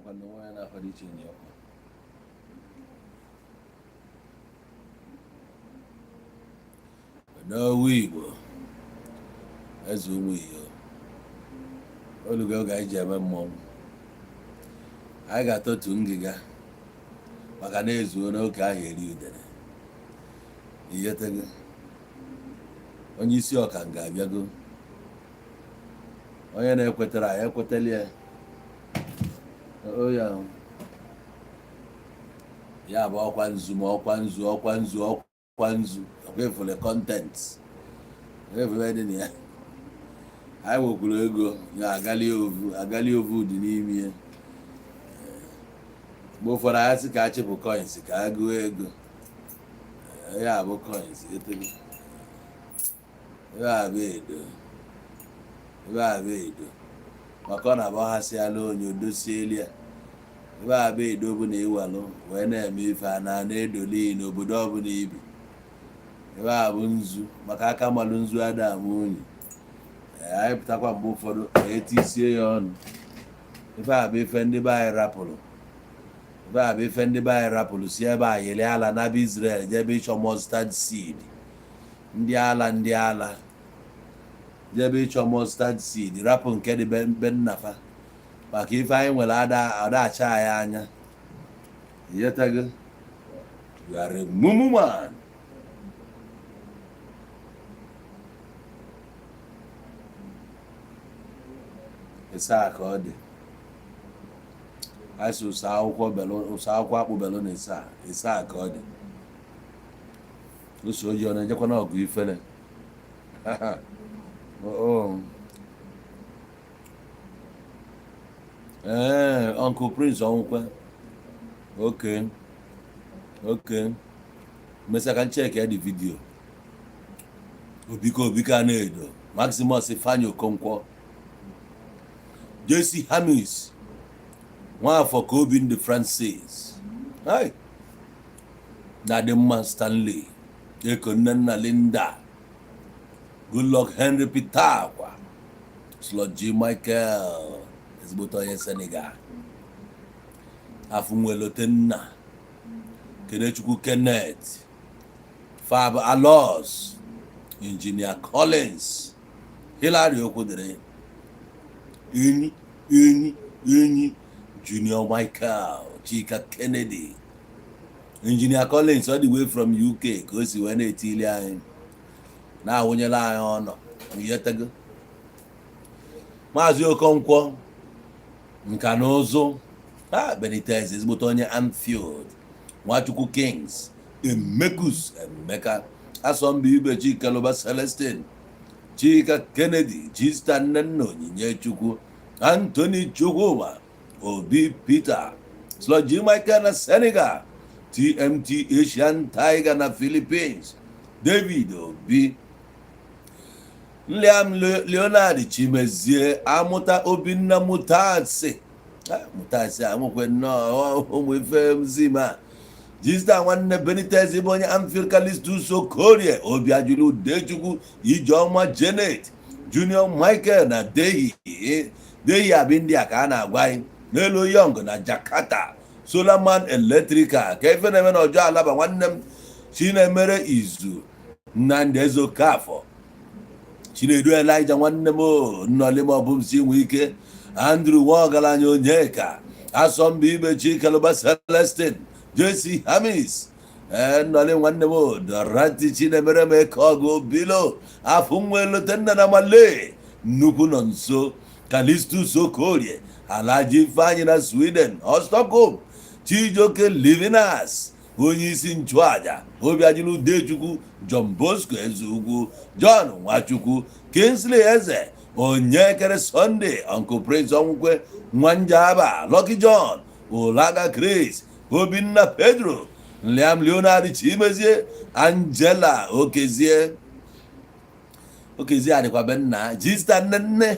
Makwa na onwe ya na-akwado ichange ọkwa. N'owu Igbo, eze ụmụ iyo, olugo oge anyị ji eme mmọnwụ. Anyị ga-atọtu ngịga maka na ezuo n'oke ahụ eri udene. Iyetego onye isi ọka nga abịago, onye na-ekwetara anyị ekwetala ya. O ya ya bụ ọkwa nzu, ma ọkwa nzu, ọkwa nzu, ọkwa nzu, ọkwa efule content efule dị na ya. Anyị nwekwuru ego ya agali ovu, agali ovu dị n'ime ya. Mgbe ụfọdụ anyị sị ka a chịpụ coins ka a gụọ ego ya bụ coins etego ebe a bụ edo, ebe a bụ edo, maka ọ na-abụ ọhasịala onye odosieli ya. Ebe a bụ edo bụ na iwalụ wee na-eme ife a na na-edoli n'obodo ọbụla ibi. Ebe a bụ nzu, maka aka malụ nzu ada ama unyi. Anyị pụtakwa mgbe ụfọdụ etisie ya ọnụ. Ife a bụ ife ndị be anyị rapụrụ, ife a bụ ife ndị be anyị rapụrụ si ebe a yiri ala n'aba Israel jebe ịchọ mustard seed. Ndị ala, ndị ala jebe ịchọ mustard seed, rapụ nke dị be nnafa, maka ife anyị nwere ada adacha anyị anya. Yetago, you are a mumu man. Ịsa ka ọ dị, anyị sị ụsa akwụkwọ belụ, ụsa akwụkwọ akpụ belụ na ịsa ịsa ka ọ dị. Ose ojii ọ na-ejekwa n'ọgụ ifere. Oh. Ee, Uncle Prince ọnwụkwe. Okay, mesịa ka ncheke ya dị video. Obiko, Obiko a na-edo Maximus Ifeanyi Okonkwo, JC Hamis Nwafọ ka obi ndị Francis. Hey! Dadimma Stanley Eko, Nnenna Linda, Goodluck Henry Peter Akwa, Slot G Michael, ezigbote onye Senegal, Afụnwelotenna Kenechukwu, Kenneth Fab Alos, Engineer Collins, Hillary Okwudere, Enyi Enyi Enyi, Junior Michael, Chika Kennedy, Engineer Collins all the way from UK ka o si wee na-etili anyị, na-awụnyere anyị ọnọ. Yetego Maazị Okonkwo, nka na ụzụ ha, Benitez, ezigbote onye Anfield, Nwachukwu Kings, Emekus Emeka, Asọmpi Ibe, Chikeluba Celestine, Chika Kennedy, Chista Nnenna, Onyinye Chukwu, Anthony Chukwuma, Obi Peter, Sloji Michael na Senegal, TMT Asian Tiger na Philippines, David Obi, Liam Leonard Chimezie, Amụta Obinna, Mutasi Mutasi, amụkwe nnọọ ụmụ ife zima, Jista nwanne Benitez bụ onye Anfield, Calistus Okorie, Obiajulu Udechukwu, Ijeọma Janet, Junior Michael na Dehi Dehi abi ndị a ka a na-agwa anyị n'elu Young na Jakarta, Solaman Electrical, ka ife na-eme na ọjọọ alaba, nwanne m Chinemere Izu, Nnamdi Ezokafọ, Chinedu Elijah, nwanne m nnọlim ọbụmsi nwe ike, Andrew Nwaọgaranya, Onyeka Asọmpi Ibe, Chikeluba Celestine, JC Hamis, ee nnọli nwanne m Dorati, Chinemere m Eke Ọgụ Bilo, Afụ Nwa Elotenna na Male, nnukwu nọ nso, Calistus Okorie, Alhaji Ifeanyị na Sweden Stockholm, Chijioke Livinas, onye isi nchụaja, Obiajulu Udechukwu, John Bosco Ezeugwu, John Nwachukwu, Kingsley Eze, Onyekere Sunday, Uncle Prince Ọnwụkwe, Nwanjaba, Lucky John, Ulaga Chris, Obinna Pedro, Liam Leonard Chimezie, Angela Okezie, Okezie adịkwa be nna, Jista Nnenne,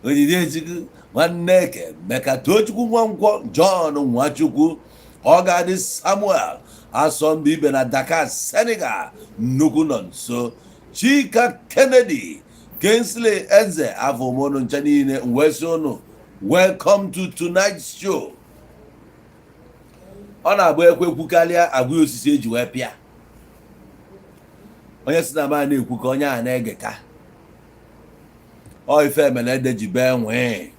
Onyinye Nwanne Eke, Meka Tochukwu, Nwankwọ John Nwachukwu, Ọgadị Samuel, Asọmpi Ibe na Dakar, Senegal, nnukwu nọ nso, Chika Kennedy, Kingsley Eze, afọ ụmụnụ ncha niile wee sị ụnụ. Welcome to tonight's show. Ọ na-agba ekwe kwukarịa agwa osisi eji wee pịa onye si na ma na-ekwu ka onye a na-ege ka ọ ife emele ede ji bee nwee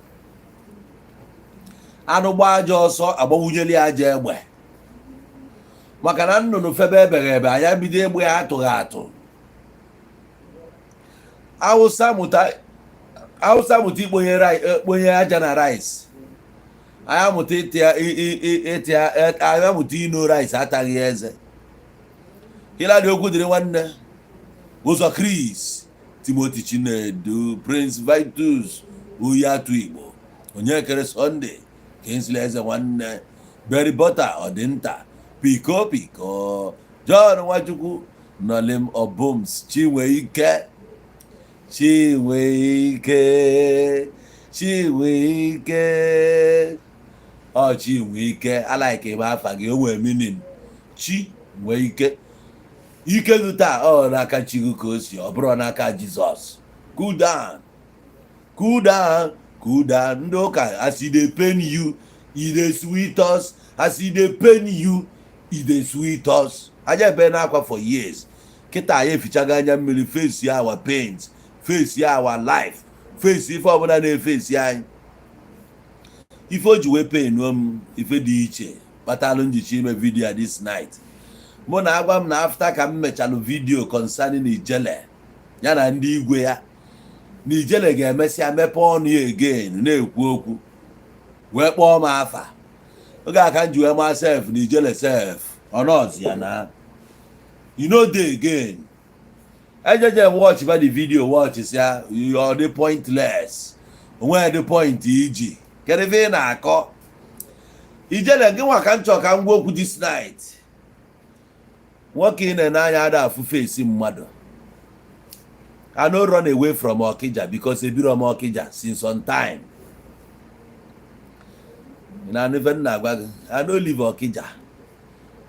anụ gbaa aja ọsọ, agbawunyeli ya aja egbe, maka na nnụnụ febe ebeghị ebe anya bido egbe ya atụghị atụ. Awụsa mụta, Awụsa mụta ikponye aja na rice. Anyị amụta ịtị ya, anyị amụta ino rice ataghị eze. Hilary okwu dịrị nwanne ụzọ Chris Timothy Chinedu, Prince Vitus Uyatu Igbo, Onyekere Sunday, Kingsley Eze nwanne, Berry Butter Ọdịnta, Piko Piko, John Nwachukwu, Nolim Obums, Chinweike, Chinweike, Chinweike, ọ Chinweike alaike ebe afa gị o nwere meaning. Chi nwee ike, ike gị taa ọ n'aka chi gị ka o si, ọ bụrụ n'aka Jizọs. Cool down, cool down, cool down. Ndị ụka, as e dey pain you, e dey sweet us. As e dey pain you, e dey sweet us. Aja ebe na-akwa for years. Kịta anyị efichago anya mmiri, face our pains, face our life, face ife ọbụla na-efesi anyị. Ife o ji wee penuo m, ife dị iche kpatalụ njichi ime video this night, mụ na agwa m na after ka m mechalụ video concerning Ijele ya na ndị igwe ya, na Ijele ga-emesịa mepee ọnụ ya again na-ekwu okwu wee kpọọ m afa. Oge a ka m ji wee maa sef na Ijele sef ọnọzi ya na you no dey again. Ejeje watch ba the video, watch sia, ọ dị pointless, onwe dị point iji. Kedu ife ị na-akọ, Ijele? Gị nwa ka m chọ ka m gwa okwu this night. Nwoke ị na-ene anya ada afụ face mmadụ. I no run away from Okija because ebiro m Okija since on time. Na ife m na-agwa gị, I no leave Okija.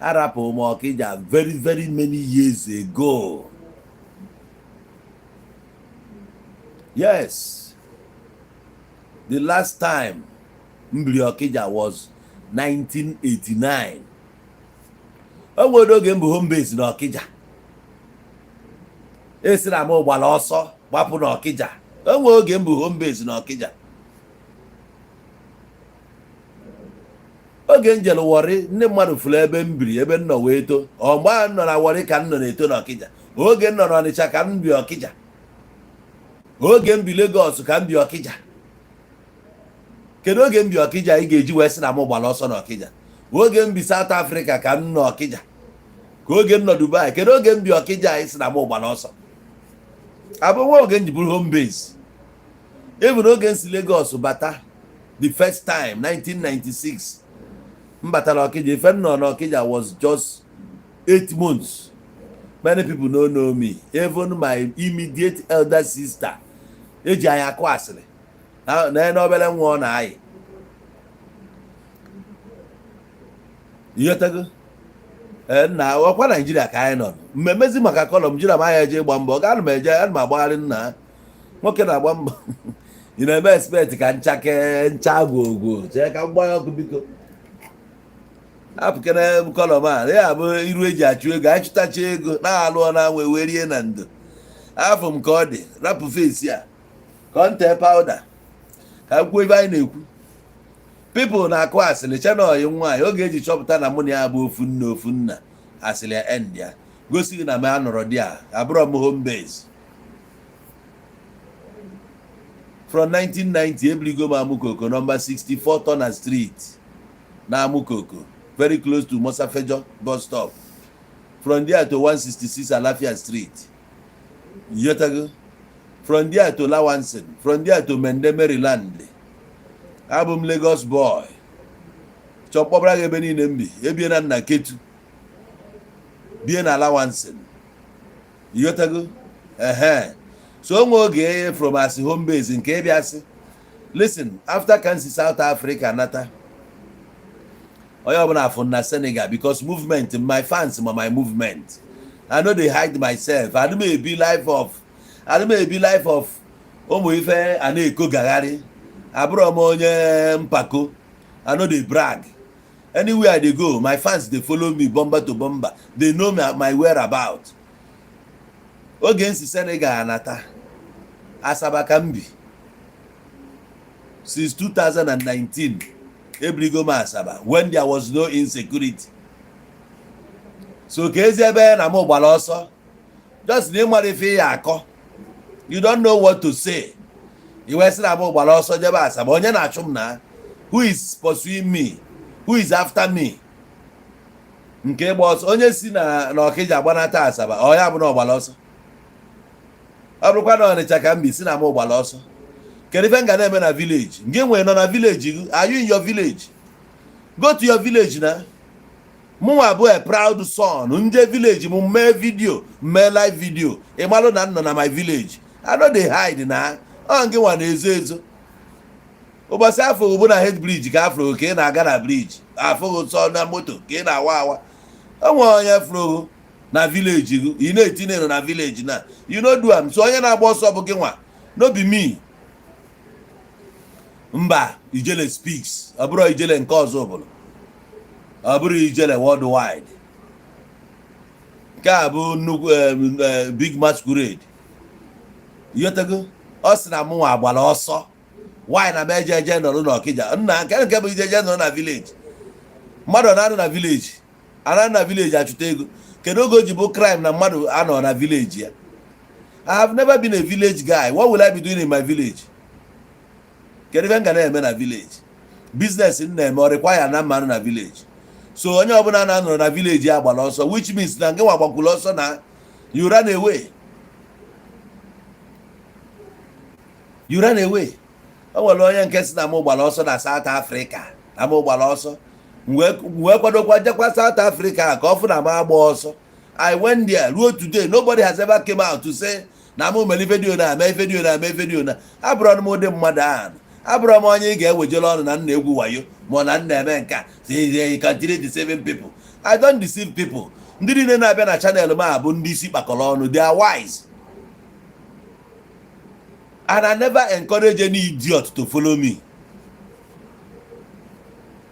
Arapụ m Okija very very many years ago. Yes, the last time m biri Okija was 1989. O nwere oge m bụ home base na Okija. Esi na m gbara ọsọ gbapụ n'Ọkịja. O nwere oge m bụ home base n'Ọkịja. Oge m jere Warri, ndị mmadụ fụrụ ebe m biri, ebe m nọ wee too. Ọ mgbe ahụ m nọ na Warri ka m nọ na-eto n'Ọkịja. Oge m nọ n'Ọnịcha ka m bi Ọkịja. Oge m bi Lagos ka m bi Ọkịja. Kedu oge m bi Ọkịja ị ga-eji wee sị na m gbara ọsọ n'Ọkịja? Oge m bi South Africa ka m nọ Ọkịja, ka oge m nọ Dubai. Kedu oge m bi Ọkịja ị sị na m gbara ọsọ? Abụ nwa oge m ji bụrụ home base. Even oge m si Lagos bata the first time, 1996, m batara Ọkịja. Ife m nọ n'Ọkịja was just 8 months. Many people no know me. Even my immediate elder sister eji anyị akụ asịrị na na obere nwa ọ na-ayị. Ịghọtago? Ee nna, ọkwa Naijiria ka anyị nọ mmemmezi maka kọlọm jira m anya eje ịgba mbọ gaa. M eje, ana m agbagharị. Nna, nwoke na-agba mbọ. Ị na-eme expect ka nchake ncha gwogwo chee ka m gbanye ọkụ. Biko hapụkene column a. Ya bụ iru eji achụ ego. Anyị chụtacha ego na-alụọ na anwụ wee rie na ndo afọ m ka ọ dị. Rapụ face a ka ọ ntee powder ka m kwuo ebe anyị na-ekwu. People na-akụ asịrị chenoyi nwaanyị. Oge eji chọpụta na mụ na ya bụ ofu nne ofu nna, asịrị ya end ya gosi gị na m anọrọ di a. Abụrọ m home base from 1990. Ebiligo m Amukoko, number 64 Turner Street na Amukoko, very close to Mosafejo bus stop. From there to 166 Alafia Street. Yotago? From there to Lawanson, from there to Mende, Maryland. Abụ m Lagos boy. Chọ mkpọbara gị ebe niile m bi. Ebie na nna Ketu, bie na Lawanson. Yotago? Ehe, so onwe oge from as home base nke ịbịa sị, listen, after ka m si South Africa nata, onye ọbụla afụ na Senegal because movement my fans ma my movement. I no dey hide myself. Adị m ebi life of, adị m ebi life of ụmụ ife a na-ekogagharị. Abụrọ m onye mpako. I no dey brag. Anywhere I dey go, my fans dey follow me bomber to bomber. They know my whereabout. Oge m si Senegal anata, Asaba ka m bi since 2019. Ebrigo m Asaba when there was no insecurity. So ka ezi ebe na m gbara ọsọ, just na ịmara ife ya akọ, you don't know what to say. I wee sị na m gbara ọsọ jebe Asaba. Onye na-achụ m na? Who is pursuing me? Who is after me? Nke ịgba ọsọ, onye si na Ọkịja gbanata Asaba, ọ ya bụ na ọ gbara ọsọ? Ọ bụrụkwa na Ọnịcha ka m bi, si na m gbara ọsọ, kedu ife m ga na-eme na village? Nke nwere nọ na village gị? Are you in your village? Go to your village. Na mụnwa bụ a proud son. Nje village m, mee video, mee live video, ị malụ na m nọ na my village. I no dey hide. Na ọ ngị nwa na-ezo ezo. Ụbọchị afọ bụ na head bridge ka afro ka ị na-aga na bridge, afụghị nsọ na moto ka ị na-awa awa. O nwere onye fụrụ na village gị, ị na-etinye nọ na village na you no do am. So onye na-agba ọsọ bụ gị nwa, no be me. Mba, Ijele speaks. Ọ bụrụ Ijele nke ọzọ bụrụ, ọ bụrụ Ijele worldwide. Nke a bụ nnukwu big masquerade. Yotego ọ sị na mụnwa agbara ọsọ. Nwaanyị na m eje eje nọrọ n'Ọkịja nna nke bụ ije eje nọrọ na village. Mmadụ na-anọ na village, ana na village achụta ego. Kedu oge o ji bụ crime na mmadụ anọ na village ya? I have never been a village guy. What will I be doing in my village? Kedu ife m ga na-eme na village? Business m na-eme, ọ require na mmanụ na village? So onye ọbụla na-anọrọ na village ya gbara ọsọ, which means na nke nwa gbakwuru ọsọ, na you ran away, you ran away. O nwere onye nke si na m gbara ọsọ na South Africa, na m gbara ọsọ. M wee kwadokwa jekwa South Africa ka ọ fụ na m agba ọsọ. I went there. Ruo today, nobody has ever came out to say na m mere video, na eme video, na eme video. Na abụrọ m ụdị mmadụ ahụ. Abụrọ m onye ị ga-ewejere ọnụ na nna egwu wayo ma ọ na nna eme nke a. Say continue deceiving people. I don't deceive people. Ndị niile na-abịa na channel m a bụ ndị isi kpakọrọ ọnụ. They are wise, and I never encourage any idiot to follow me.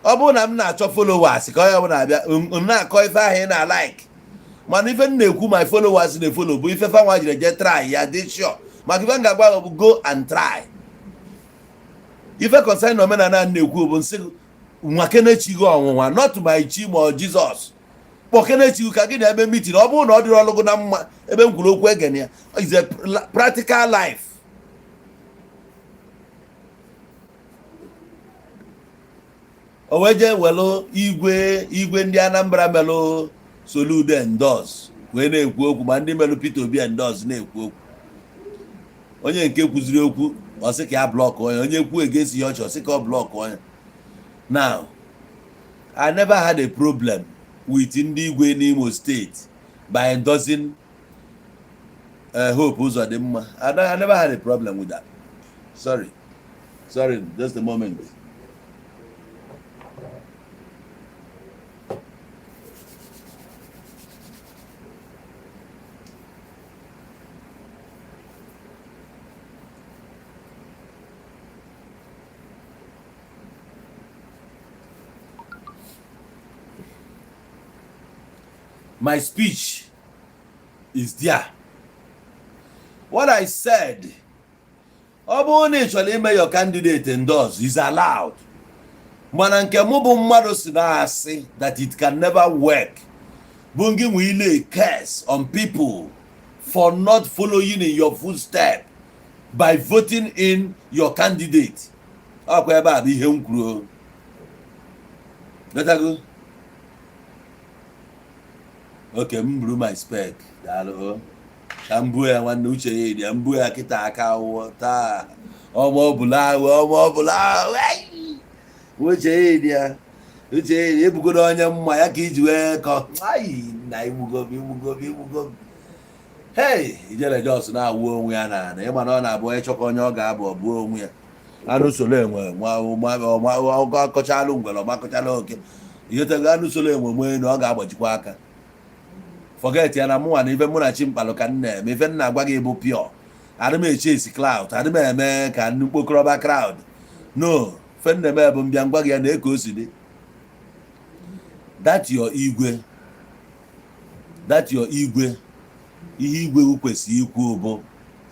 Ọ bụrụ na m na-achọ followers ka onye ọbụla abịa m na-akọ ife ahụ ị na-like, mana ife m na-ekwu, my followers na-efollow bụ ife fanwa jiri je try ya, dị sure. Maka ife m ga-agwa bụ go and try. Ife concern omenala m na-ekwu bụ nsị nwa kenechi gị ọnwụnwa, not my chi ma ọ Jizọs. Kpọkenechi ka gị na-eme meeting. Ọ bụrụ na ọ dịrị ọlụgụ na mma ebe m kwuru okwu, egene ya. Is a practical life. O wee jee welụ igwe igwe ndị Anambra melụ Soludo endorse wee na-ekwu okwu, ma ndị melụ Peter Obi endorse na-ekwu okwu. Onye nke kwuziri okwu, ọ sị ka ya block onye. Onye kwu against ihe ọchị, ọ sị ka ọ block onye. Now, I never had a problem with ndị igwe n'Imo State by endorsing Hope Uzodimma. I never had a problem with that. Sorry, sorry, just a moment. My speech is there. What I said, ọ bụrụ na ị chọrọ ime your candidate endorse, is allowed. Mana nke mụ bụ mmadụ si na-asị that it can never work bụ ngị nwe ile curse on people for not following in your footstep by voting in your candidate. Ọkwa ebe a bụ ihe m kwuru o. Letago? Okay, m buru my spec. Daalụ o. Ka m buo ya, nwanne uche ya eri ya, m buo ya kịta aka awụọ taa. Ọma ọbụla ahụ, ọma ọbụla ahụ. Ei! Uche ya eri ya. Uche ya eri ebugodo onye mma ya ka iji wee kọ. Ai, na igbugo m, igbugo m, igbugo m. Hey, Ijele Jos na-awụ onwe ya na ana ịma na ọ na-abụ onye chọkọ onye ọ ga-abụ, ọ bụ onwe ya. Anụ soro enwe nwa akọchalụ ngwere, ọmakọchala oke. Ihetago anụ soro enwe nwee elu, ọ ga-agbajikwa aka. Forget ya na mụnwa na ife mụ na chi mkpalụ ka m na-eme. Ife m na-agwa gị bụ pure. Adị m eche esi cloud, adị m eme ka ndị mkpokọrọba crowd. No fenneme bụ mbịa ngwa gị ya na eke o si dị. That your igwe, that your igwe, ihe igwe gị kwesịrị ikwu bụ,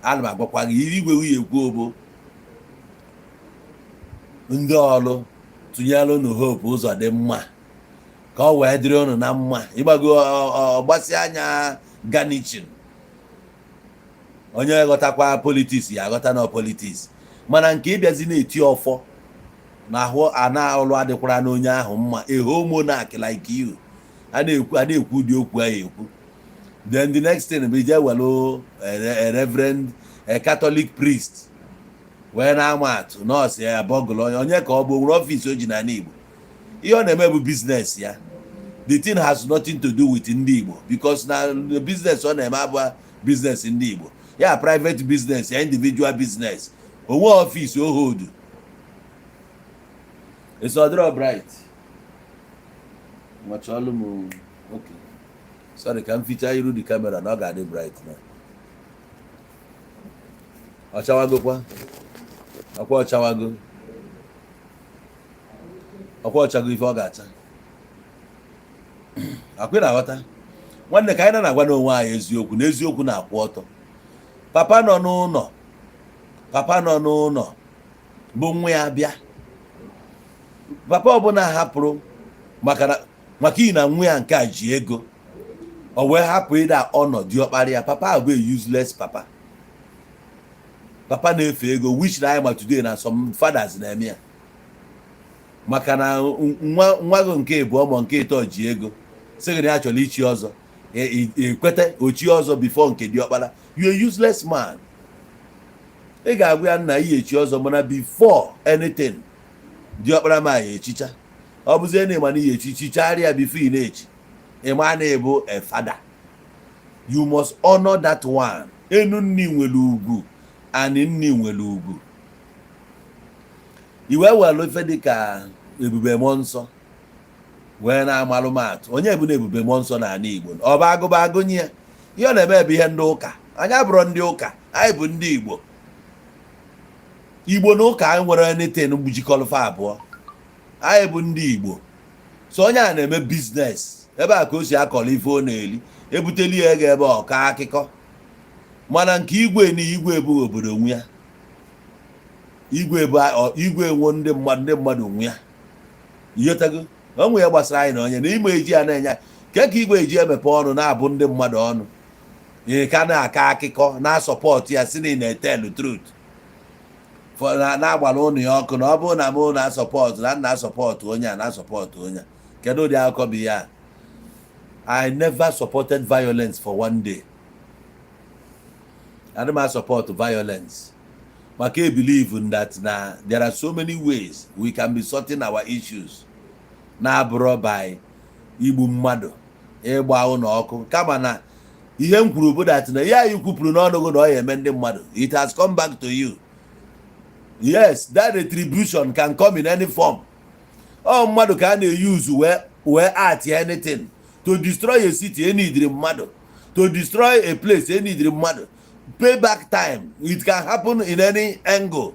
ana m agwakwa gị ihe igwe gị ekwu bụ, ndị ọrụ tụnyere unu Hope Uzodimma ka ọ wee dịrị unu na mma. Ịgbago ọgbasi anya garnishing, onye ghọtakwa politics ya aghọta na politics, mana nke ịbịazi na-eti ọfọ na ahụ ana ọlụ adịkwara n'onye ahụ mma. A whole monarch like you, a na-ekwu, a na-ekwu ụdị okwu ahụ ekwu. Then the next thing bụ ije welu a reverend, a Catholic priest, wee na-ama atụ nọọsụ ya bọgụlụ onye onye ka ọ bụ nwere office o ji n'ala Igbo. Ihe ọ na-eme bụ business ya. The thing has nothing to do with ndị Igbo, because na the business ọ na-eme abụọ business ndị Igbo ya, private business ya, individual business onwe office o hold. It's ọdịrọ bright. Nwachọọlụ m. Okay, sorry, ka m fichaa iru the camera na ọ ga-adị bright na ọchawagokwa. Ọkwa ọchawago, ọkwa ọchago ife ọ ga-acha. Akwị na-aghọta, nwanne, ka anyị na-agwa n'onwe anyị eziokwu na eziokwu na-akwụ ọtọ. Papa nọ n'ụlọ, papa nọ n'ụlọ bụ nwa ya bịa, papa ọbụla hapụrụ maka na maka iyi na nwa ya nke a ji ego, o wee hapụ ịda ọnọdụ ọkpara ya. Papa ahụ bụ a useless papa, papa na-efe ego, which na anyị ma today na some fathers na-eme ya, maka na nwa nwa gị nke ịbụọ ma nke ịtọ ji ego, sị gị na ya chọrọ ichi ọzọ, ekwete ochi ọzọ before nke diọkpara. You a useless man. Ị ga-agwa ya, nna, iyi echi ọzọ, mana before anything, diọkpara ma ya echicha. Ọ bụzie na ịma na iyi echi, chicharịa ya before ị na-echi. Ịma na ịbụ a father, you must honor that one. Enu nni nwere ugwu, ani nni nwere ugwu. Iwe were ife dịka Ebube Mmụọ Nsọ wee na-amalụ m atụ. Onye bụ na Ebube Mmụọ Nsọ n'ala Igbo? Ọ bụ agụba agụnye ya. Ihe ọ na-eme bụ ihe ndị ụka. Anyị abụrụ ndị ụka, anyị bụ ndị Igbo. Igbo na ụka anyị nwere anything jikọrọfa abụọ. Anyị bụ ndị Igbo. So onye a na-eme business ebe a ka o si akọrọ ife ọ na-eli, ebuteli ya ego ebe ọ ka akụkọ. Mana nke igwe na igwe ebughị obodo nwe ya. Igwe bụ igwe nwe ndị mmadụ, ndị mmadụ nwe ya. Ighọtago onwe ya gbasara anyị na onye na ime eji ya na-enye ke ka igwe eji emepe ọnụ na-abụ ndị mmadụ ọnụ. Ị ka na-akọ akụkọ na-asupport ya, si na ị na-etell truth na-agbara ụnụ ya ọkụ, na ọ bụrụ na mụ na-asupport na nna asupport onye a, na-asupport onye a. Kedu ụdị akụkọ bụ ya? I never supported violence for one day. Adị m support violence maka e believe in that na there are so many ways we can be sorting our issues na-abụrọ by igbu mmadụ, ịgba ụlọ ọkụ. Kama na ihe m kwuru bụ that na ihe anyị kwupụrụ n'ọnụ gị na ọ ya eme ndị mmadụ, it has come back to you. Yes, that retribution can come in any form. Ọ mmadụ ka a na-use wee act anything to destroy a city. Enidiri mmadụ to destroy a place, enidiri mmadụ. Payback time, it can happen in any angle.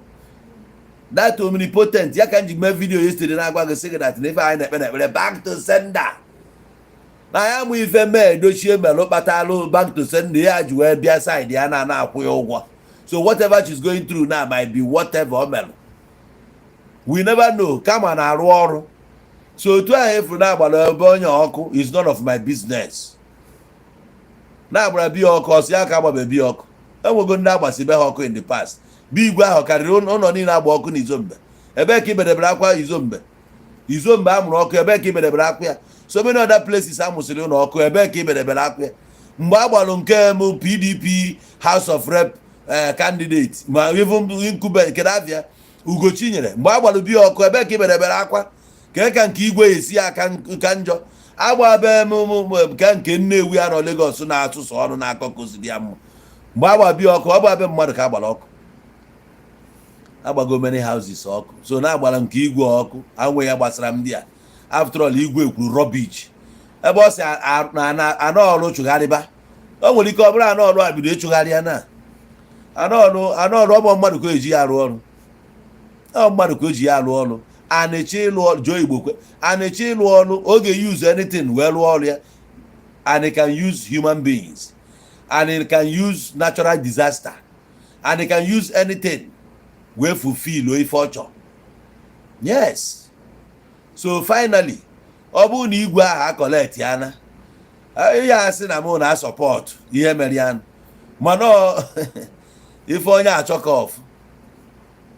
That omnipotent ya ka m ji mee video yesterday na-agwa gị, sị gị that na ife anyị na-ekpe na ekpere back to sender, na ya mụ ife mee Edochie melụ kpatalụ back to sender ya ji wee bịa side ya na akwụ ya ụgwọ. So whatever she's going through now might be whatever o melụ, we never know. Kama na-arụ ọrụ. So otu ahụ efuru na-agbara ebe onye ọkụ is none of my business. Na-agbara biya ọkụ, ọsị ya ka agbabe biya ọkụ. Enwego ndị agbasi be ha ọkụ in the past. Bụ igwe ahụ karịrị ụlọ niile agba ọkụ na Izombe. Ebee ka ibedebere akwa Izombe? Izombe amụrụ ọkụ, ebee ka ibedebere akwa ya? So many other places amụsịrị ụlọ ọkụ, ebee ka ibedebere akwa ya? Mgbe a gbalụ nke m PDP House of Rep candidate, ma even incumbent kedavia Ugochinyere, mgbe a gbalụ biya ọkụ, ebee ka ibedebere akwa? Ka nke igwe esi aka ka njọ agba be m ka nke Nnewi anọ Lagos na-atụsụ ọnụ na-akọ ka o si dị ya mma. Mgbe agba biya ọkụ, ọ bụ abe mmadụ ka agbara ọkụ. Agbago many houses ọkụ. So na-agbara nke igwe ọkụ anwe ya gbasara m ndị a. After all, igwe kwuru rubbish ebe ọ si anọ ọrụ chụgharịba. O nwere ike ọ bụrụ anọ ọrụ a bido ịchụgharị ya na anọ ọrụ, anọ ọrụ ọgbọ mmadụ ka eji ya arụ ọrụ. Ọ mmadụ ka o ji ya alụ ọrụ. Anịcha ịlụ ọrụ, Joe Igbokwe anịcha ịlụ ọrụ, oge use anything wee lụọ ọrụ ya. And he can use human beings, and he can use natural disaster, and he can use anything wee fulfill ife ọ chọrọ. Yes, so finally, ọ bụrụ na igwe ahụ a collect ya na ihe asị na mụ na support ihe mere ya, mana ife onye achọ ka ọfụ,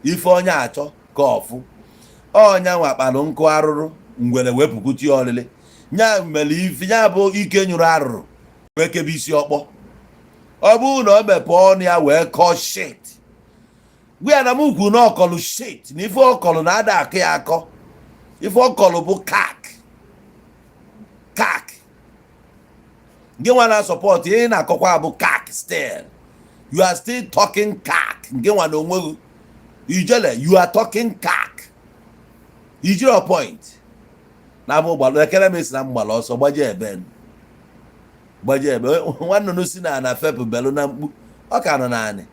ife onye achọ ka ọfụ, ọnya nwa kpalụ nkụ arụrụ ngwere wepụkwuti ya ọlịlị nya mere ife ya bụ ike nyụrụ arụrụ wee kebe isi ọkpọ. Ọ bụrụ na o mepee ọnụ ya wee kọọ shit, gwa ya na m kwu na ọkọlụ shit, na ife ọkọlụ na-ada akọ ya akọ. Ife ọkọlụ bụ kak kak. Gị nwa na-support ihe ị na-akọkwa bụ kak. Still you are still talking kak. Nke nwa na onwe gị, Ijele, you are talking kak. Ijiro point na mụ gbalụ ekele m esi na m gbara ọsọ gbaje ebe, gbaje ebe. Nwannụnụ si na na fepụ belụ na mkpu, ọ ka nọ naanị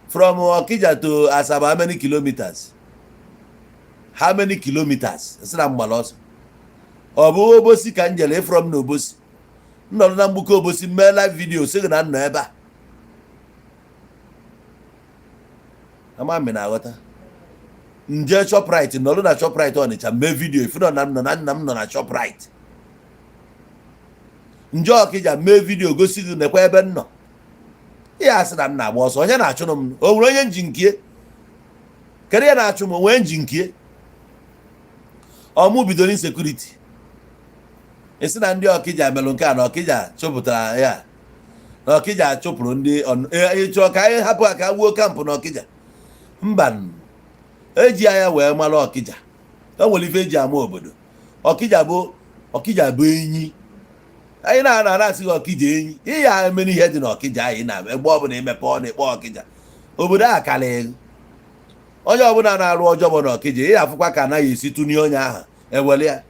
from Okija to Asaba. How many kilometers? How many kilometers? Si na m gbara ọsọ, ọ bụ Obosi ka m jere from na Obosi nnọdụ na mgbuke Obosi mee live video, sị gị na nnọ ebe a. Ama m na aghọta. Nje Shoprite, nọdụ na Shoprite Ọnịcha mee video, ifu nọ na m nọ na nna m nọ na Shoprite. Nje Ọkịja mee video, gosi gị nekwa ebe m nọ. Ihe asị na m na-agba ọsọ, onye na-achụrụ m? O nwere onye nji nkie? Kedu ihe na-achụ m? Onwee nji nkie? Ọmụ bidoro insecurity, esi na ndị Ọkịja melụ nke a na Ọkịja chụpụtara ya, na Ọkịja chụpụrụ ndị ị chọrọ ka anyị hapụ ha ka wuo camp na Ọkịja? Mba, eji anya wee mara Ọkịja. O nwere ife eji ama obodo. Ọkịja bụ Ọkịja bụ enyi anyị na-ana na-asị gị Ọkịja enyi. Ihe ya emere ihe dị n'Ọkịja anyị na ebe ọbụla imepe ọ na-ekpọ Ọkịja, obodo a karịrị onye ọbụla na-arụ ọjọọ bụ n'Ọkịja. Ị afụkwa ka anaghị esi tụnye onye ahụ ewere ya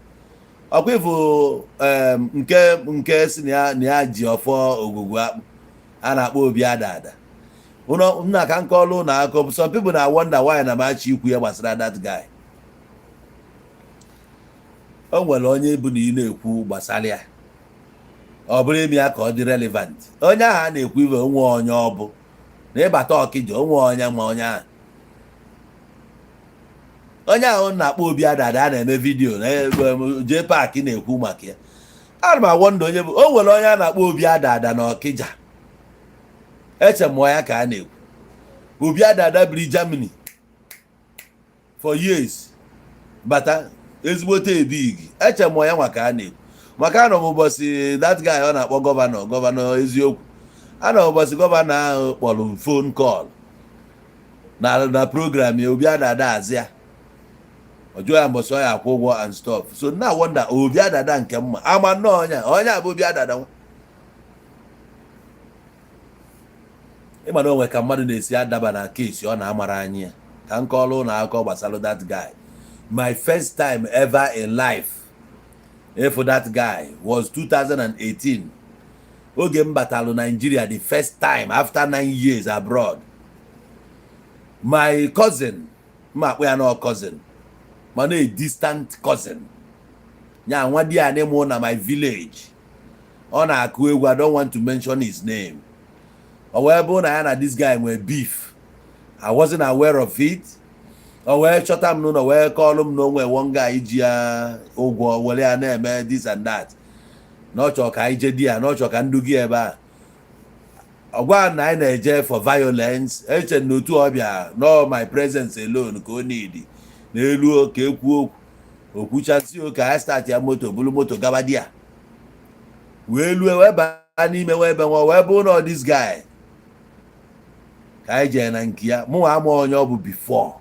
ọkwa ịfụ nke si na ya ji ọfọ ogwugwu akpụ a na-akpọ Obi Ada Ada. Ụnọ nna ka nke ọlụ na akọ. Some people na wonder why na machi ikwu ya gbasara that guy. O nwere onye bụ na ị na-ekwu gbasara ya, ọ bụrụ ime ya ka ọ dị relevant. Onye ahụ a na-ekwu ibe onwe onye ọ bụ na ịbata Ọkịja, onwe onye ma onye ahụ. Onye ahụ na-akpọ Obi Adada a na-eme video na jee paakị na-ekwu maka ya, ana m awọ ndụ onye bụ. O nwere onye a na-akpọ Obi Adada na Ọkịja, eche mụọ ya ka a na-ekwu. Obi Adada biri Germany for years, bata ezigbote ebig. Eche mụọ ya nwa ka a na-ekwu maka anọ m ụbọchị that guy ọ na-akpọ governor, governor eziokwu. Anọ m ụbọchị governor ahụ kpọrọ m phone call na program ya. Obi Adada azị ya, ọ jụọ ya mbọsị ọ ya akwụ ụgwọ and stuff. So na wonder, Obi Adada nke mma ama nnọọ onye a, onye a bụ Obi Adada nwa. Ịma na onwe ka mmadụ na-esi adaba na case ọ na-amara anyị ya. Ka nke ọlụ na akụkọ gbasara that guy, my first time ever in life if that guy was 2018, oge m batalụ Nigeria the first time after 9 years abroad. My cousin, mma akpọ ya nọ cousin, mana a distant cousin ya, nwa di ya mụ na my village, ọ na-akụ egwu. I don't want to mention his name. Ọ wee bụ na ya na this guy nwee beef. I wasn't aware of it. O wee chọta m n'ụlọ, wee kọọlụ m na onwe one guy ji ya ụgwọ, were ya na-eme this and that, na ọ chọrọ ka anyị jee di ya, na ọ chọrọ ka ndu gị ebe a. Ọ gwa na anyị na-eje for violence. Eche na otu ọbịa no my presence alone ka o need n'elu ka ekwu okwu okwuchasị ka anyị start ya moto, buru moto gaba di ya, wee lue, wee baa n'ime, wee ebe nwa, wee bụ na this guy ka anyị jee na nke ya. Mụnwa ama onye ọ bụ before.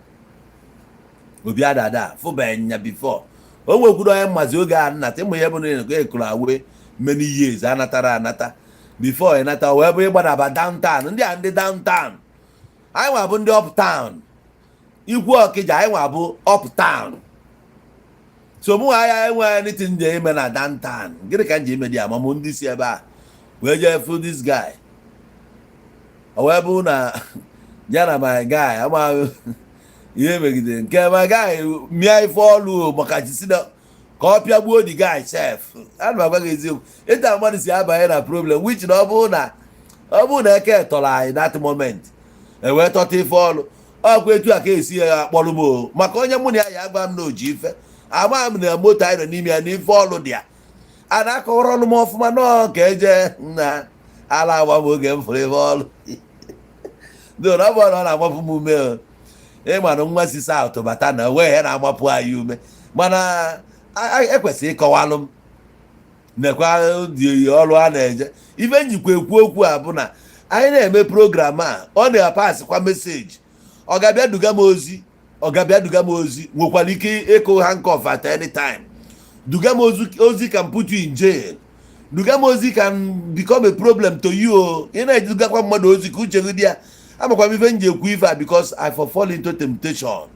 Obi Adada fụbeghị ya before. O nwekwuru onye mmazi oge a nnata ịmụ ihe bụ na ekuru awe many years anatara anata before ịnata, wee bụ ịgbadaba downtown. Ndị a ndị downtown, anyị nwa bụ ndị uptown. Ikwu Ọkịja, anyị nwa bụ uptown. So mụ ya enweghị anything dị ime na downtown. Gịnị ka m ji ime dị amamụ ndị si ebe a wee jee fụ this guy? O wee bụ na ya na my guy ama Ihe megide nke ma gaghị mịa ife ọlụ o, maka jisi na ka ọ pịagbuo the guy sef. Ana m agwa gị eziokwu, ịta mmadụ si abanye na problem, which na ọ bụrụ na eke tọrọ anyị that moment, ewee tọta ife ọlụ ọkwa etu a ka esi ya akpọrọ m o, maka onye mụ na ya ya agwa m na oji ife ama m na moto anyị nọ n'ime ya na ife ọlụ dị ya a na-akọwara ọlụ m ọfụma nọọ ka eje na ala agba m oge m fụrụ ife ọlụ do na ọ bụrụ na ọ na-amapụ m ume o. Ịma na nwa si South bata na onwe ya na-amapụ anyị ume, mana ekwesịrị ịkọwalụ m nekwa dị ọrụ a na-eje. Ife njikwa ekwu okwu a bụ na anyị na-eme program a, ọ na-apasịkwa message. Ọ ga-abịa duga m ozi, ọ ga-abịa duga m ozi, nwekwara ike ịkụ handcuff at any time. Duga m ozi, ozi can put you in jail. Duga m ozi can become a problem to you o. Ị na-edugakwa mmadụ ozi ka uche gị dị ya. Amakwa m ife m ji ekwu ife a, because I for fall into temptation,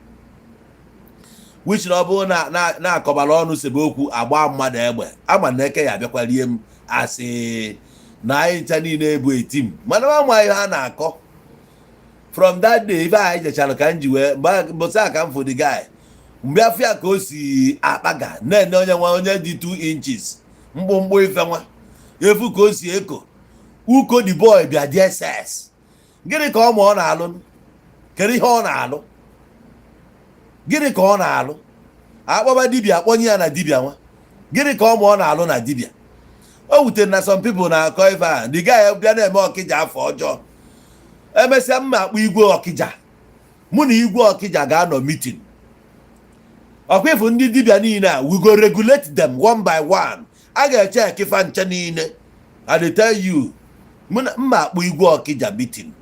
which na ọ bụrụ na na-akọbara ọnụ sebe okwu agba mmadụ egbe, ama na eke ya abịakwa rie m asị na anyị ncha niile bụ etim, mana ama ihe a na-akọ. From that day, ife anyị jechara ka m ji wee mbọsị a ka m fụ the guy mgbe afọ ya ka o si akpaga na-ene onye nwa onye dị 2 inches mkpụmkpụ ife nwa efu ka o si eko uko. The boy bịa DSS. Gịnị ka ọ ma ọ na-alụ? Kedu ihe ọ na-alụ? Gịnị ka ọ na-alụ? Akpọba dibịa, akpọnye ya na dibịa nwa. Gịnị ka ọ ma ọ na-alụ na dibịa? O wutere na some people na-akọ ife a. The guy bịa na-eme Ọkịja afọ ọjọọ. Emesịa mma akpọ igwe Ọkịja, mụ na igwe Ọkịja ga-anọ meeting. Ọkwa ifu ndị dibịa niile a, we go regulate them one by one. A ga-eche ekifa nche niile. I dey tell you, mụ na mma akpọ igwe Ọkịja meeting,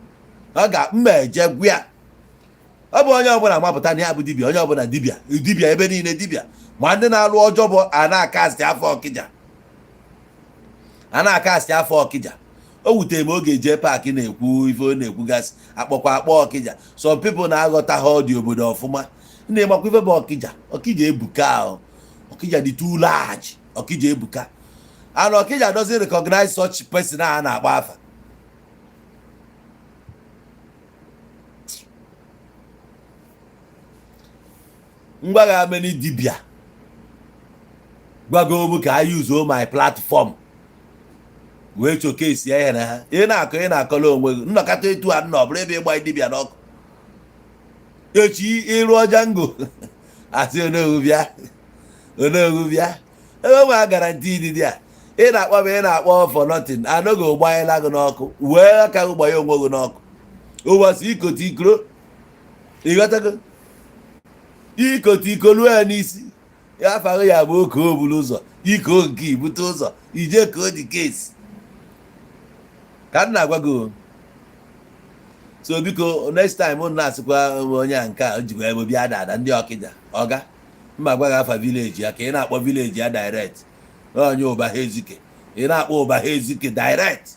ọ ga mma eje gwa ya. Ọ bụ onye ọbụla mapụta na ya bụ dibịa, onye ọbụla dibịa, dibịa ebe niile, dibịa ma ndị na-alụ ọjọọ bụ a na-akasị afọ Ọkịja, a na-akasị afọ Ọkịja. O wutere m oge jee paakị na-ekwu ife ọ na-ekwugasị, akpọkwa akpọ Ọkịja. Some people na-aghọta ha ọ dị obodo ọfụma ndị makwa ife bụ Ọkịja. Ọkịja ebuka ahụ, Ọkịja dị too large. Ọkịja ebuka, and Ọkịja doesn't recognize such person a na-akpọ afa. Ngwa ga many dibịa gwago m ka I use my platform wee showcase ya ihe na ha. Ị na-akọ, ị na-akọla onwe gị nnọkọta etu a nọ bụrụ ebe ịgba dibịa n'ọkụ. Echi ịrụ ọja ngo asị onowu bịa, onowu bịa ebe nwe guarantee dị a. Ị na-akpọ m, ị na-akpọ for nothing. Anọghị gbanyela gị n'ọkụ, wee aka gị gbanye onwe gị n'ọkụ ụbọchị ikote ikoro. Ịghọtago? Ikote iko luo ya n'isi ya, afaghị ya bụ oke obulu ụzọ iko nke ibute ụzọ ije ka o dị kesi ka m na-agwa gị o. So biko, next time unu na-asịkwa onye a nke a jikwa ebe bịa dada ndị Ọkịja, ọga mma gwa gị afa village ya ka ị na-akpọ village ya direct. Onye ụba ha ezike, ị na-akpọ ụba ha ezike direct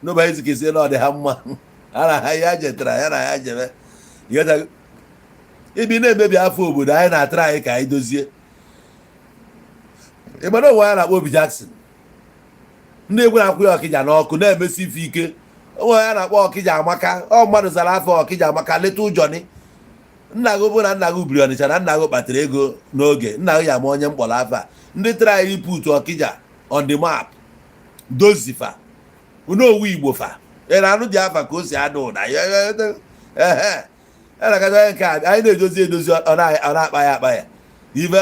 n'ụba ha ezike, si na ọ dị ha mma ha na ha ya jetara ya na ya jebe. Ịghọtago? Ibi na-emebi afọ obodo anyị na-atara anyị ka anyị dozie. Ị mara onwe ya na-akpọ Obi Jackson, ndị egwu na-akwụ ya Ọkịja n'ọkụ na-emesi ife ike. Onwe ya na-akpọ Ọkịja Amaka. Ọ mmadụ zara afọ Ọkịja Amaka. Leta ụjọni nna gị bụ na nna gị biri Ọnịcha na nna gị kpatara ego n'oge nna gị ya ma onye mkpọrọ afọ a. Ndị tara anyị put Ọkịja on the map dozifa n'owu Igbo fa. Ị na-anụ dị afa ka o si ada ụda. Ehe, na-akacha onye nke a anyị na-edozi edozi, ọ na-akpa ya akpa ya ife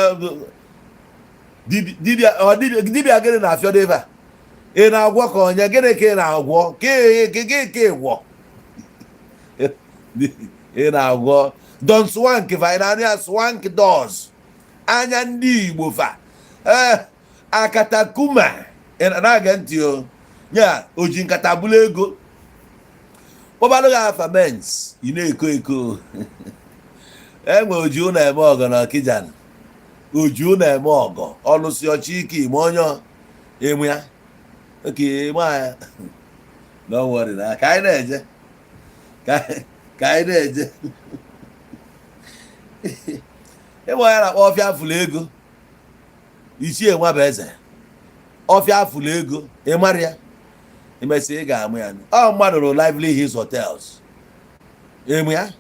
dibịa. Ọ dibịa gịnị na-afịọdo ebe a? Ị na-agwọ ka onye gịnị ka ị na-agwọ? Ka ị gwọ, ị na-agwọ Don Swank fa. Ị na-anụ ya, Swank Doors, anya ndị Igbo fa. Ee, akatakuma ị na-age ntị o nya o ji nkata bụrụ ego kpọbalụ gị afa mens. Ị na-eko eko enwe oji ụlọ eme ọgọ na Ọkịja, oji ụlọ eme ọgọ ọlụsị ọchị ike ime onye emu ya oke ịma ya. Don't worry na ka anyị na-eje, ka anyị na-eje. Ịma onye na-akpọ ọfịa fụlụ ego, ichie nwa bụ eze ọfịa fụlụ ego. Ịmara ya, imesị ị ga-amụ ya. Ọ mmadụ rụrụ Lively Hills Hotels. Ịmụ ya,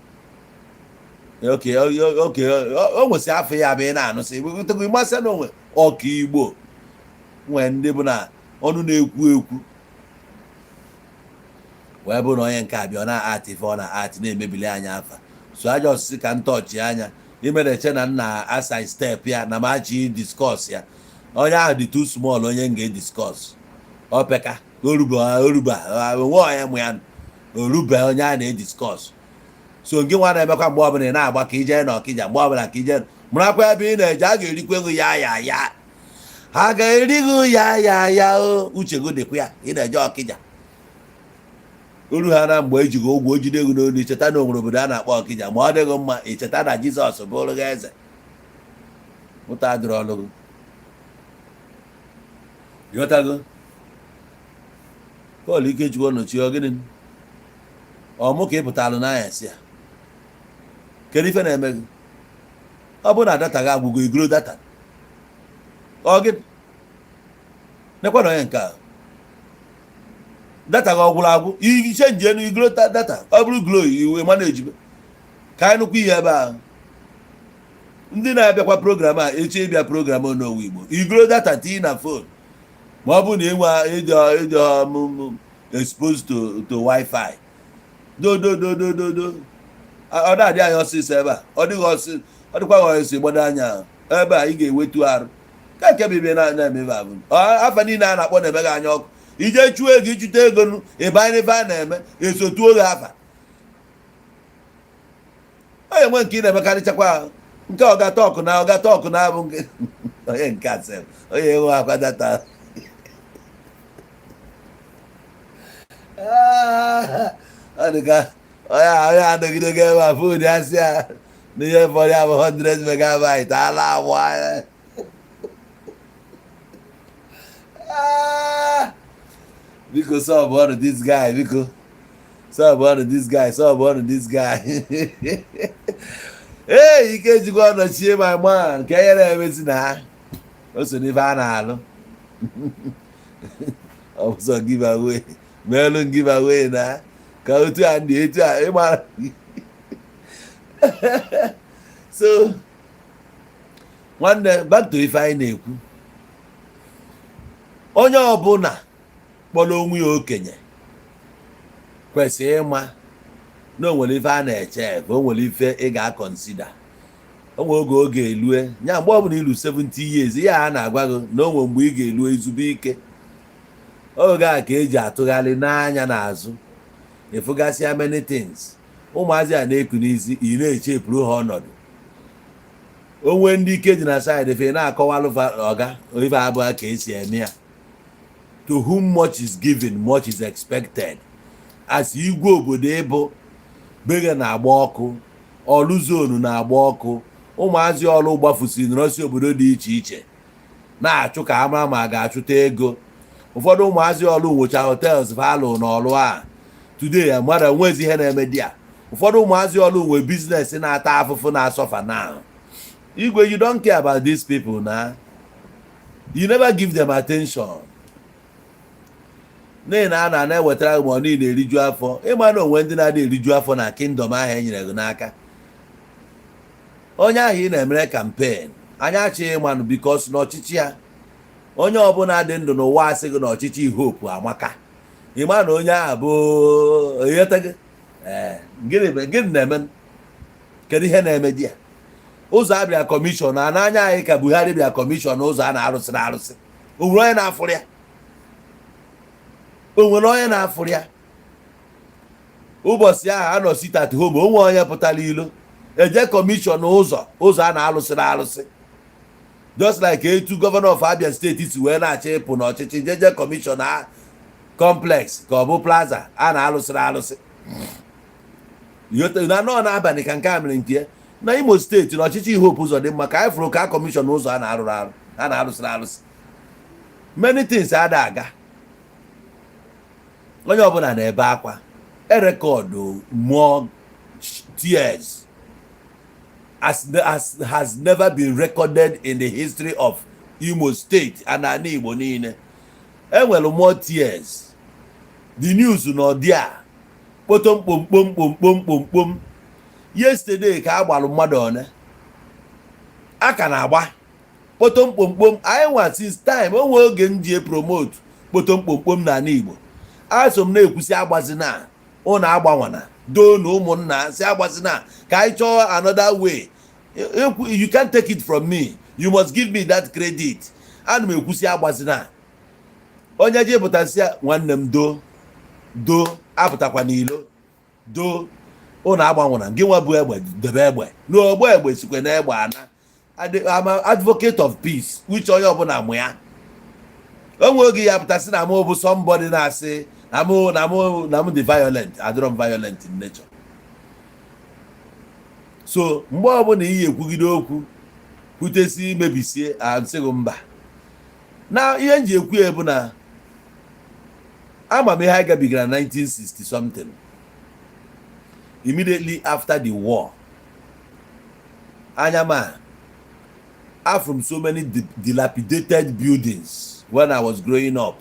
Oke o nwesị afọ ya bụ ị na-anụsị ịmasị na onwe ọka Igbo nwee ndị bụ na ọnụ na-ekwu ekwu wee bụ na onye nke abịa ọ na-atị ife ọ na-atị na-emebili anya afa. So aja osisi ka ntọọchị anya imere eche na nna asa step ya na machi discuss ya. Onye ahụ dị too small, onye m ga-ediscuss opeka oruba oruba onwe onye mụ ya orube onye a na-ediscuss. So gị nwa na-emekwa mgbe ọbụla ị na-agba ka ije n'Ọkịja, mgbe ọbụla ka ije marakwa ebe ị na-eje, a ga-erikwa ego ya ya ya, ha ga-eri gị ya ya ya. O uche gị dịkwa ya, ị na-eje Ọkịja uru ha na mgbe ejighị ụgwọ o jide ego n'olu. Icheta na onwere obodo a na-akpọ Ọkịja, ma ọ dịghị mma icheta na Jizọs bụrụ gị eze mụta adịrị ọlụ gị. Ịghọtago? Pọl Ikechukwu nọchie ọ gịnị ọ mụ ka ị pụtalụ n'anyasị a? Kedu ife na-eme gị? Ọ bụrụ na data gị agwụgo, igoro data ọ gị nekwa na onye nke a data gị ọ gwụrụ agwụ, ichange enu igoro data. Ọ bụrụ Glo iwe mana ejibe ka anyị nụkwa ihe ebe ahụ. Ndị na-abịakwa program a echi ịbịa program Onowu Igbo, igoro data tinye na phone, ma ọ bụrụ na ịnwe ịdị exposed to wifi. Do do do do do do, ọ na-adị anyị ọsịsọ ebe a, ọ dịghị ọsị, ọ dịkwa gị ọsịsọ gbado anya ebe a ị ga-ewetu arụ ka nke bụ ibe na-emebe abụ afa niile a na-akpọ na-eme gị anya ọkụ. Ije chụọ ego, ịchụta ego nụ ịbanye n'ife a na-eme esotuo gị afa onye nwe nke ị na-emekarịchakwa ahụ nke ọga tọkụ na ọga tọkụ na abụ nke onye nke asem onye enwe akwa data. Ọ dị ka onye onye anọgidego ebe a, phone ya sị ya n'ihe fọrọ ya bụ 100 megabyte ala agba. Biko sub ọnụ this guy, biko sub ọnụ this guy, sub ọnụ this guy. Ee, ike jikwa ọnọchie my man ka ihe na-emezi na ha o so n'ife a na-alụ ọzọ give away meelu give away na ka otu a ndị etu a ịmara. So nwanne, back to ife anyị na-ekwu. Onye ọbụla kpọrọ onwe ya okenye kwesịrị ịma na o nwere ife a na-eche, ka o nwere ife ị ga-aconsider. O nwere oge oge elue nya mgbe ọbụla ilu 70 years, ihe a na-agwa gị na o nwere mgbe ị ga-elu ezube ike. Oge a ka eji atụgharị n'anya n'azụ efugasịa many things. Ụmụazị a na-eku n'isi, ị na-echepụrụ ha ọnọdụ onwe ndị ike dị na side fe na-akọwalụ ọga ife abụọ ka esi eme ya. To whom much is given, much is expected. As igwe obodo ịbụ bege na-agba ọkụ, ọlụ zonu na-agba ọkụ, ụmụazị ọlụ gbafusiri nọrọsi obodo dị iche iche na-achụ ka ama ma a ga-achụta ego. Ụfọdụ ụmụazị ọlụ nwecha hotels valụ n'ọlụ a today ya mmadụ nwezi ihe na-eme di ya. Ụfọdụ ụmụazị ọlụ nwe business na-ata afụfụ na-asuffer now. Igwe, you don't care about these people na you never give them attention n'ihi na a na na-ewetara gị ma ọ niile eriju afọ. Ịma na onwe ndị na-adị eriju afọ na kingdom ahụ e nyere gị n'aka, onye ahụ ị na-emere campaign anya achịghị ịmanụ because n'ọchịchị ya, onye ọbụla dị ndụ n'ụwa asị gị na ọchịchị Hope amaka, ịma na onye ahụ bụ ịghọtago. Ee, gịnị na-eme? Kedu ihe na-eme di ya? Ụzọ abịa commission a n'anya anyị ka Buhari bịa commission ụzọ a na-arụsịrị arụsị. O nwere onye na-afụrụ ya? O nwere onye na-afụrụ ya? Ụbọchị ahụ a nọ sit at home, onwe onye pụtara ilo eje commission ụzọ ụzọ a na-alụsịrị arụsị, just like etu governor of Abia State si wee na-achọ ịpụ n'ọchịchị jeje commission a complex ka ọ bụ plaza a na-alụsịrị alụsị na nọ n'abalị ka nke a mere nke ya na Imo State na ọchịchị Hope Uzodimma ka anyị fụrụ ka commission ụzọ a na-arụrụ arụ a na-alụsịrị alụsị. Many things ada aga, onye ọbụla na-ebe akwa erecord more tears as has never been recorded in the history of Imo State and ala Igbo niile. Enwere more tears, the news nọ there kpotomkpomkpomkpomkpomkpom. Yesterday ka a gbalụ mmadụ one a ka na-agba kpoto mkpomkpom. Anyị nwa since time o nwee oge m ji promote kpoto mkpomkpom n'ala Igbo. Aso m na-ekwusi agbazina ụnụ, agbanwana doo na ụmụnna si agbazina ka anyị chọọ another way. You can't take it from me, you must give me that credit. Ana m ekwusi agbazina. Onye ji pụtasị ya, nwanne m, doo doo, apụtakwa n'ilo doo ụnụ, agbanwena. Gị nwa bụ egbe, debe egbe n'ogbo, egbe sikwe na egbe ana. I'm an advocate of peace, which onye ọbụla mụ ya. Onwe oge ya pụtasị na mụ bụ somebody na-asị na mụ na mụ na mụ dị violent. Adịrọ m violent in nature. So mgbe ọbụla iyi ekwugide okwu kwutesi mebisie, asịghị mba. Na ihe m ji ekwu ya bụ na ama m ihe anyị gabigara 1960 something, immediately after the war. Anya ma from so many dilapidated buildings when I was growing up.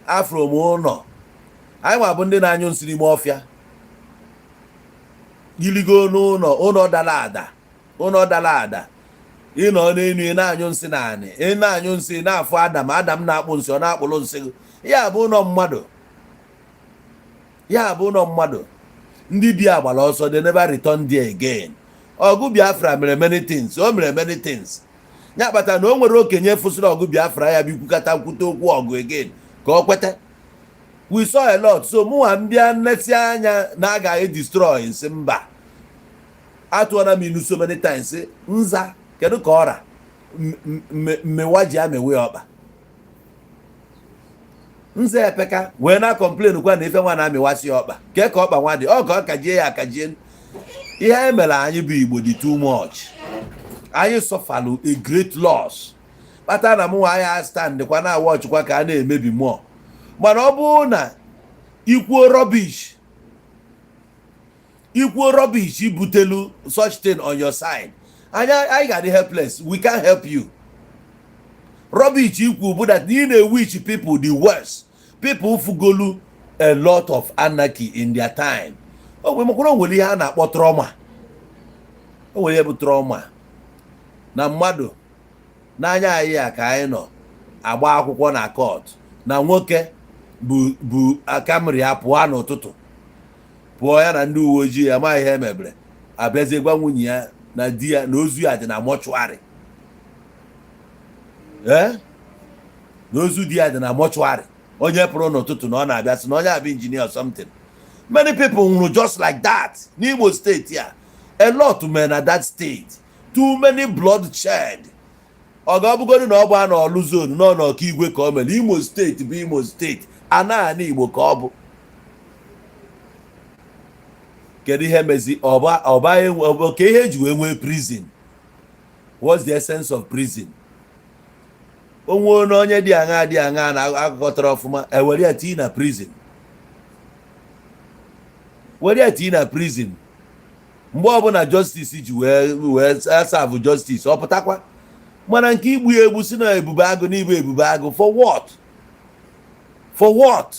Afro m ụlọ anyị nwa bụ ndị na-anyụ nsị n'ime ọfịa, yiligo n'ụlọ, ụlọ dara ada, ụlọ dara ada. Ịnọ n'elu, ị na-anyụ nsị naanị, ị na-anyụ nsị, na-afụ Adam. Adam na-akpụ nsị, ọ na-akpụrụ nsị. Ya bụ ụlọ mmadụ, ya bụ ụlọ mmadụ. Ndị bi agbara ọsọ, they never return there again. Ọgụ Biafra mere many things, o mere many things. Ya kpatara na o nwere okenye fụsịrị ọgụ Biafra ya bikwukata nkwute okwu ọgụ again ka ọ kweta. We saw a lot. So mụnwa m bịa nnesi anya na agaghị destroy nsị mba. Atụọna m ilu so many times sị, nza kedu ka ọra mmewa ji amewe ọkpa nza epeka wee na complain kwa na ife nwa na-amịwasị ọkpa kee ka ọkpa nwa dị ọ ka ọ kajie ya akajie. Ihe e mere anyị bụ Igbo dị too much. Anyị sufferlụ a great loss, kpata na mụ nwa anyị stand kwa na awọchịkwa ka a na-emebi mmụọ. Mana ọ bụrụ na ikwuo rubbish, ikwuo rubbish butelu such thing on your side, anyị anyị ga-adị helpless. We can't help you. Rubbish ikwu bụ that ị na-wish people the worst. People fugolu a lot of anarchy in their time. O nwere makwara, o nwere ihe a na-akpọ trauma. O nwere ihe bụ trauma na mmadụ n'anya anyị ya ka anyị nọ agba akwụkwọ na court na nwoke bụ bụ Camry ya pụọ n'ụtụtụ, pụọ ya na ndị uwe ojii amaghị ihe emebere, abịazie gwa nwunye ya na di ya na ozu ya dị na mortuary, ee, na ozu di ya dị na mortuary. Onye pụrụ n'ụtụtụ na ọ na-abịa sị na onye abụ engineer or something. Many people nwụrụ just like that n'Imo Steeti a. A lot mere na that state, too many bloodshed. Ọ ga-ọbụgodu na ọ bụ a na Ọlụ zone nọ n'Ọkaigwe ka o mere. Imo Steeti bụ Imo Steeti, ana Igbo ka ọ bụ. Kedu ihe mezi ọba ọba ka ihe eji wee nwee prison? What's the essence of prison? Onwe na onye dị aṅa dị aṅa na akụkọtara ọfụma, ewere ya tii na prison, were ya tii na prison. Mgbe ọbụla justice ji wee serve justice, ọ pụtakwa. Mana nke igbu ya egbu si na Ebube Agụ na ibu Ebube Agụ, for what? For what?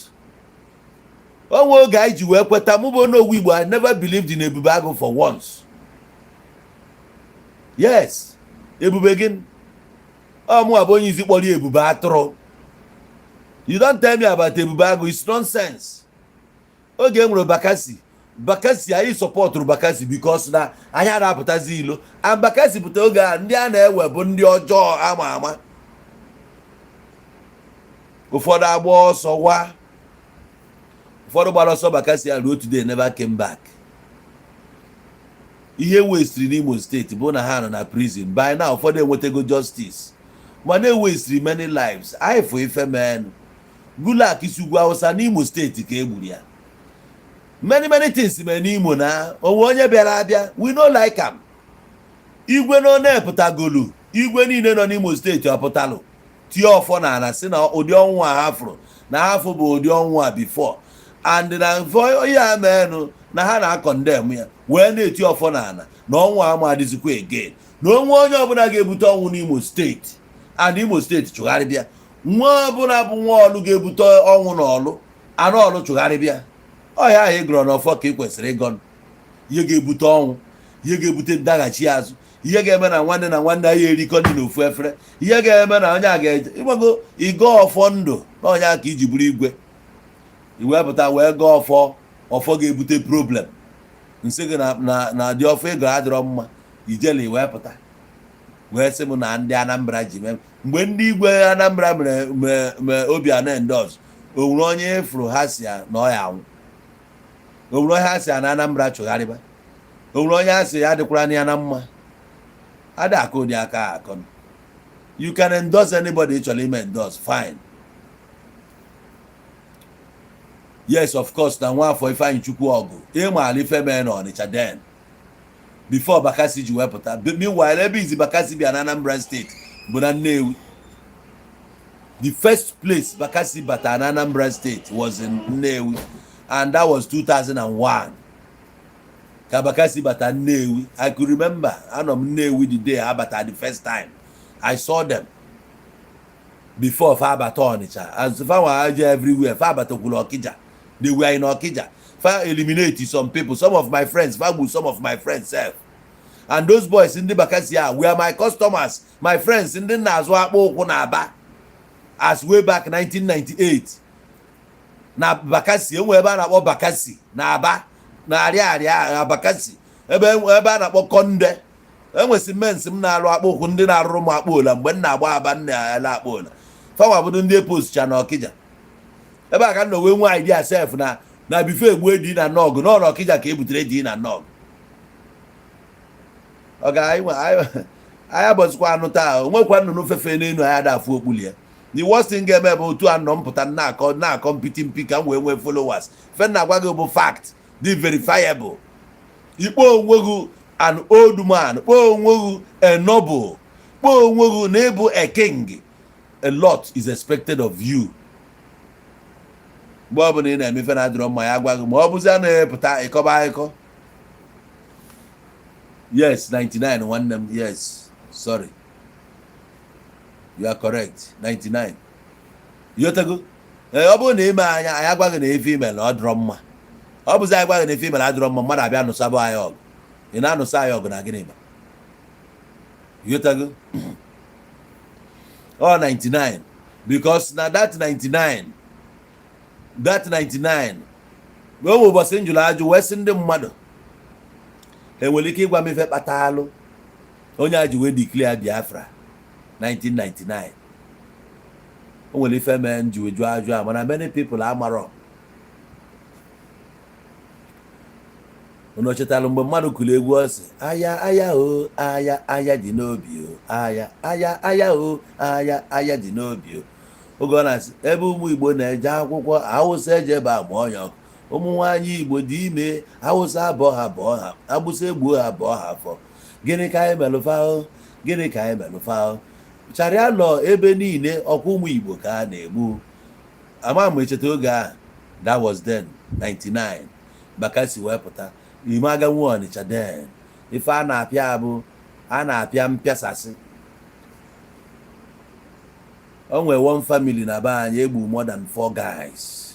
Onwe oge anyị ji wee kweta. Mụ bụ Onowu Igbo, I never believed in Ebube Agụ for once. Yes, ebube gịnị? Ọ mụ bụ onye izi kpọrọ ya ebube atụrụ. You don't tell me about Ebube Agụ, it's nonsense. Oge e nwere Bakassi, Bakassi, anyị supportụrụ Bakassi because na anyị na-apụtazi ilo and Bakassi pụta oge a, ndị a na-ewe bụ ndị ọjọọ ama ama. Ụfọdụ agba ọsọ wa, ụfọdụ gbara ọsọ Bakassi a ruo today never came back. Ihe wasteri n'Imo Steeti bụ na ha nọ na prison by now. Ụfọdụ enwetago justice, mana ewasteri many lives. Anyị fụ ife menụ Gulak isi ugwu Awụsa n'Imo Steeti ka e gburu ya. Many many things mere n'Imo na onwe onye bịara abịa, we no like am. Igwe na na-epụtagolu igwe niile nọ n'Imo Steeti ọpụtalụ tie ọfọ na ala si na ụdị ọnwụ a ha fụrụ na ha fụ bụ ụdị ọnwụ a before and na mfọ ihe a meenụ na ha na-acondemn ya, wee na-eti ọfọ na ala na ọnwụ a ma adịzikwa again, na onwe onye ọbụla ga-ebute ọnwụ n'Imo Steeti and Imo Steeti chụgharịbịa. Nwa ọbụla bụ nwa Ọlụ ga-ebute ọnwụ na Ọlụ anụ Ọlụ chụgharịbịa ọhịa ahụ ị gụrụ n'ọfọ ka ị kwesịrị ịgọ. Ihe ga-ebute ọnwụ, ihe ga-ebute ndaghachi azụ, ihe ga-eme na nwanne na nwanne anyị erikọ ndị n'ofu efere, ihe ga-eme na onye a ga-eje ịgbago ịgo ọfọ ndụ na onye a ka iji bụrụ igwe, iwepụta wee gaa ọfọ, ọfọ ga-ebute problem. Nsị gị na dị ọfọ ịgọ adịrọ mma. Ijele iwepụta wee sị m na ndị Anambra ji mee mgbe ndị igwe Anambra mere Obianọ endorse. O nwere onye ịfụrụ ha si ya na ọ ya anwụ? O nwere onye ha si ya na Anambra chụgharịba? O nwere onye ha si ya adịkwara ya na mma? Ada akụ ụdị aka akọ. You can endorse anybody ị chọrọ ime endorse, fine. Yes, of course, na Nwafọ Ifeanyị Chukwu ọgụ ịmaala ife mee na Ọnịcha then before Bakassi ji wepụta. Meanwhile, ebe izi Bakassi bịa na Anambra Steeti bụ na Nnewi. The first place Bakassi bata na Anambra State was in Nnewi, and that was 2001 ka Bakassi bata Nnewi. I could remember, anọ m Nnewi the day ha bata. The first time I saw them before fa abata Ọnịcha, as fa nwa aje everywhere, fa abatakwuru Ọkịja. They were in Ọkịja. Fa eliminate some people, some of my friends. Fa gbu some of my friends sef, and those boys, ndị Bakassi a, were my customers, my friends, ndị na-azụ akpụ ụkwụ na Aba as way back 1998 na Bakassi. Enwe ebe a na-akpọ Bakassi na Aba, na Arịa Arịa Bakassi, ebe a na-akpọ Konde. Enwesị mens m na-alụ akpụ ụkwụ, ndị na-arụrụ m akpụ ola mgbe m na-agba Aba, m na-ele akpụ ola. Fanwa bụdo ndị postcha na Ọkịja. Ebe a ka m nọ wee nwee idea sef na before egbuo edi na nọgụ nọ n'Ọkịja ka e butere edi na nọgụ. Ọ ga anyị abọzikwa anụ taa. O nwekwa nnụnụ fefe n'elu anyị ada afụ okpuli ya. The worst thing ga-eme bụ otu a nọ mpụta na-akọ mpiti mpi ka m wee nwee followers. Fe na-agwa gị bụ fact dị verifiable. Ikpo onwe gị an old man, kpọọ onwe gị a noble, kpọọ onwe gị na ịbụ a king, a lot is expected of you. Mgbe ọbụla ị na-eme ife na-adịrọ mma, ya gwa gị, ma ọ bụzi a na-epụta ịkọba akụkọ. Yes, 99, nwanne m. Yes, sorry, you are correct, 99. Yotego. Ee, ọ bụrụ na ime anya anyị agwa gị na ife ime na ọ dịrọ mma, ọ bụzi anyị gwa gị na ife ime na adịrọ mma, mmadụ abịa nụsabụ anyị ọgụ. Ị na-anụsa anyị ọgụ na gịnị ma? Yotego. Ọ 99, because na that 99, that 99, o nwe ụbọchị m jụrụ ajụ wee sị ndị mmadụ enwere ike ịgwa m ife kpatalụ onye a ji wee declare Biafra 1999. O nwere ife mee m ji wee jụọ ajụ a, mana many people amarọ. Unu chetara mgbe mmadụ kụrụ egwu, ọ sị, "Aya aya o, aya aya dị n'obi o, aya aya aya o, aya aya dị n'obi o"? Oge ọ na-asị ebe ụmụ Igbo na-eje akwụkwọ, Awụsa eje ebe a mụọ ya ọkụ. Ụmụ nwaanyị Igbo dị ime, Awụsa abụọ ha bụọ ha, agbụsị egbuo ha bụọ ha afọ. Gịnị ka anyị melụfa o? Gịnị ka anyị melụfa o? Sharia law ebe niile, ọkwa ụmụ Igbo ka a na-egbu. Ama m echeta oge ahụ. That was then 99. Bakassi wee pụta ime aga nwe Ọnịcha then. Ife a na-apịa bụ a na-apịa mpịasasị. O nwere one family na be anyị egbu more than four guys.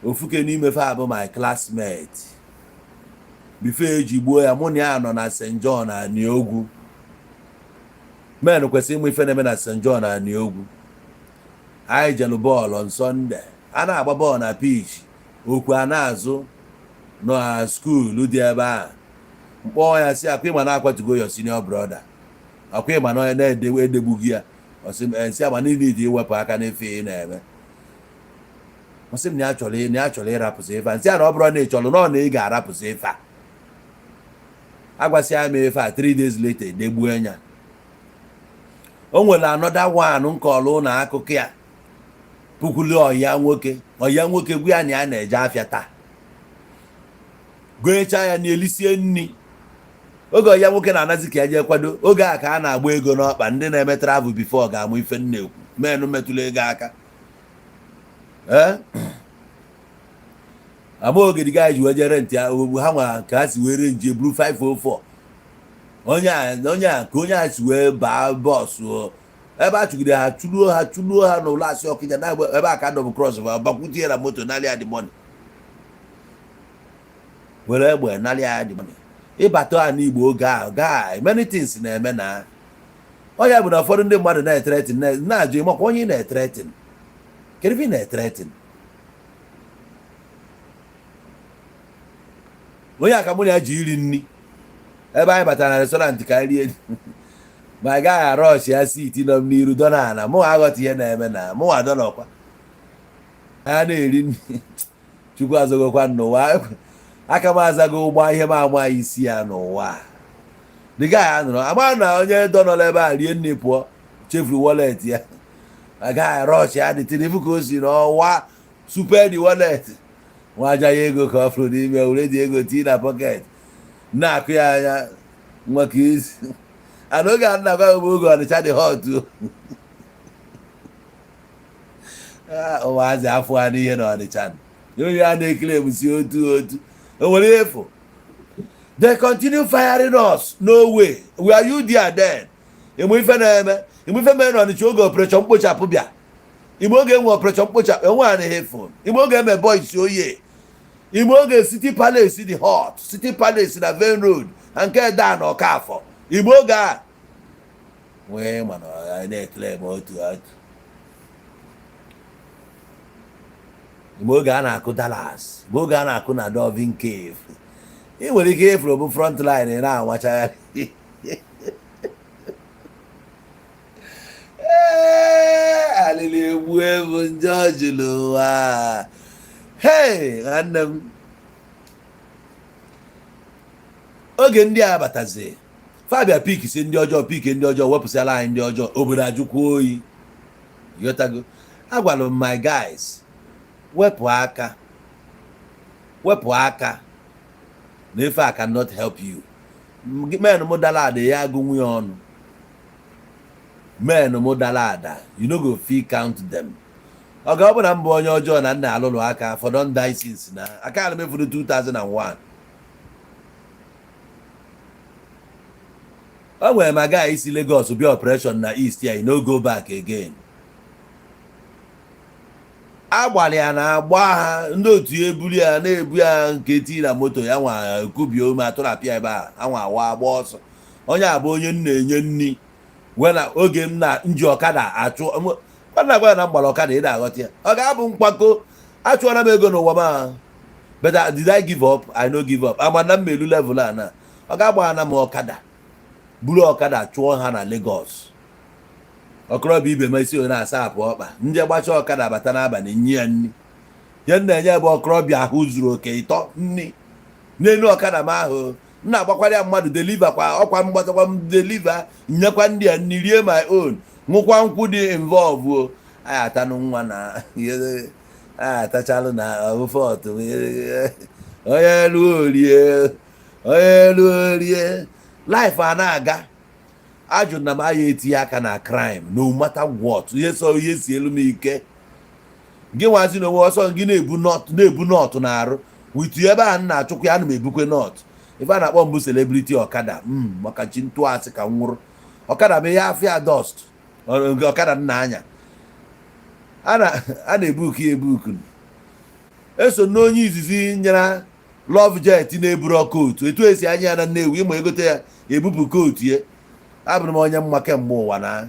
Ofuke n'ime fa bụ my classmate. Before eji gbuo ya, mụ na ya nọ na St. John Aniogwu. Men kwesịrị ịmụ ife na-eme na St. John Aniogwu. Anyị jelu bọọlụ on Sunday. A na-agba bọọlụ na pitch, okwu a na-azụ na school dị ebe a. Mkpọọ ya si, "Akwa ịma na-akwatugo your senior brother? Akwa ịma na onye na-edegbughị ya?" Ọsị m nsị agba niile dị iwepụ aka n'efe ị na-eme. Ọsị m na ya chọrọ ịrapụsị ife a. Nsị a na ọ bụrụ na ị chọrọ na ọ na ị ga-arapụsị ife a. Agwasịa m ife a, 3 days later edegbuo ya. O nwere another one nkọlụ na akụkọ ya pukwuli ọya nwoke. Ọya nwoke gwa ya na ya na-eje afịa taa, gonyecha ya na-elisie nri. Oge ọya nwoke na-anazi ka ya jee kwado, oge a ka a na-agba ego n'ọkpa. Ndị na-eme travel before ga-amụ ife nnekwu menụ metụla ego aka. Ee, ama ogidi ga ji wee jee rent ya ogbu ha nwa ka ha si wee renji buru 504. Onye a ka onye a si wee baa bus ebe a chụgide ha, chụluo ha, chụluo ha n'ụlọ asị Ọkịja na ebe a ka double cross ba bakwutie na moto n'alịa the money. Were egbe narị ya dị money. Ịbata ala Igbo oge ahụ, guy, many things na-eme na ọ ya bụ na ụfọdụ ndị mmadụ na-ethreaten, na-ajụ, ịmakwa onye ị na-ethreaten? Kedu ife ị na-ethreaten? Onye a ka mụ na ya ji iri nri ebe anyị batara na restaurant ka anyị rie, ma anyị gaghị arush ya, seat nọ m n'iru dọna ala. Mụ aghọta ihe na-eme na mụ adọnọkwa ha na-eri nri. Chukwu azọgokwa n'ụwa, aka m azago ụgbọ ihe m ama isi ya n'ụwa. The guy a nụrụ ama na onye dọnọrọ ebe a rie nri pụọ, chefuru wallet ya. Agaghị rush ya dị tiri ka o si n'ọwa super the wallet, nwa aja ya ego ka ọ fụrụ n'ime, were dị ego tii na pocket, na-akụ ya anya nwa ka ezi. And oge a nna gwa bụ oge Ọnịcha dị hot. Ụmụazị afọ ha n'ihe na Ọnịcha, onye a na-ekiri ebusi otu otu o nwere efu. They continue firing us. No way. Were you there then? Ịmụ ife na-eme, ịmụ ife mere na Ọnịcha oge operation mkpochapụ bịa? Ime oge enwe operation mkpochapụ enwe a na efu? Ime oge eme boys oye? Ime oge City Palace dị hot, City Palace na Venn Road na nke Dan Ọkafọ? Ime oge a nwee mana ọ na-ekele m otu otu. Ime oge a na-akụ Dallas, mgbe oge a na-akụ na Dovin Cave, ị nwere ike ịfụrụ bụ front line ị na-awachagharị. Ee, alịlị egbu ebu njọ jụrụ ụwa. Hei, nwanne m, oge ndị a batazi, fabia pick si ndị ọjọọ, pick ndị ọjọọ, wepụsịala anyị ndị ọjọọ, obodo ajụkwa oyi. Ghọtago? Agwara m my guys, wepụ aka, wepụ aka na ife a cannot help you. Men m dara ada ya agụ nwunye ọnụ. Men m dara ada, you no go fit count them. Ọ ga ọ bụ na mbụ onye ọjọọ na nna alụlụ aka for don die since na aka ala mefuru 2001. O nwere ma guy isi Lagos bịa operation na East ya, you no go back again. Agbalị ya na agba ha ndị otu ya eburu ya na-ebu ya nke tii na moto ya nwa kubie ome atụrapịa ebe a anwa awa agba ọsọ. Onye a bụ onye m na-enye nri wee na oge m na nji ọkada achụ kwana gwa na mgbara ọkada, ị na-aghọta ya. Ọ ga-abụ mkpako achụọla m ego n'ụwa m a. But did I give up? I no give up. Ama na mmelu level a na ọ ga-agba na m ọkada, buru ọkada chụọ ha na Lagos. Ọkọrọbịa ibe m esi onye na-asa apụ ọkpa ndị gbacha ọkada bata n'abalị nye ya nri. Ihe m na-enye bụ ọkọrọbịa ahụ zuru oke ịtọ nri n'elu ọkada m ahụ. M na-agbakwara ya mmadụ deliver kwa ọkwa mgbatakwa m deliver, nyekwa ndị a nri, rie my own, ṅụkwa nkwụ dị involve. O anyị atanụ nwa na anyị atachalụ na ofe ọtụ. Onye ruo orie, onye ruo orie, life a na-aga. Ajụ na m aya etinye aka na crime no matter what. Ihe sọ ihe si elu m ike gị nwazi na onwe ọsọ gị na-ebu nut, na-ebu nut na-arụ with ebe a m na-achụkwa ya. Ana m ebukwe nut, ife a na-akpọ mbụ celebrity ọkada m maka chi ntụasị ka m nwụrụ ọkada m ihe afịa dust ọkada nna anya a na-ebuku ya ebuku. Eso n'onye izizi nyere Love Jet na-eburu kootu etu esi anya ya na Nnewi ịma egote ya ebupụ kootu ya. Abụrụ m onye mma kemgbe ụwa na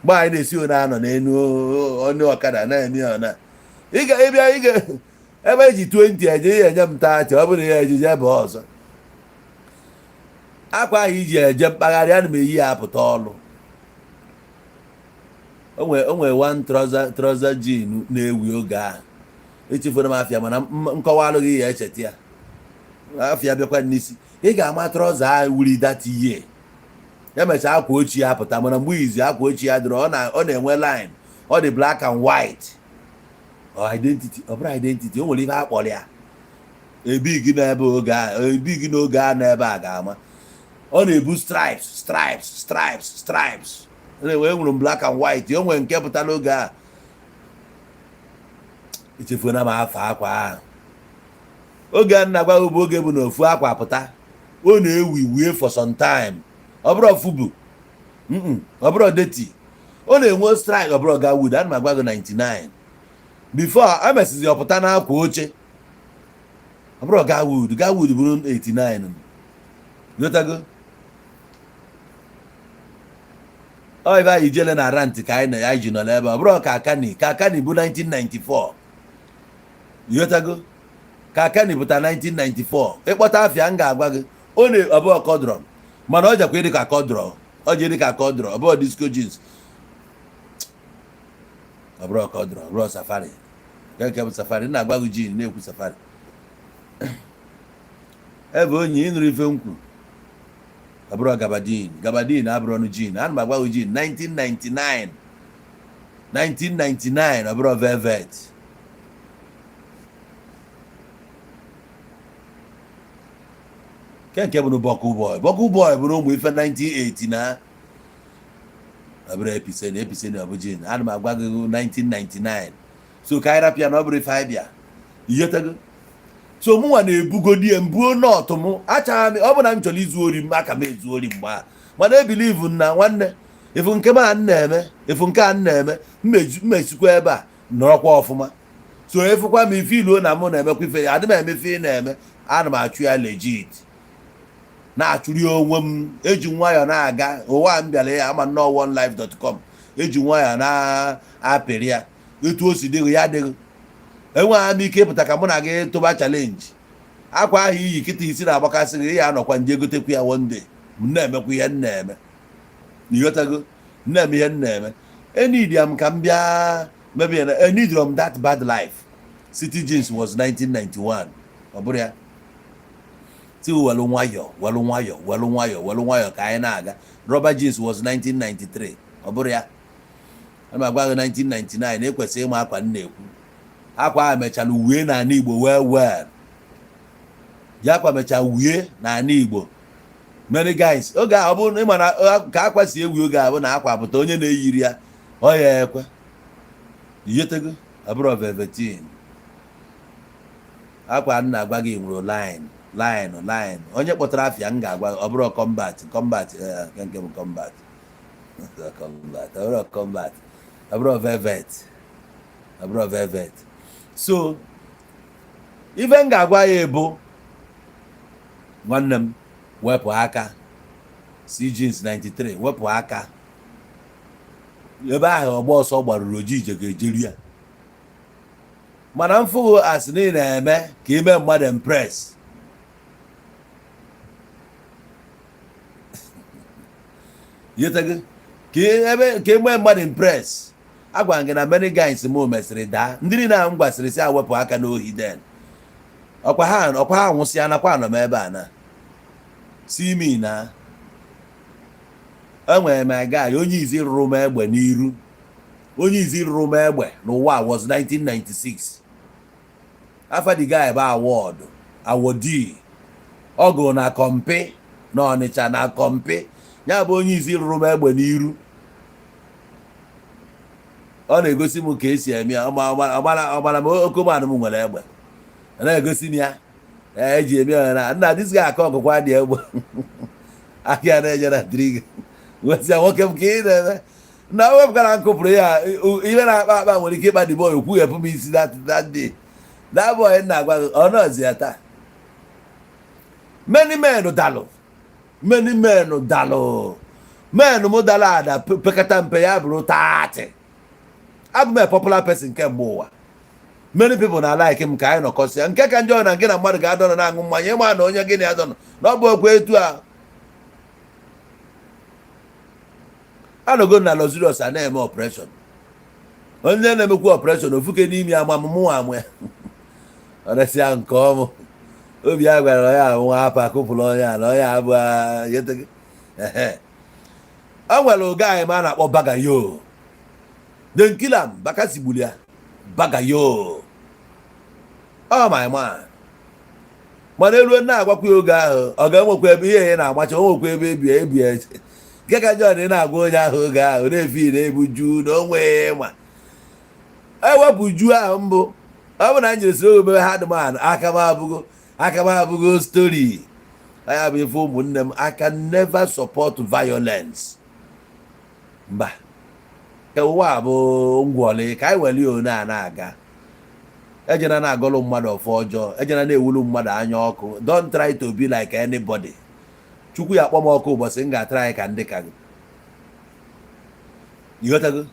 mgbe anyị na-esi one anọ n'enu onye ọkada na-eme ya na ịbịa ịga ebe eji 20 eje ihe enye m 30. Ọ bụrụ ya ejije ebe ọzọ akwa ahụ iji eje mkpagharị, ana m eyi ya apụta ọlụ. O nwere one trouser jean na-ewi oge ahụ, echefuru m afịa, mana nkọwa alụghị ya echeta ya. Afịa bịakwa n'isi, ị ga-ama trouser ahụ wuri that year. Ya mechaa akwa ochie apụta, mana mgbe izi akwa ochie adịrọ, ọ na-enwe line, ọ dị black and white. Ọ identity, ọ bụrụ identity, o nwere ife akpọrọ ya ebigi n'ebe oge a, ebigi n'oge a n'ebe a ga-ama. Ọ na-ebu stripes, stripes, stripes, stripes. Enwere m black and white. O nwere nke pụta n'oge a, echefuona m afọ akwa ahụ. Oge a nna gwa bụ oge bụ na ofu akwa pụta, ọ na-ewi wie for some time. Ọ bụrụ fubu, ọ bụrụ deti, ọ na-enwe strike, ọ bụrụ ga wood. Ana m agwa gị 99 before emesizi ọpụta n'akwa oche. Ọ bụrụ Garwood, Garwood bụrụ 89. Gotago ọ ebe anyị jele na rant ka anyị na ya ji nọ n'ebe ọ bụrụ Kakani. Kakani bụ 1994. Ịghọtago? Kakani pụta 1994. Ịkpọta afịa m ga-agwa gị, ọ na ọ bụghị corduroy, mana ọ jakwa ịdị ka corduroy, ọ ji ịdị ka corduroy. Ọ bụghị disco jeans, ọ bụrụ corduroy, ọ bụrụ safari. Nke bụ safari na-agwa gị jean na-ekwu safari ebe onye ịnụrụ ife nkwu. Ọ bụrụ gabardine, gabardine abụrụ ọnụ jean. Ana m agwa gị jean 1999, 1999. Ọ bụrụ velvet. Nke bụ Buckle Boy, Buckle Boy bụrụ ụmụ ife 1980 na ọ bụrụ episeni, episeni ọ bụ jean. Ana m agwa gị 1999. So ka anyị rapịa na ọ bụrụ ife anyị bịa ihetego. So mụnwa na-ebugodi ya mbuo nọtụ m achagha m. Ọ bụ na m chọrọ izu ori m, aka m ezu ori mgbe a, mana e believe na nwanne, ifu nke m a m na-eme, ifu nke a m na-eme, mmesikwa ebe a nọrọkwa ọfụma. So efukwa m ife iluo na mụ na-emekwa ife adị m emefe ị na-eme, ana m achụ ya legit, na-achụri onwe m, eji nwayọọ na-aga ụwa m bịara ya ama nnọọ onelife.com, eji nwayọọ na-apịrị ya etu o si dịghị ya adịghị. Enweghị m ike ịpụta ka mụ na gị tụba challenge. Akwa ahụ iyi kịta isi na-agbakasị gị ya, anọkwa nje gotekwa ya one day. M na-emekwa ihe m na-eme, ịghọtago? M na-eme ihe m na-eme. Enidia m ka m bịa maybe enidrom m that bad life. City Jeans was 1991. Ọ bụrụ ya ti welu nwayọ, welu nwayọ, welu nwayọ, welu nwayọ ka anyị na-aga. Rubber Jeans was 1993. Ọ bụrụ ya ana m agwa gị 1999. Ekwesịghị ịma akwa m na-ekwu. Akwa ahụ mechara uwe n'ala Igbo well ji akwa mechaa wie n'ala Igbo. Many guys oge ahụ, ọ bụrụ na ịma na ka akwa si ewi oge ahụ na akwa pụta, onye na-eyiri ya ọ ya ekwe iyetego. Ọ bụrụ velveteen akwa m na-agwa gị nwere line, line, line. Onye kpọtara afịa m ga-agwa, ọ bụrụ combat, combat, nke nke bụ combat, combat. Ọ bụrụ combat, ọ bụrụ velvet, ọ bụrụ velvet. So ife m ga-agwa ya bụ, nwanne m, wepụ aka. C Jeans 93, wepụ aka ebe ahụ. Ọgba ọsọ gbaruru oji ije ga-ejeri ya, mana mfụghụ asị na ị na-eme ka ime mmadụ impress. Yetego ka ebe ka ime mmadụ impress. Agwara gị na many guys m mesịrị daa. Ndị niile ahụ m gwasịrị sị awepụ aka n'ohi den, ọkwa ha, ọkwa ha nwụsịa nakwa anọ m ebe a na see me na enwere m guy onye izi rụrụ m egbe n'iru. Onye izi rụrụ m egbe n'ụwa was 1996. Afa the guy bụ award awardee ọgụ na kọmpi na Ọnịcha na kọmpi. Ya bụ onye izi rụrụ m egbe n'iru. Ọ na-egosi m ka esi eme ya. Ọmara m okomanụ m nwere egbe. Ọ na-egosi m ya eji eme ya na nna this guy aka ọgụkwa dị egbe aka ya na-eje na trigger. Wesịa nwoke m ka ị na-eme na wepụkara nkụpụrụ ya ihe na-akpa akpa nwere ike ịkpa the boy kwughepụ m isi that day. That boy na-agwa gị ọ nọzi ya taa. Many men dalụ, many men dalụ, men m dara ada pekata mpe ya bụrụ 30. Abụ m a popular person kemgbe ụwa. Many people na like m ka anyị nọkọsịa. Nke ka njọ na gị na mmadụ ga-adọnọ na-aṅụ mmanya, ịma na onye gị na ya dọnọ na ọ bụ okwu etu a anọgo na luxurious a na-eme operation. Onye na-emekwu operation ofuke n'ime ya ama m mụ amụ ya. Ọ resịa nke ọmụ obi ya gwara ya nwa hapụ akụpụrụ onye a na onye abụ ehe. O nwere oge anyị ma a na-akpọ Bagayo denkilam Bakasi gburu ya. Bagayo, oh my man. Mana eruo na-agwakwa ya oge ahụ, ọ ga-enwekwa ebe ihe ya na-amacha, o nwekwa ebe ebi ebi eche. Nke ka John ị na-agwa onye ahụ oge ahụ na-efi na-ebu juu na onwe ma ewepụ juu ahụ mbụ. Ọ bụ na m jiri soro mebe hardman, aka m abụgo, aka m abụgo story ya bụ ife. Ụmụnne m, I can never support violence. Mba, ka ụwa a bụ ngwọli ka anyị were one a na-aga. Ejena na-agọlụ mmadụ ọfọ ọjọọ, ejena na-ewulu mmadụ anya ọkụ. Don't try to be like anybody. Chukwu ya akpọ m ọkụ ụbọchị m ga-atara ka ndị ka gị. Ịghọtago?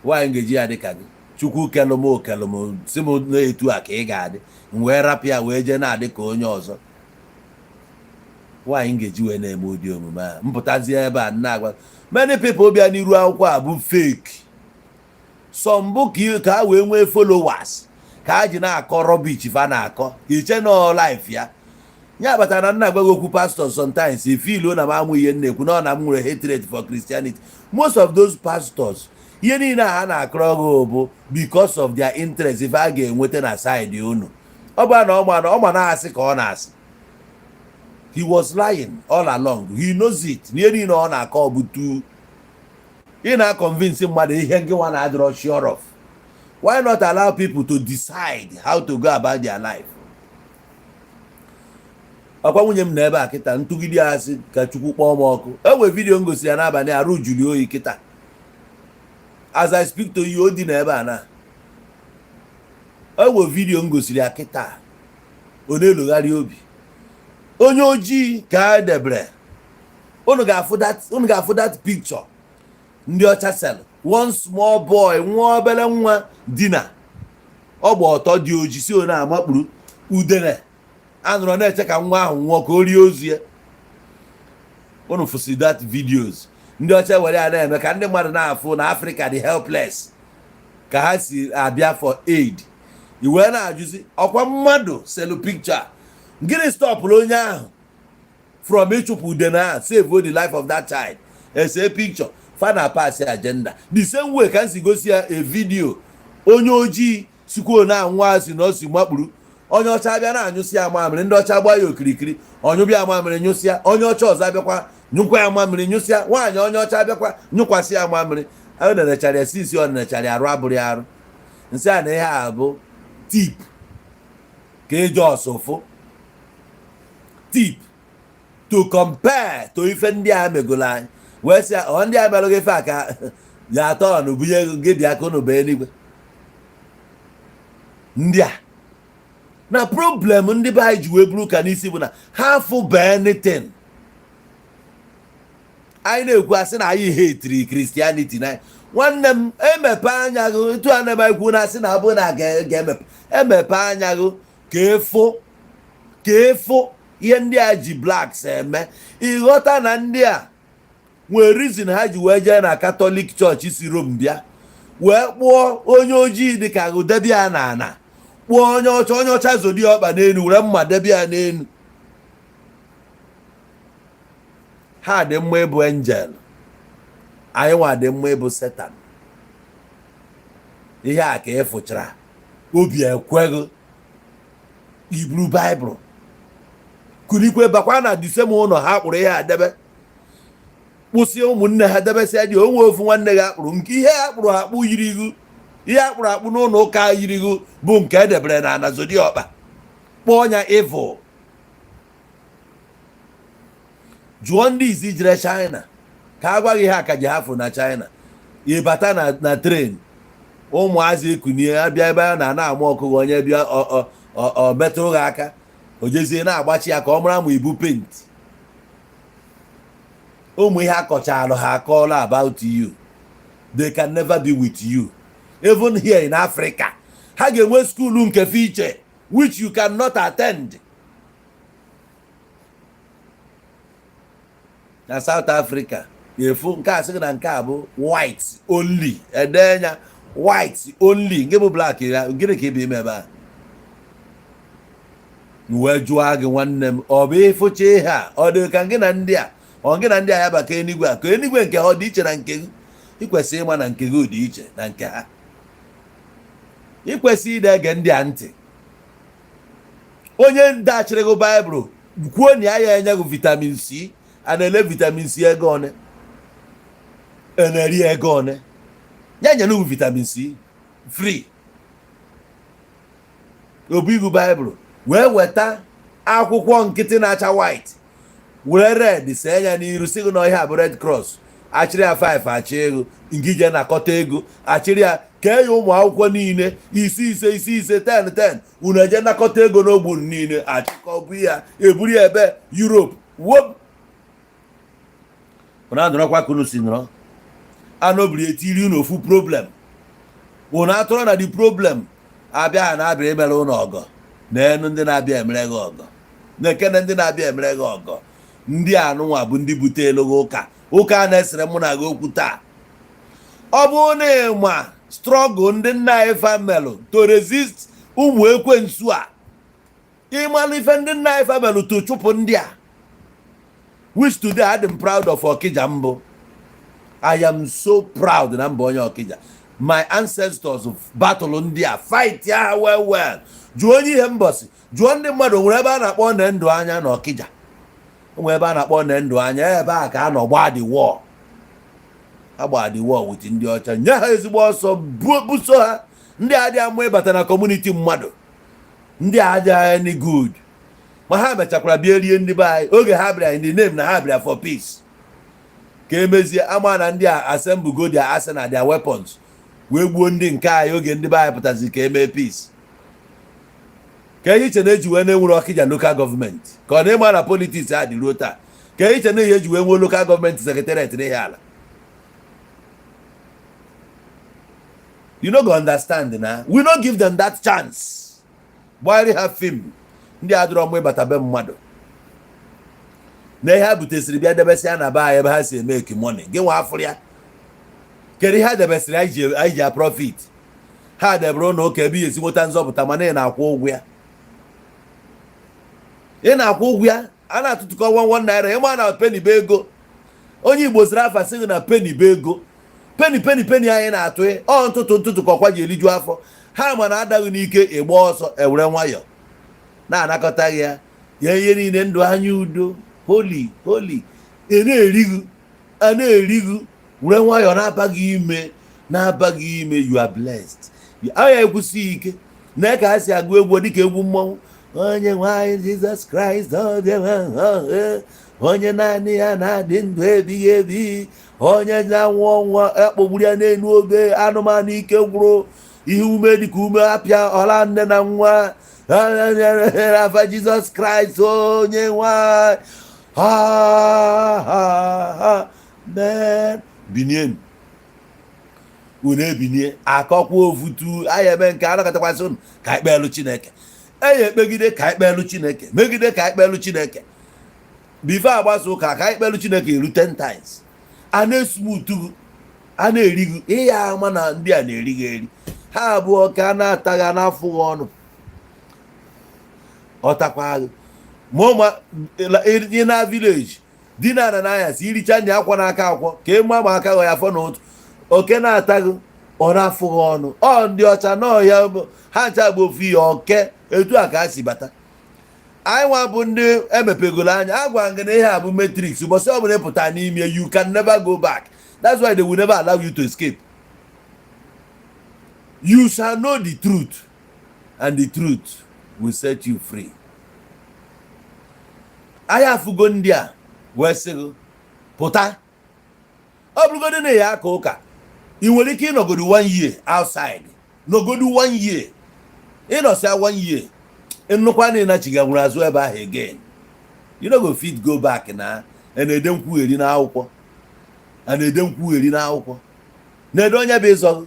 Nwaanyị ga-eji ya dị ka gị. Chukwu kelụ m, okelụ m, si m na-etu a ka ị ga-adị, m wee rapụ ya wee jee na-adị ka onye ọzọ. Nwaanyị ga-eji wee na-eme ụdị omume a mpụtazie ebe a na-agwa many people bịa n'iru akwụkwọ a bụ fake. Some bụ ka ha wee nwee followers ka ha ji na-akọ rubbish fa na-akọ iche na life ya. Ya batara na nna agwa gị okwu pastor, sometimes I feel na m amụ ihe m na-ekwu na ọ na m nwere hatred for Christianity. Most of those pastors, ihe niile a ha na-akọrọ gị bụ because of their interest, ife a ga-enweta na side unu. Ọ bụ na ọ ma na ọ ma na-asị ka ọ na-asị. He was lying all along. He knows it. N'ihe niile ọ na-akọ bụ tu ị na-convince mmadụ ihe ngị nwa na-adịrọ sure of. Why not allow people to decide how to go about their life? Ọkwa nwunye m na ebe a kịta ntụgide asị ka Chukwu kpọọ m ọkụ. E nwere video m gosi ya n'abalị, arụ juli oyi. Kịta as I speak to you, o dị na ebe a na e nwere video m gosiri ya kịta, ọ na-elogharị obi. Onye ojii ka a debere, unu ga-afụ that picture ndị ọcha sel. One small boy, nwa obere nwa dina ọgba ọtọ dị oji si one amakpuru udene anụrụ na-eche ka nwa ahụ nwụọ ka o rie ozu ya. Unu fụsi that videos. Ndị ọcha were ya na-eme ka ndị mmadụ na-afụ na Afrịka dị helpless, ka ha si abịa for aid. I wee na-ajụzi, ọkwa mmadụ selu picture, gịnị stopụrụ onye ahụ from ịchụpụ udene ahụ, save the life of that child? Ese picture fa na pass agenda. The same way ka m si gosi ya a video, onye ojii sikwuo na anwụ asị na ọ si makpuru, onye ọcha abịa na-anyụsị ya mamịrị. Ndị ọcha gba ya okirikiri, ọnyụbịa mamịrị nyụsịa. Onye ọcha ọzọ abịakwa nyụkwa ya mamịrị nyụsịa. Nwaanyị onye ọcha abịakwa nyụkwasị ya mamịrị. Ọ nenechara ya sisi, ọ nenechara ya arụ abụrụ ya arụ. Nsị a na ihe a bụ tip ka eji ọsụfụ tip to compare to ife ndị a megolo anyị wee sị ọ ndị a merụghị ife a ka ya atọ na bunye gị bịa ka unu bee n'igwe. Ndị a na problem ndị be anyị ji wee buru ka n'isi bụ na ha afụbe anything. Anyị na-ekwu asị na anyị hateri Christianity na nwanne m, emepe anya gị etu a na-eme ekwu na asị na abụ na ga-emepe emepe anya gị ka ịfụ, ka ịfụ ihe ndị a ji blacks eme. Ịghọta na ndị a nwere reason ha ji wee jee na Catholic Church si Rome bịa wee kpụọ onye ojii dịka gụ debe ya na ana, kpụọ onye ọcha, onye ọcha zodi ọkpa n'elu, were mma debe ya n'elu. Ha dị mma ịbụ angel, anyị nwa dị mma ịbụ Satan. Ihe a ka ị fụchara obi ekweghị iburu Baịbụl kulikwe bakwa na disem ụlọ ha kpụrụ ihe a debe, kpụsị ụmụnne ha debesịa dị onwe ofu nwanne gị akpụrụ nke ihe akpụrụ akpụ yiri ihu, ihe akpụrụ akpụ n'ụlọ ụka yiri ihu bụ nke edebere na ana zodi ọkpa, kpọọ ya evil. Jụọ ndị izi jere China ka a gwaghị ha ka ji hafụ na China. Ịbata na train, ụmụazị ekunie abịa ebe a na ama ọkụghị, onye bịa ọ metụrụ gị aka, o jezie na-agbachi ya ka ọ mara ma ibu penti. Ụmụ ihe akọchalụ ha akọọla about you. They can never be with you. Even here in Africa, ha ga-enwe school nke iche which you cannot attend. Na South Africa efu nke a sị gị na nke a bụ white only, edenya white only, nke bụ black ya. Gịnị ka ị bụ ime ebe a? M wee jụọ gị, nwanne m, ọ bụ ịfụcha ihe a, ọ dị ka gị na ndị a, ọ gị na ndị a ya baka enigwe a, ka enigwe nke ha ọ dị iche na nke gị? Ị kwesịrị ịma na nke gị dị iche na nke ha. Ị kwesịrị ide ege ndị a ntị. Onye dachịrị gị Baịbụl kwuo na ya ya enye gị vitamin C. A na-ele vitamin C ego one? A na-eri ego one? Ya nyere gị vitamin C free, obu igu Baịbụl wee weta akwụkwọ nkịtị na-acha white, were red see ya n'iru, si gị na ihe a bụ red cross. Achịrị ya 5, achị ego ngije nakọta ego, achịrị ya kee ya ụmụ akwụkwọ niile, ise ise, ise ise, 10 10. Unu eje nakọta ego n'ogbu niile, achịkọ bụ ya, eburu ya ebe Europe wop. Unu anọrọkwa ka unu si nọrọ, anobiri etiri unu ofu problem. Unu atụrụ na the problem abịa, ha na-abịa emere ụnụ ọgọ na enu. Ndị na-abịa emere gị ọgọ na-ekene, ndị na-abịa emere gị ọgọ, ndị anụnwa bụ ndị bute elu gị ụka. Ụka a na-esere mụ na gị okwu taa, ọ bụrụ na ịma struggle ndị nna anyị famelụ to resist ụmụ ekwensu a, ịmalụ ife ndị nna anyị famelụ to chụpụ ndị a, which today adị m proud of Ọkịja mbụ. I am so proud na mba onye Ọkịja. My ancestors battle ndị a, fight ya well well. Jụọ onye ihe mbọsị, jụọ ndị mmadụ, nwere ebe a na-akpọ ne ndụ anya na Ọkịja, nwere ebe a na-akpọ ne ndụ anya. Ebe a ka a nọ gbaa the war. Agba the war with ndị ọcha, nye ha ezigbo ọsọ, buso ha. Ndị a adịghị ama ịbata na community mmadụ, ndị a adịghị any good. Ma ha mechakwara bịa rie ndị be anyị oge ha bịara in the name na ha bịara for peace, ka emezie ama na ndị a assemble go their arsenal, their weapons, wee gbuo ndị nke anyị oge ndị be anyị pụtazi ka emee peace. Ka ihe iche na-eji wee na-enwere Ọkịja local government, ka ọ na-ịma na politics a dị ruo taa. Ka ihe iche na ihe eji wee nwee local government secretariat n'ihe ala, you no go understand na we no give them that chance. Gbanyere ha fim, ndị a dụrọ mma ịbata be mmadụ na ihe ha butesịrị bịa debesịa na be anyị ebe ha si eme ekimoni. Gị nwa afụrụ ya, kedu ihe ha debesịrị anyị ji a profit? Ha debere ụlọ ụka ebe ihe esi nweta nzọpụta, mana ị na-akwụ ụgwọ ya, ị na-akwụ ụgwọ ya. A na-atụtụkọ 1 1 naira. Ịma na penny bụ ego. Onye Igbo ziri afa sị gị na penny bụ ego. Penny, penny, penny anyị na-atụ ọ ntụtụ ntụtụ ka ọkwa ji eliju afọ ha. Ma na adaghị n'ike ịgba ọsọ, ewere nwayọ na-anakọta gị ya ya ihe niile, ndụ anya udo, holy holy, ị na-erighu, a na-erighu, were nwayọ na-aba gị ime, na-aba gị ime. You are blessed. Anya ekwusighị ike na ka ha si agụ egwu dịka egwu mmọnwụ. Onye nwe anyị Jizọs Kraịst, ọ dị onye naanị ya na-adị ndụ ebighị ebi, onye na-anwụ ọnwụ akpọgburu ya n'elu obe, anụmanụ ike gwụrụ, ihe ume dịka ume apịa ọla nne na nwa, afa Jizọs Kraịst onye nwe anyị. Ha ha ha men binien, unu ebinie, akọkwa ofutu anyị eme nke anakọtakwasị unu ka anyị kpeelu Chineke. Enyi ekpegide ka anyị kpeelu Chineke, megide ka anyị kpeelu Chineke before agbasa ụka, ka anyị kpeelu Chineke eru 10 times. A na-esumutu, a na-eri gị ihe ama na ndị a na-eri gị eri. Ha abụọ ka a na-ataghị, a na-afụghị ọnụ, ọ takwa gị. Ma ụma ị na village di na ana n'anyasị, iricha nri akwa n'aka akwọ ka ị ma ma aka ghọ ya afọ na ụtụ oke na-ata gị, ọ na-afụghị ọnụ. Ọ ndị ọcha n'ọhịa bụ ha ncha bụ ofu ihe oke. Etu a ka ha si bata. Anyị nwa bụ ndị emepegolo anya, a gwara gị na ihe a bụ matrix. Ụbọchị ọ bụla ịpụta n'ime, you can never go back. That's why they will never allow you to escape. You shall know the truth and the truth will set you free. Anyị afụgo ndị a wee sị gị pụta. Ọ bụrụgodị na ya aka ụka, ị nwere ike ịnọgodo one year outside, nọgodo one year, ịnọsịa one year, nnukwu na ịnachiga nwere azụ ebe ahụ again. You no go fit go back. Na a na-ede nkwugheri n'akwụkwọ, a na-ede nkwugheri n'akwụkwọ. Na-ede onye bụ ịzọgụ,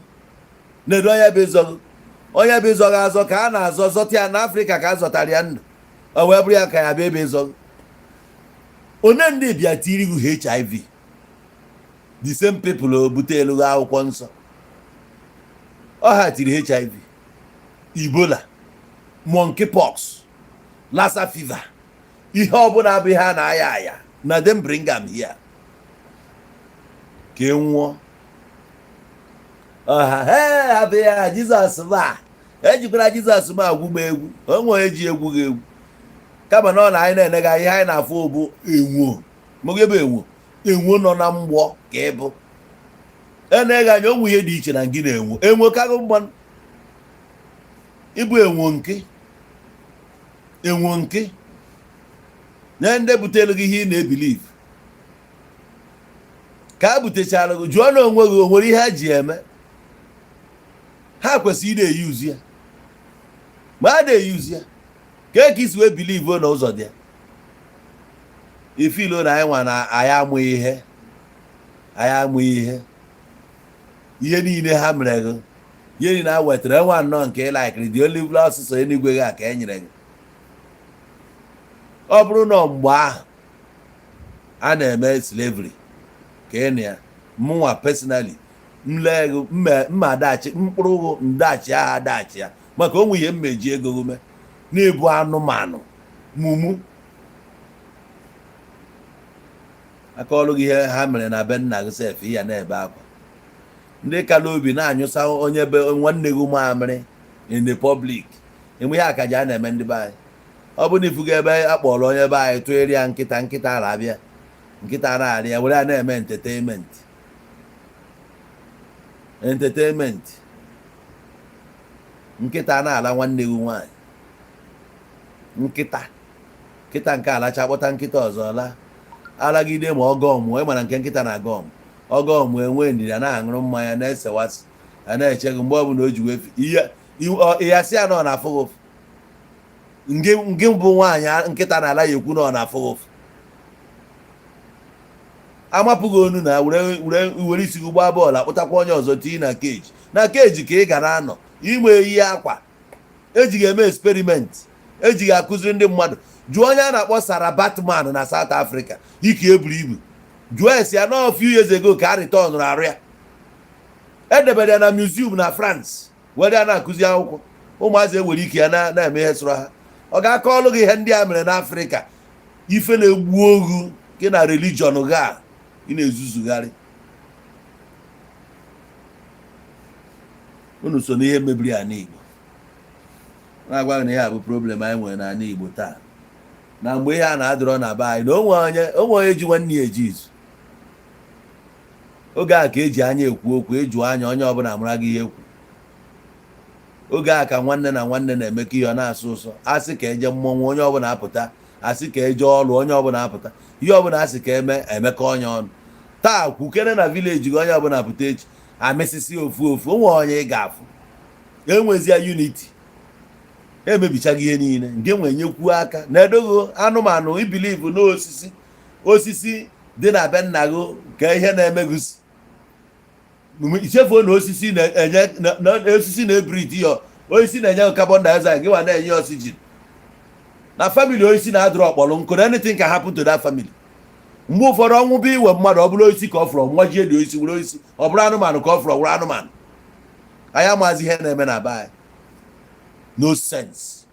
na-ede onye bụ ịzọgụ, onye bụ ịzọgụ azọ ka a na-azọ zọta ya n'Afrịka, ka a zọtara ya ndụ, o wee bụrụ ya ka ya bụ ebe ịzọgụ. One ndị bịa tiri gị HIV, the same people o bute elu gị akwụkwọ nsọ. Ọ ha tiri HIV, Ebola, monkeypox, Lassa fever, ihe ọbụla bụ ihe a na-aya aya na dem bring am here ka e nwụọ ọha. Ee, abụ ya Jizọs ma ejikwara Jizọs ma agwụ m egwu. Onwe onye ji egwu gị egwu, kama na ọ na anyị na-enega ihe anyị na-afụ bụ enwo mụgụ ebe enwo enwo nọ na mgbọ ka ịbụ e na-ege anya. Onwe ihe dị iche na gị na enwo. Enwo kago mgbanụ ịbụ enwo nke enwo nke na ndị butere gị ihe ị na-e believe. Ka a butechara gị, jụọ na onwe gị, o nwere ihe ha ji eme? Ha kwesịrị ị na-eyuzu ya, ma a na-eyuzu ya ka isi wee believe na ụzọ dị ya. Ifilo na anyị nwa na anyị amụghị ihe, anyị amụghị ihe. Ihe niile ha mere gị, ihe niile ha wetara, enwa nnọọ nke ị laikiri dị only ọsụsọ eluigwe gị a ka e nyere gị. Ọ bụrụ na mgbe ahụ a na-eme slavery ka ị na ya, mụnwa personally, mlee gị mma adachi mkpụrụ ndachi ahụ adachi ya, maka onwe ihe mmeji ego gị mee na-ebu anụmanụ mumu aka ọrụ gị. Ihe ha mere na be nna gị sef, ya na-ebe akwa. Ndị kala obi na-anyụsa onye be nwanne gị mamịrị in the public, enwe ihe akaja a na-eme ndị be anyị. Ọ bụ na ifugo ebe a kpọrọ onye be anyị tụgharị ya nkịta, nkịta na-abịa, nkịta na-arị ya, were ya na-eme entertainment, entertainment. Nkịta na-ala nwanne gị nwaanyị, nkịta nkịta nke alacha, kpọta nkịta ọzọ la alagide. Ma ọgọ mụọ, ị mara nke nkịta na-agọ ọmụ, ọgọ ọmụ enwe ndidi, a na-aṅụrụ mmanya, na-esewasị, a na-eche gị mgbe ọbụla o ji wee ihe asị ya na ọ na-afụ gị ụfụ. Ngị bụ nwaanyị nkịta na-ala ya ekwu na ọ na-afụ gị ụfụ, amapụghị onu na were were isi gị gbaa bọọlụ, akpụtakwa onye ọzọ tinye na keji, na keji ka ị ga na-anọ ime ihe akwa ejighị eme experiment, ejighị akụziri ndị mmadụ. Jụọ onye a na-akpọ Sarah Batman na South Africa, ike eburu ibu. Jụọ esi ya nọọ few years ago ka a return arụ ya, edebere ya na museum na France, were ya na-akụzi akwụkwọ. Ụmụazị ewere ike ya na-eme ihe sọrọ ha. Ọ ga-akọ ọlụ gị ihe ndị a mere n'Afrịka, ife na-egbu oghu gị na religion gị a ị na-ezuzugharị. Unu so n'ihe mebiri ala Igbo. Na-agwa gị na ihe a bụ problem anyị nwere n'ala Igbo taa. Na mgbe ihe a na-adọrọ na be anyị na onwe onye ji nwanne ya eji izu, oge a ka eji anya ekwu okwu, eju anya onye ọbụla mara gị ihe ekwu. Oge a ka nwanne na nwanne na-emekọ ihe, ọ na-asụ ụsọ. Asị ka eje mmọnwụ, onye ọbụla apụta. Asị ka eje ọrụ, onye ọbụla apụta. Ihe ọbụla asị ka eme, emekọ onye ọnụ. Taa kwukere na village gị, onye ọbụla pụta echi, amịsịsị ofu ofu, onwe onye ị ga-afụ enwezia unity. Emebichaghị ihe niile nke nwe nyekwuo aka na edogo anụmanụ. I believe n'osisi, osisi dị na be nna gị ka ihe na-emegusi. Ichefuo na osisi na-enye, na osisi na-e breathe ya, osisi na-enye carbon dioxide, gị nwa na-enye oxygen. Na family osisi na-adụrụ ọkpọrọ nkụ na anything can happen to that family. Mgbe ụfọdụ ọnwụ bụ iwe mmadụ, ọ bụrụ osisi ka ọ fụrụ nwajie dị osisi, were osisi, ọ bụrụ anụmanụ ka ọ fụrụ, were anụmanụ. Anyị amazi ihe na-eme na be anyị. No sense.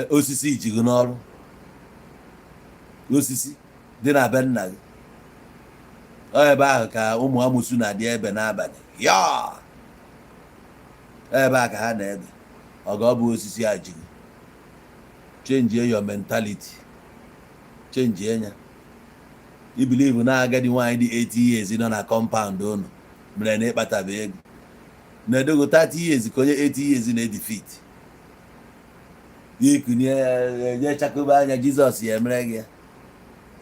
Osisi ji gị n'ọrụ, osisi dị na be nna gị, ọ ebe ahụ ka ụmụ amụsụ na-adị ebe n'abalị ya, ebe a ka ha na-ebe ọga. Ọ bụ osisi a ji gị. Change your mentality, change ya. I believe na agadi nwaanyị dị 80 years nọ na compound unu mere na ịkpataba ego na-edogo 30 years ka onye 80 years na-edefeat ya. Ikunye ejechakobe anya, Jizọs ya emere gị ya.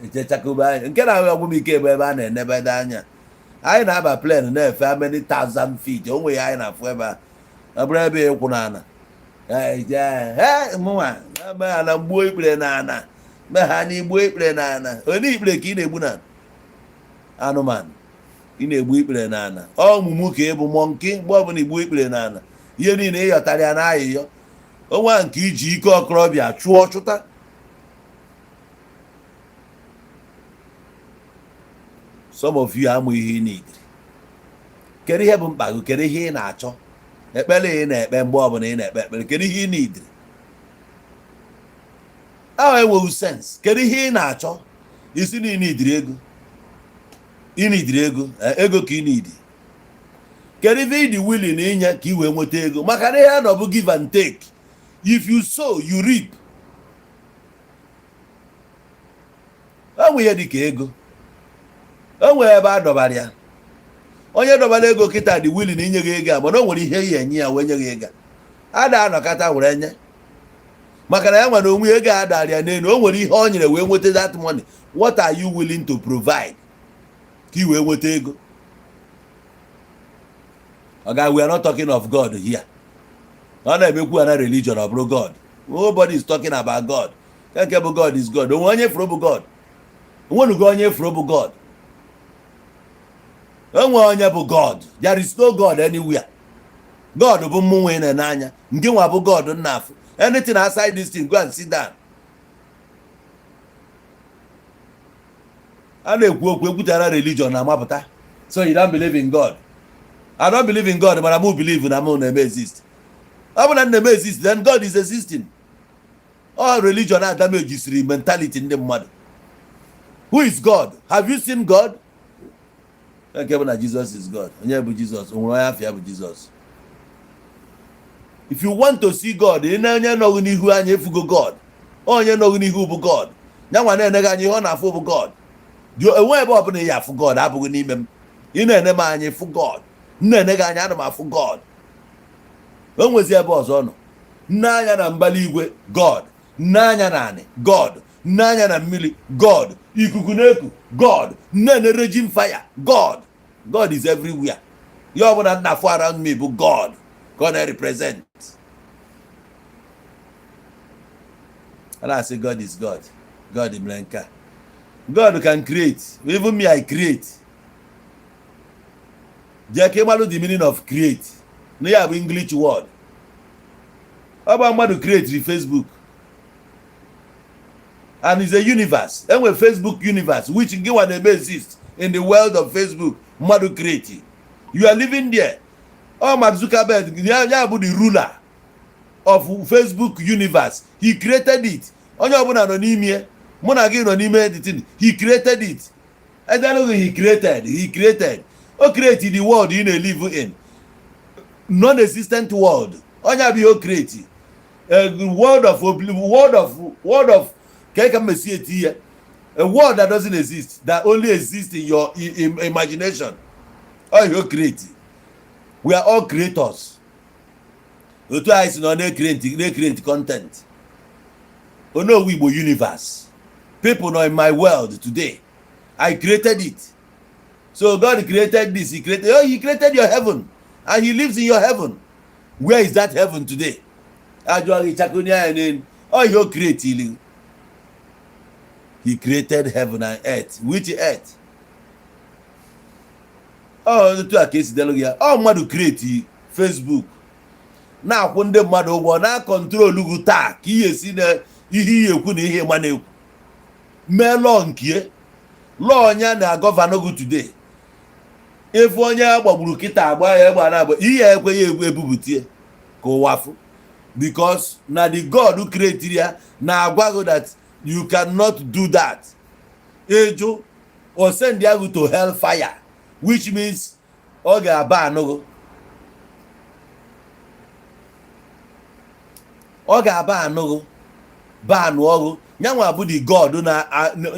Echechakobe anya nke na ọgwụ m ike bụ ebe a na-enebede anya. Anyị na-aba plane na-efe how many thousand feet, o nweghị anyị na-afụ ebe a. Ọ bụrụ ebe ịkwụ n'ala mụnwa mee ha na mgbuo ikpere n'ala, mee ha na igbuo ikpere n'ala. Onye ikpere ka ị na-egbu n'ala? Anụmanụ ị na-egbu ikpere n'ala, ọmụmụ ka ị bụ monkey. Mgbe ọbụla igbuo ikpere n'ala, ihe niile ịyọtara ya n'ayịyọ onwe a nke iji ike ọkọrọbịa chụọ chụta. Some of you amụ ihe ị need. Kedu ihe bụ mkpa gị? Kedu ihe ị na-achọ? Ekpere ị na-ekpe, mgbe ọbụla ị na-ekpe ekpere, kedu ihe ị need? Ahụ enweghị sense. Kedu ihe ị na-achọ? Isi na ị nidiri ego, ị nidiri ego, ego ka ị nidi. Kedu ife ị dị willing inye ka ị wee nweta ego? Maka na ihe a nọ bụ give and take. If you sow, you reap. Enwe ihe dị ka ego, o nwere ebe a dọbara ya. Onye dọbara ego kịta dị willing inye gị ego a, mana o nwere ihe ya enye ya wee nye gị ego a. A da anọkata were nye. Maka na ya nwere onwe ego a dara ya n'elu, o nwere ihe o nyere wee nweta that money. What are you willing to provide ka ị wee nweta ego? Oga, we are not talking of God here. Ọ na-emekwu na religion, ọ bụrụ God. Nobody is talking about God. Nke bụ God is God. Onwe onye furu bụ God? Onwenugo onye furu bụ God? Onwe onye bụ God? There is no God anywhere. God bụ mmụnwa ị na-ene anya nke nwa bụ God nna afụ. Anything outside this thing, go and sit down. A na-ekwu okwu ekwutara religion na-amapụta. So you don't believe in God? I don't believe in God, mana mụ believe na mụ na-eme exist. Ọ bụ na m na-eme exist, then God is existing. All religion a damage mentality ndị mmadụ. Who is God? Have you seen God? Nke bụ na Jesus is God. Onye bụ Jesus? O nwere onye afọ ya bụ Jesus? If you want to see God, ị na onye nọghị n'ihu anya efugo God. Onye nọghị n'ihu bụ God. Ya nwa na-eneghị anya ihe ọ na-afụ bụ God. Enwe ebe ọbụla ị afụ God abụghị n'ime m. Ị na-ene m anya ịfụ God. M na-ene gị anya, ana m afụ God. O nwezi ebe ọzọ nọ? Nne anya na mbala igwe, God. Nne anya na anị, God. Nne anya na mmiri, God. Ikuku na-eku, God. Nne na raging fire, God. God is everywhere. Ya ọbụla nna afụ around me bụ God ka ọ na-represent. A na-asị God is God, God mere nke a. God can create. Even me, I create. Jee ka ịmalụ the meaning of create. Na ya bụ English word. Ọ bụ mmadụ create Facebook and is a universe. Enwe Facebook universe which gị nwa na-eme exist in the world of Facebook mmadụ create. You are living there. Ọ Mark Zuckerberg ya bụ the ruler of Facebook universe. He created it. Onye ọbụla nọ n'ime, mụ na gị nọ n'ime the thing. He created it. Edelụghị he created, he created, o create the world you na-live in, non-existent world. Onye bụ ihe o create, world of world of world of ka ka mmesi eti ya, a world that doesn't exist, that only exists in your imagination. Ọ ihe o create. We are all creators. Otu anyị si na ọ na-ecreate content. Onowu Igbo universe, people nọ in my world today. I created it. So God created this. He created, oh, he created your heaven and he lives in your heaven. Where is that heaven today? Ajụọ gị chakoni anya n'elu. Ọ ihe o create ili. He created heaven and earth. Which earth? Ọ otu a ka esi delu gị ya. Ọ mmadụ create Facebook na-akwụ ndị mmadụ ụgwọ na control gị taa ka ihe si na ihe ihe ekwu na ihe ịma na-ekwu mee lọọ nkie lọọ onye na govern gị today. Efu onye a gbagburu kịta agba ya egbe na agba ihe ekweghị egwu ebubutie ka ụwa fụ, because na the God created ya na-agwa gị that you cannot do that. Eju o send ya gị to hell fire, which means ọ ga-aba anụgụ, ọ ga-aba anụgụ banụ ọgụ. Nyanwa bụ the God na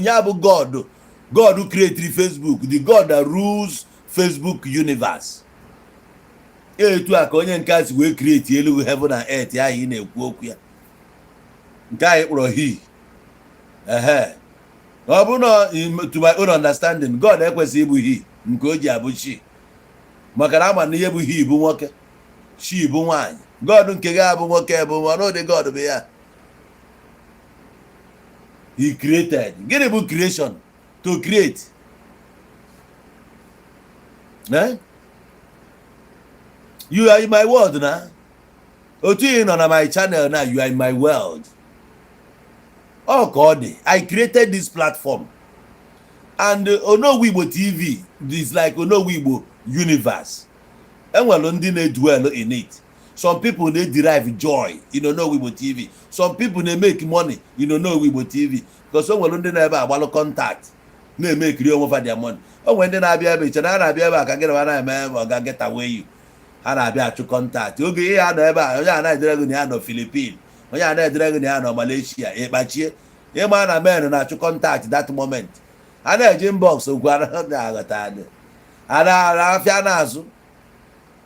ya bụ God. God created Facebook, the God that rules Facebook universe. Etu a ka onye nke a si wee create elu heaven and earth ahụ ị na-ekwu okwu ya, nke anyị kpọrọ he. Ehe, ọ bụrụ na to my own understanding, God ekwesịghị ịbụ he nke o ji abụ she, maka na ama na ihe bụ he bụ nwoke, she bụ nwaanyị. God nke gị abụ nwoke bụ mana ụdị God bụ ya. He created. Gịnị bụ creation? To create. Eh? You are in my world na. Otu ị nọ na my channel na, you are in my world. Ọ ka ọ dị. I created this platform. And Onowu Igbo TV is like Onowu Igbo universe. Enwere ndị na-edwell in it. Some people na-derive joy in Onowu Igbo TV. Some people na-make money in Onowu Igbo TV. Because o nwere ndị na-ebe agbalụ contact na-eme ekiri onwe fa their money. O nwere ndị na-abịa ebe iche na ha na-abịa ebe a ka gịnị na-eme ọga get away you. Ha na-abịa achụ contact. Oge ihe ha nọ ebe a, onye a na-edere gị na ya nọ Philippines, onye a na-edere gị na ya nọ Malaysia, ịkpachie ịma na men na-achụ contact that moment. A na-eji inbox okwu aghọta a na-afịa n'azụ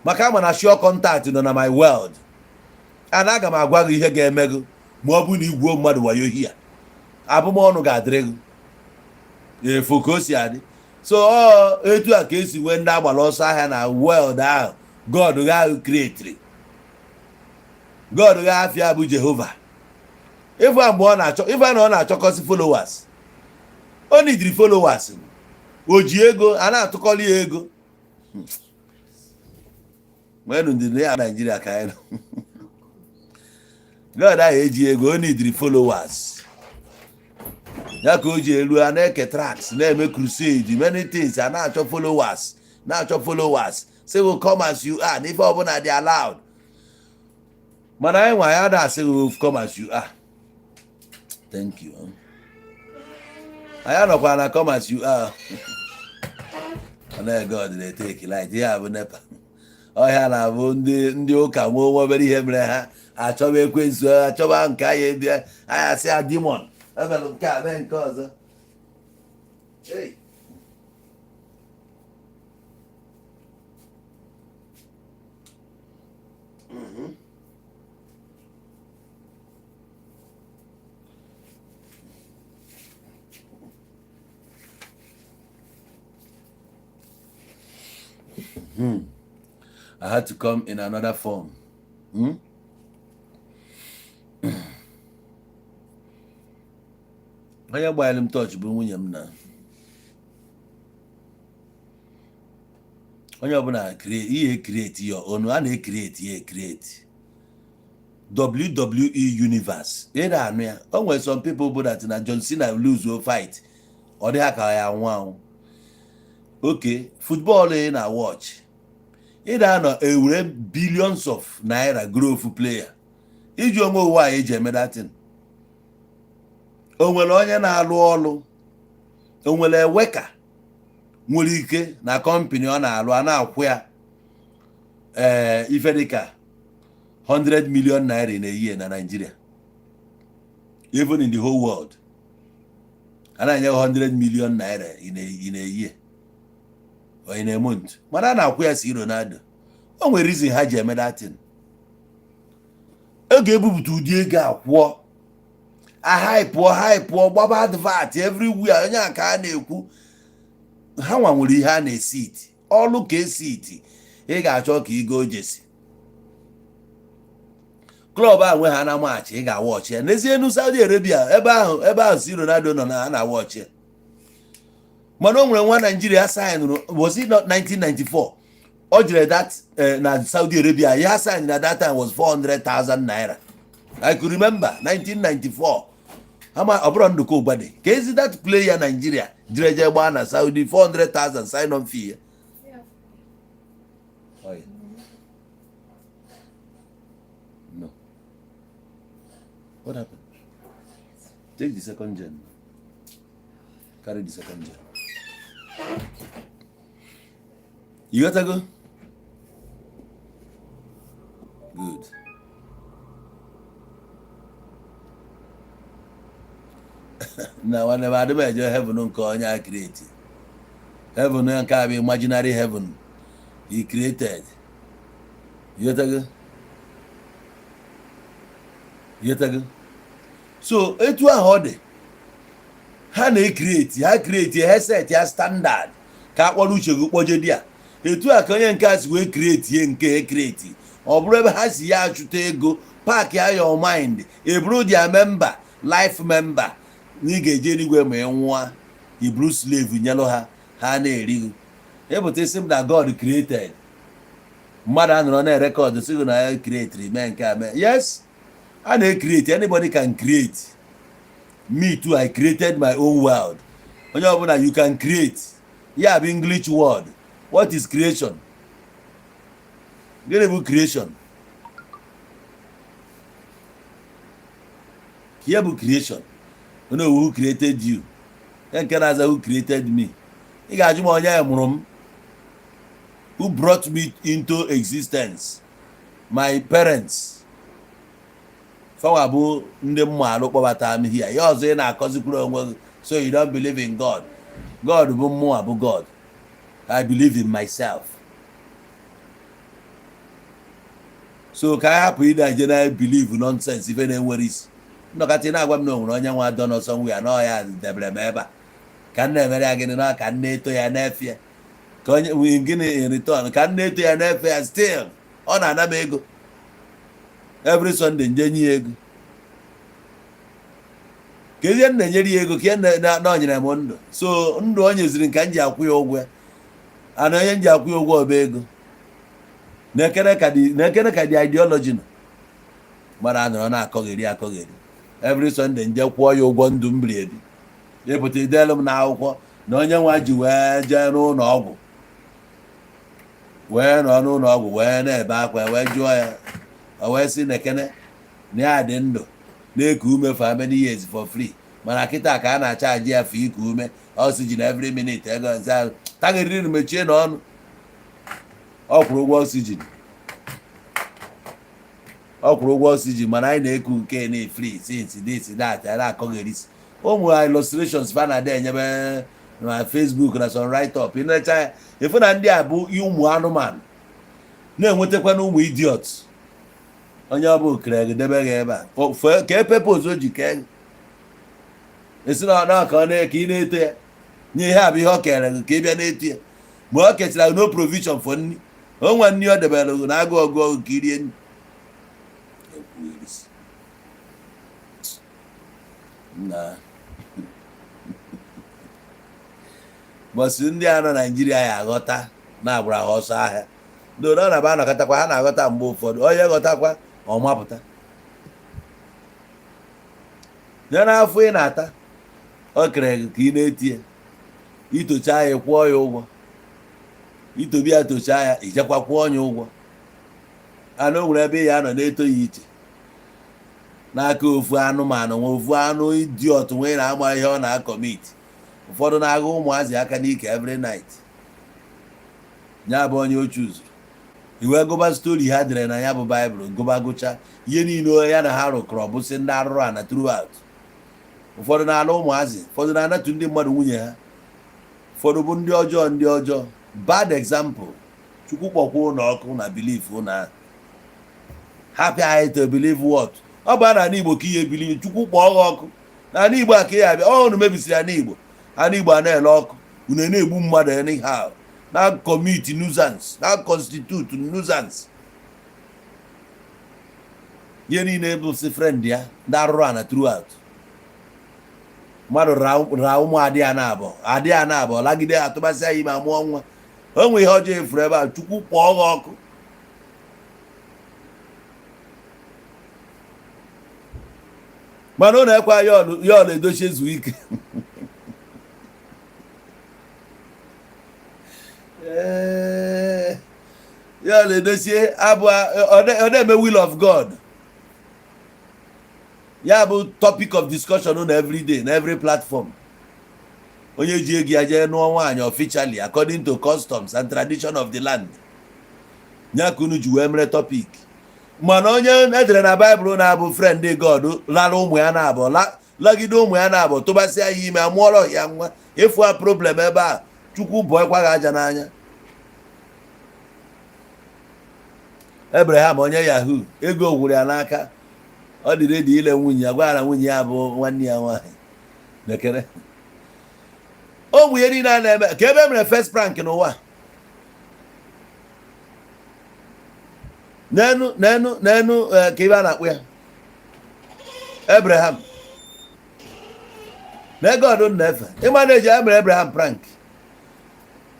maka ama na sure contact nọ na my world. Ana aga m agwa gị ihe ga-eme gị. Ma ọ bụrụ na igwuo mmadụ wayo hia, abụmọnụ ga-adịrị gị efu ka o si adị. So ọ etu a ka esi nwee ndị agbara ọsọ ahịa na world ahụ God ahụ createri. God ga afịa bụ Jehova. Ife a mgbe ọ na-achọ ife na ọ na-achọkọsị followers, o nidiri followers, o ji ego a na-atụkọli ya ego. Nwenu ndị ya Naijiria ka anyị nọ. God ahụ eji ego, o nidiri followers ya ka o ji elu a na-eke tracts, na-eme crusade, many things, a na-achọ followers, na-achọ followers, say we come as you are, n'ife ọbụla dị allowed. Mana anyị nwa ya na-asị gị come as you are. Thank you. Anyị anọkwa na come as you are. Ọ God na-eteki light ya bụ NEPA ọhịa na-abụ ndị ụka nwee nwa obere ihe mere ha achọba ekwensu, achọba nke anyị bịa, anyị asị ya demon emelụ nke a mee nke ọzọ. Hey. I had to come in another form. Onye gbanyere m torch bụ nwunye m. Na onye ọbụla ihe create your own, a na-ecreate ya ecreate. WWE Universe ị na-anụ ya, o nwere some people bụ that na John Cena lose o fight, ọ dịghị ka ya anwụ anwụ. Okay, football ị na watch, ị na-anọ ewere billions of naira growth player iji onwe ụwa anyị eji eme datin. O nwere onye na-alụ ọlụ, o nwere eweka nwere ike na company ọ na-alụ, a na-akwụ ya ee ife dịka 100 million naira in a year na Nigeria, even in the whole world, a na-enye 100 million naira in a year or in a month, mana a na-akwụ ya si Ronaldo. O nwere reason ha ji eme datin. Oge ebupụta ụdị ego akwụọ ahaipụọ haipụọ, gbaba advert everywhere, onye a ka a na-ekwu ha nwa nwere ihe a na-esi iti ọlụ ka esi iti. Ị ga-achọ ka igo jersey club a nwe ha na match, ị ga-awatch ya n'ezie. Nu Saudi Arabia, ebe ahụ si Ronaldo nọ na a na-awatch ya. Mana o nwere nwa Naijiria signụrụ, was it not 1994 o jere that na Saudi Arabia? Ya sign na that time was 400,000 naira, I could remember 1994. Ama ọ bụrụ Ndụka Ụgbade ka ezi that player Nigeria jere je gbaa na Saudi, 400,000 sign on fee ya. Oh, yeah. No. What happened? Take the second gen. Carry the second gen. You got to go? Good. Na nwanne m, adị m eje heaven nke onye a create. Heaven nke a bụ imaginary heaven he created. You got to go? You got to go? So etu ahụ ọ dị, ha na-ecreate, ha create headset ya standard ka a kpọrọ uche gị kpọje di ya. Etu a ka onye nke a si wee create nke ecreate, ọ bụrụ ebe ha si ya achụta ego. Pack ya your mind, eburu their member, life member, na ị ga-eje eluigwe ma ị nwụọ, iburu slave nyelụ ha, ha na-eri gị. Ịpụta isi m na God created mmadụ, a nọrọ na-erecord sị gị na ya create mee nke a mee. Yes, a na-ecreate. Anybody can create. Me too, I created my own world. Onye ọbụla, you can create. Ya bụ English word. What is creation? Gịnị bụ creation? Ihe bụ creation, onye owu who created you? Ya nke na-aza who created me, ị ga-ajụ m onye mụrụ m, who brought me into existence? My parents, fawa bụ ndị mma alụ kpọbata m here. Ya ọzọ ị na-akọzikwuru onwe gị. So you don't believe in God? God bụ mmụọ, bụ God. I believe in myself. So ka anyị hapụ ịda je na believe nonsense, ife na-enwere isi. Nnọkọta, ị na-agwa m na o nwere onye nwa dọ n'ọsọ nwa ya na ọ ya debere m ebe a ka m na-emere ya gịnị, na ka m na-eto ya n'efe ya, ka onye gịnị in return, ka m na-eto ya n'efe ya. Still ọ na-ana m ego every Sunday, nje nye ya ego ka ihe m na-enyere ya ego ka ihe na o nyere m ndụ. So ndụ o nyeziri nke m ji akwụ ya ụgwọ ya, ana onye m ji akwụ ya ụgwọ ọba ego na-ekere ka dị ideology nọ mara anọrọ na-akọgheri akọgheri. Every Sunday nje kwụọ ya ụgwọ ndụ m biri ebi. Ịpụta idelu m n'akwụkwọ na onye nwa ji wee jee n'ụlọ ọgwụ, wee nọ n'ụlọ ọgwụ, wee na-ebe akwa, wee jụọ ya, o wee sị na ekene na ya dị ndụ na-eku ume for how many years for free, mana kịta ka a na-achaji ya for iku ume oxygen every minute. Ego nze ahụ tagịrịrị mechie n'ọnụ. Ọ kwụrụ ụgwọ oxygen, ọ kwụrụ ụgwọ oxygen, mana anyị na-eku nke na free since this, that. A na-akọgherisi ụmụ illustrations fa na-ada enyebe na Facebook na some write up. Ịnecha ya, ịfụ na ndị a bụ ụmụ anụmanụ na-enwetakwa na ụmụ idiot. Onye ọ bụ kere gị debe gị ebe a ka e purpose o ji kee gị, esi na ọ ka ọ na ka ị na-eto ya nye ihe a bụ ihe ọ kere gị ka ị bịa na-eto ya. Mgbe ọ kechara gị, no provision for nri o nwe nri ọ debere gị na agụ ọgụ ọgụ ka i rie nri. Ekwugherisi. Na bọsị ndị a nọ Naijiria ya aghọta na-agbara ha ọsọ ahịa ndị ọ na-aba anọkọtakwa, ha na-aghọta mgbe ụfọdụ. Onye ghọtakwa, ọ mapụta ya n'afọ ị na-ata. Ọ kere gị ka ị na-eti ya, itochaa ya, kwụọ ya ụgwọ. Itobi ya, tochaa ya, ijekwa kwụọ ya ụgwọ. Anụ nwere ebe ya nọ na-eto ya iche n'aka ofu anụmanụ nwe ofu anụ idiot nwee na-ama ihe ọ na-acommit. Ụfọdụ na-agha ụmụazị aka n'ike every night. Ya bụ onye oche ụzọ iwee gụba story ha dere na ya bụ Baịbụl, gụba gụcha ihe niile ya na ha rụkọrọ, bụsị ndị arụrụ ana throughout. Ụfọdụ na-alụ ụmụazị, ụfọdụ na-anatụ ndị mmadụ nwunye ha, ụfọdụ bụ ndị ọjọọ, ndị ọjọọ, bad example. Chukwu kpọkwa ụlọ ọkụ na belief ụnụ ahụ. Hapụ anyị to believe what ọ bụ n'ala Igbo ka ihe believe. Chukwu kpọọ gị ọkụ n'ala Igbo a ka ihe abịa. Ọ unu mebisiri ala Igbo, ala Igbo a na-ele ọkụ. Unu na-egbu mmadụ anyhow, na commit nuisance, na constitute nuisance. Ihe niile bụ si friend ya, ndị arụrụ ana throughout. Mmadụ ra ụmụ adị ya na-abọ, adị ya na-abọ, lagide atụbasịa ya ime, amụọ nwa. O nwe ihe ọjọọ efuru ebe a. Chukwu kpọọ gị ọkụ. Mana ọ na-ekwe Yul Edochie zuo ike. Ee, Yul Edochie abụ ọ na-eme will of God. Ya bụ topic of discussion na every day na every platform. Onye ji ego ya jee nụọ nwaanyị officially according to customs and tradition of the land, ya ka unu ji wee mere topic. Mana onye edere na Baịbụl na-abụ friend God lara ụmụ ya na-abụ, lagide ụmụ ya na-abụ, tụbasịa ya ime, amụọrọ ya nwa, ịfụ a problem ebe a. Chukwu bụọkwa gị aja n'anya. Abraham onye yahoo, ego gwụrụ ya n'aka, ọ dị ready ile nwunye ya, gwa ya na nwunye ya bụ nwanne ya nwaanyị. Nekere ụmụ ihe niile a na-eme ka ebe e mere first prank n'ụwa. N'enu n'enu n'enu, ka ibe a na-akpụ ya Abraham na God na-efe ịma na-eji e mere Abraham prank.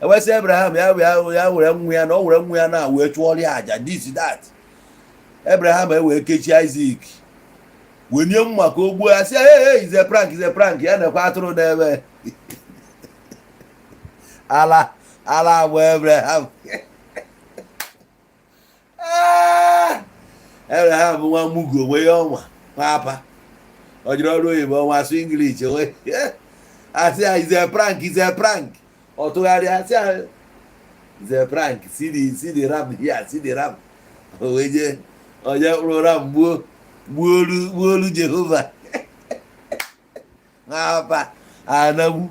Ewesị Abraham ya ya were nwa ya na o were nwa ya na wee chụọrọ ya aja, this, that. Abraham ewee kechie Isaac, wenye mma ka o gbuo ya, sị, "Hey, hey, is a prank, is a prank." Ya nekwa atụrụ n'ebe ala ala abụ Abraham. Abraham bụ nwa mugu onwe ya, ọnwa nwa apa ọ jiri ọrụ oyibo, ọnwa asụ English onwe asị ya, "Is a prank, is a prank." Ọ tụgharịa sị ya, "Is a prank, see the ram here, see the ram." O wee jee onye kpụrụ ram gbuo, gbuolu, gbuolu Jehova. Nwa apa anagbu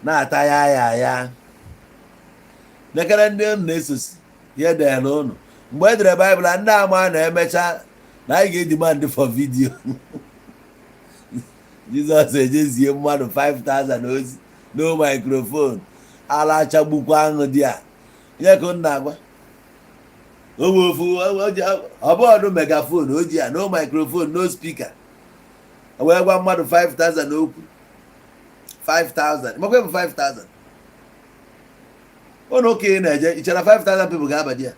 na-ata ya ya ya. Nekere ndị unu na-esosi ihe dere ụnụ mgbe e dere Baịbụl a, ndị ama na-emecha na anyị ga-edemand for video. Jizọs ejezie mmadụ 5000 ozi, no microphone, ala achagbukwa aṅụ dị a. Ihe ka m na-agwa o ofu ọbọọdụ megaphone o ji ya, no microphone, no speaker, wee gwa mmadụ 5000 okwu. 5000 makwa bụ 5000 ụlọ ụka ị na-eje, ichere 5000 people ga-abadi ya?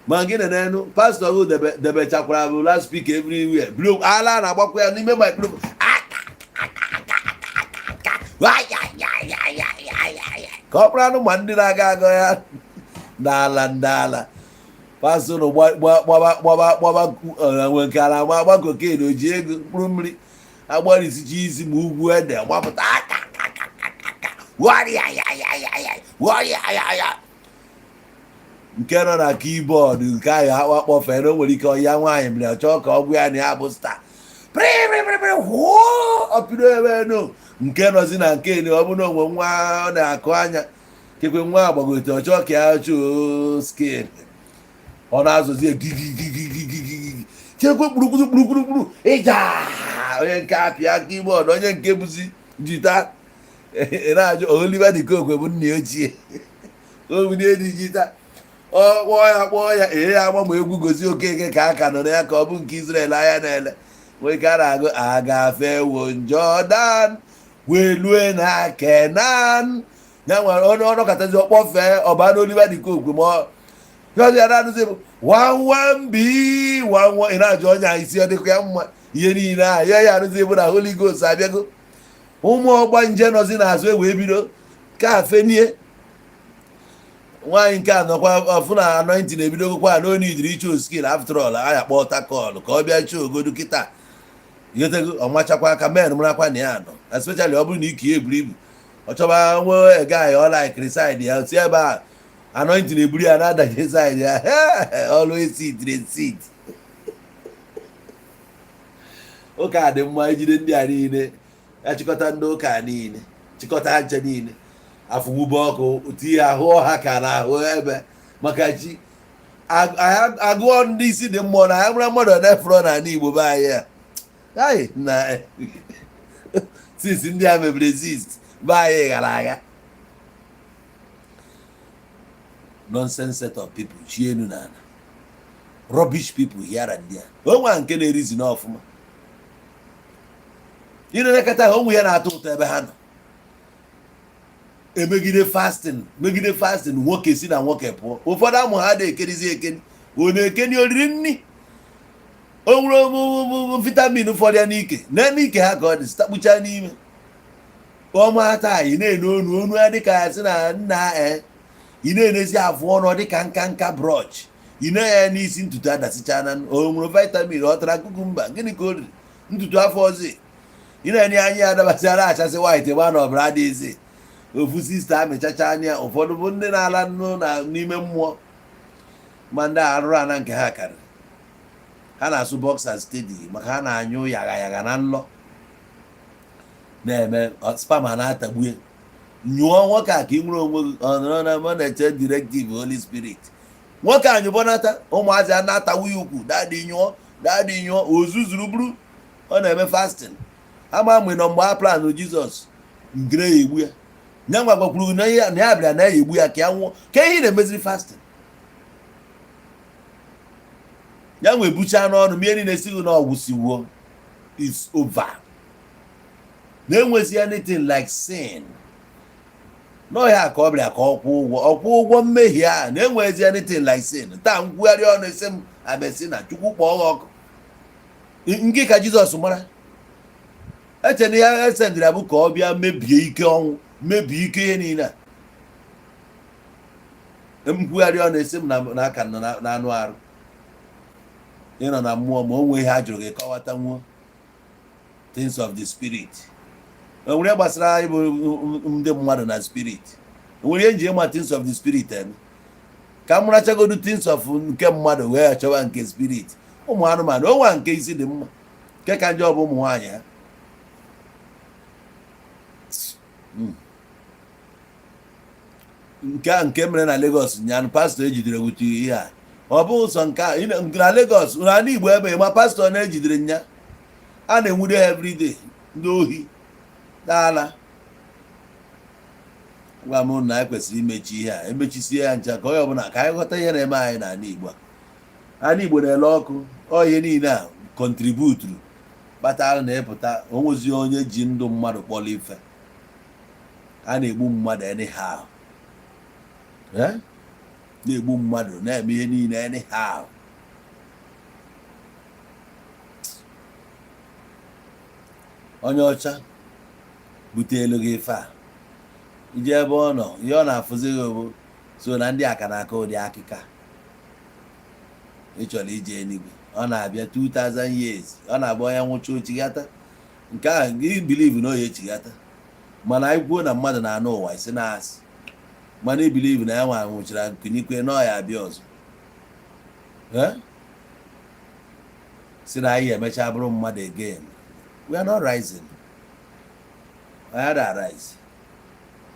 Ma gị na-enu pastọ gị debechakwara bụ loud speaker everywhere, buru ala na-agbakwa ya n'ime microphone, ka ọ kpara anụ ma ndị na-aga aga ya n'ala n'ala. Pastọ nụ gbaba gbaba gbaba nwe nke ala ma agba cocaine, o ji ego mkpụrụ mmiri agbarisicha isi ma ugwu ede gbapụta aka ya ya ya ya ya ya ya ya. Nke nọ na keyboard nke ahụ akpa kpọfee na o nwere ike ọya nwaanyị bịara chọọ ka ọ gwa ya na ya bụ star pịrịpịrịpịrị hụọ ọpịdo ebe nụ. Nke nọzi na nke elu, ọ bụ na onwe nwa ọ na-akụ anya kekwe nwa agbagote, ọ chọọ ka ya chụọ skin, ọ na-azụzi gigigigigigigi chekwe kpurukwuru kpurukwuru ịja. Onye nke apịa keyboard, onye nke bụzi guitar, ị na-ajụ Oliver de Coque bụ nna ya ochie obunye dị guitar, ọ kpọọ ya kpọọ ya ee ya agba ma egwu gozi Okeke ka a ka nọ na ya, ka ọ bụ nke Israel anya na-ele nwee ka a na-agụ agafewo Jọdan wee lue na Kenan. Ya nwere ọnụ ọnọkọtazi ọkpọfee ọba na Oliver de Coque ma ọ ya na-anụzi bụ one one b one one. Ị na-ajụ onye a isi ọ dịkwa ya mma? Ihe niile ahụ ya ya arụzi bụ na Holy Ghost abịago. Ụmụ ọgba nje nọzi n'azụ ewee bido ka afenie nwaanyị nke a nọkwa ọfụ na anointing ebidogokwa na onye idiri iche skill. After all, aya kpọọ takọl ka ọ bịa chọọ ogodu kịta yotego ọmachakwa aka men marakwa na ya nọ, especially ọ bụrụ na ike ya eburu ibu, ọ chọba nwe guy ọ likiri side ya si ebe a anointing eburu ya na-adaje side ya. Always sit sit. Ụka dị mma, ejide ndị a niile ya chịkọta ndị ụka niile, chịkọta ha nche niile, afụwube ọkụ tinye ahụ ọha ka na ahụ ebe maka chi agụọ ndị isi dị mmụọ na ya mara mmadụ na-efọrọ n'ala Igbo be anyị a anyị na since ndị a mebiri exist be anyị ghara agha. Nonsense set of people chi enu na ala, rubbish people here and there. Onwe nke na-erizi n'ọfụma ị na-elekọta ha, onwe ya na-atọ ụtọ ebe ha nọ emegide fasting, megide fasting. Nwoke si na nwoke pụọ, ụfọdụ amụ ha dị ekerizi ekeni, ọ na-ekeni oriri nni, o nwere vitamin ụfọdụ ya n'ike na n'ike ha ka ọ dị stakpucha n'ime ọma taa. Ị na-ene onu onu ya dịka ya sị na nna e, ị na-enezi afụ ọnụ dịka nka nka brush, ị na ya n'isi ntutu adasịcha na o nwere vitamin, ọ tara cucumber, gịnị ka o riri ntutu afọ ọzọ. Ị na-enye anya ya adabasịara achasị white gba na ọbara adịghịzi. Ofu sister amịchacha anya, ụfọdụ bụ ndị na-ala nnu na n'ime mmụọ, ma ndị arụrụ ana nke ha karịrị ha na-asụ boxer steady maka ha na-anyụ yagha yagha na nlọ na-eme spam a na-atagbu ya. Nyụọ nwoke a ka ị nwere onwe gị. Ọ nọrọ na mọ na-eche directive Holy Spirit. Nwoke a nyụbọnata, ụmụazị a na-atawu ya ukwu, "Daddy nyụọ, daddy nyụọ." Ozuzuru buru ọ na-eme fasting ama mgbe nọ mgbe a planụ Jizọs ngere ya egbu ya. Nya nwa gwakwuru na ya na ya bịara na ya egbu ya ka ya nwụọ, ka ihe na-emeziri fasting ya nwe bucha n'ọnụ ma ihe niile sighị na ọgwụsiwo is over, na-enwezi anything like sin n'ọhịa ka ọ bịara ka ọ kwụọ ụgwọ, ọ kwụọ ụgwọ mmehie a, na-enwezi anything like sin. Taa nkwugharị ọnụ esi m abesi na Chukwu kpọọ ha ọkụ nke ka Jizọs mara eche na ya esendịrị ya bụ ka ọ bịa mebie ike ọnwụ, mebie ike ihe niile a. Nkwugharị ọnụ esi m na aka nọ n'anụ arụ, ịnọ na mmụọ, ma o nwee ihe a jụrụ gị kọwata nwuo things of the spirit. O nwere gbasara anyị bụ ndị mmadụ na spirit, o nwere ihe nji ịma things of the spirit eme ka m marachagodu things of nke mmadụ wee achọwa nke spirit. Ụmụ anụmanụ onwe nke isi dị mma, nke ka njọ bụ ụmụ nwaanyị ha. Nke a nke mere na Lagos nyanụ, pastọ ejidere wute ihe a, ọ bụ ụzọ nke a na Lagos, n'ala Igbo ebe ma pastọ na-ejidere nya a na-enwude ha everyday. Ndị ohi daala. Gwa m na anyị kwesịrị imechi ihe a, emechisie ya ncha, ka onye ọbụla ka anyị ghọta ihe na-eme anyị n'ala Igbo a. Ala Igbo na-ele ọkụ. Ọ ihe niile a contributuru kpatara na ịpụta onwezi onye ji ndụ mmadụ kpọrọ ife. A na-egbu mmadụ anyhow, eh? Na-egbu mmadụ, na-eme ihe niile anyhow. Onye ọcha butelu gị ife a, ije ebe ọ nọ, ihe ọ na-afụzi gị bụ so na ndị aka na-akọ ụdị akịka. Ị chọrọ ije eluigwe, ọ na-abịa 2000 years, ọ na-abụ onye nwụcha ochighata. Nke ahụ gị believe na oya echighata, mana anyị kwuo na mmadụ na-anụ ụwa isi na-asị, mana i believe na ya nwa nwụchara nkunikwe na ọ ya abịa ọzọ, si na anyị emecha bụrụ mmadụ again. We are not rising. Anyị ada rise,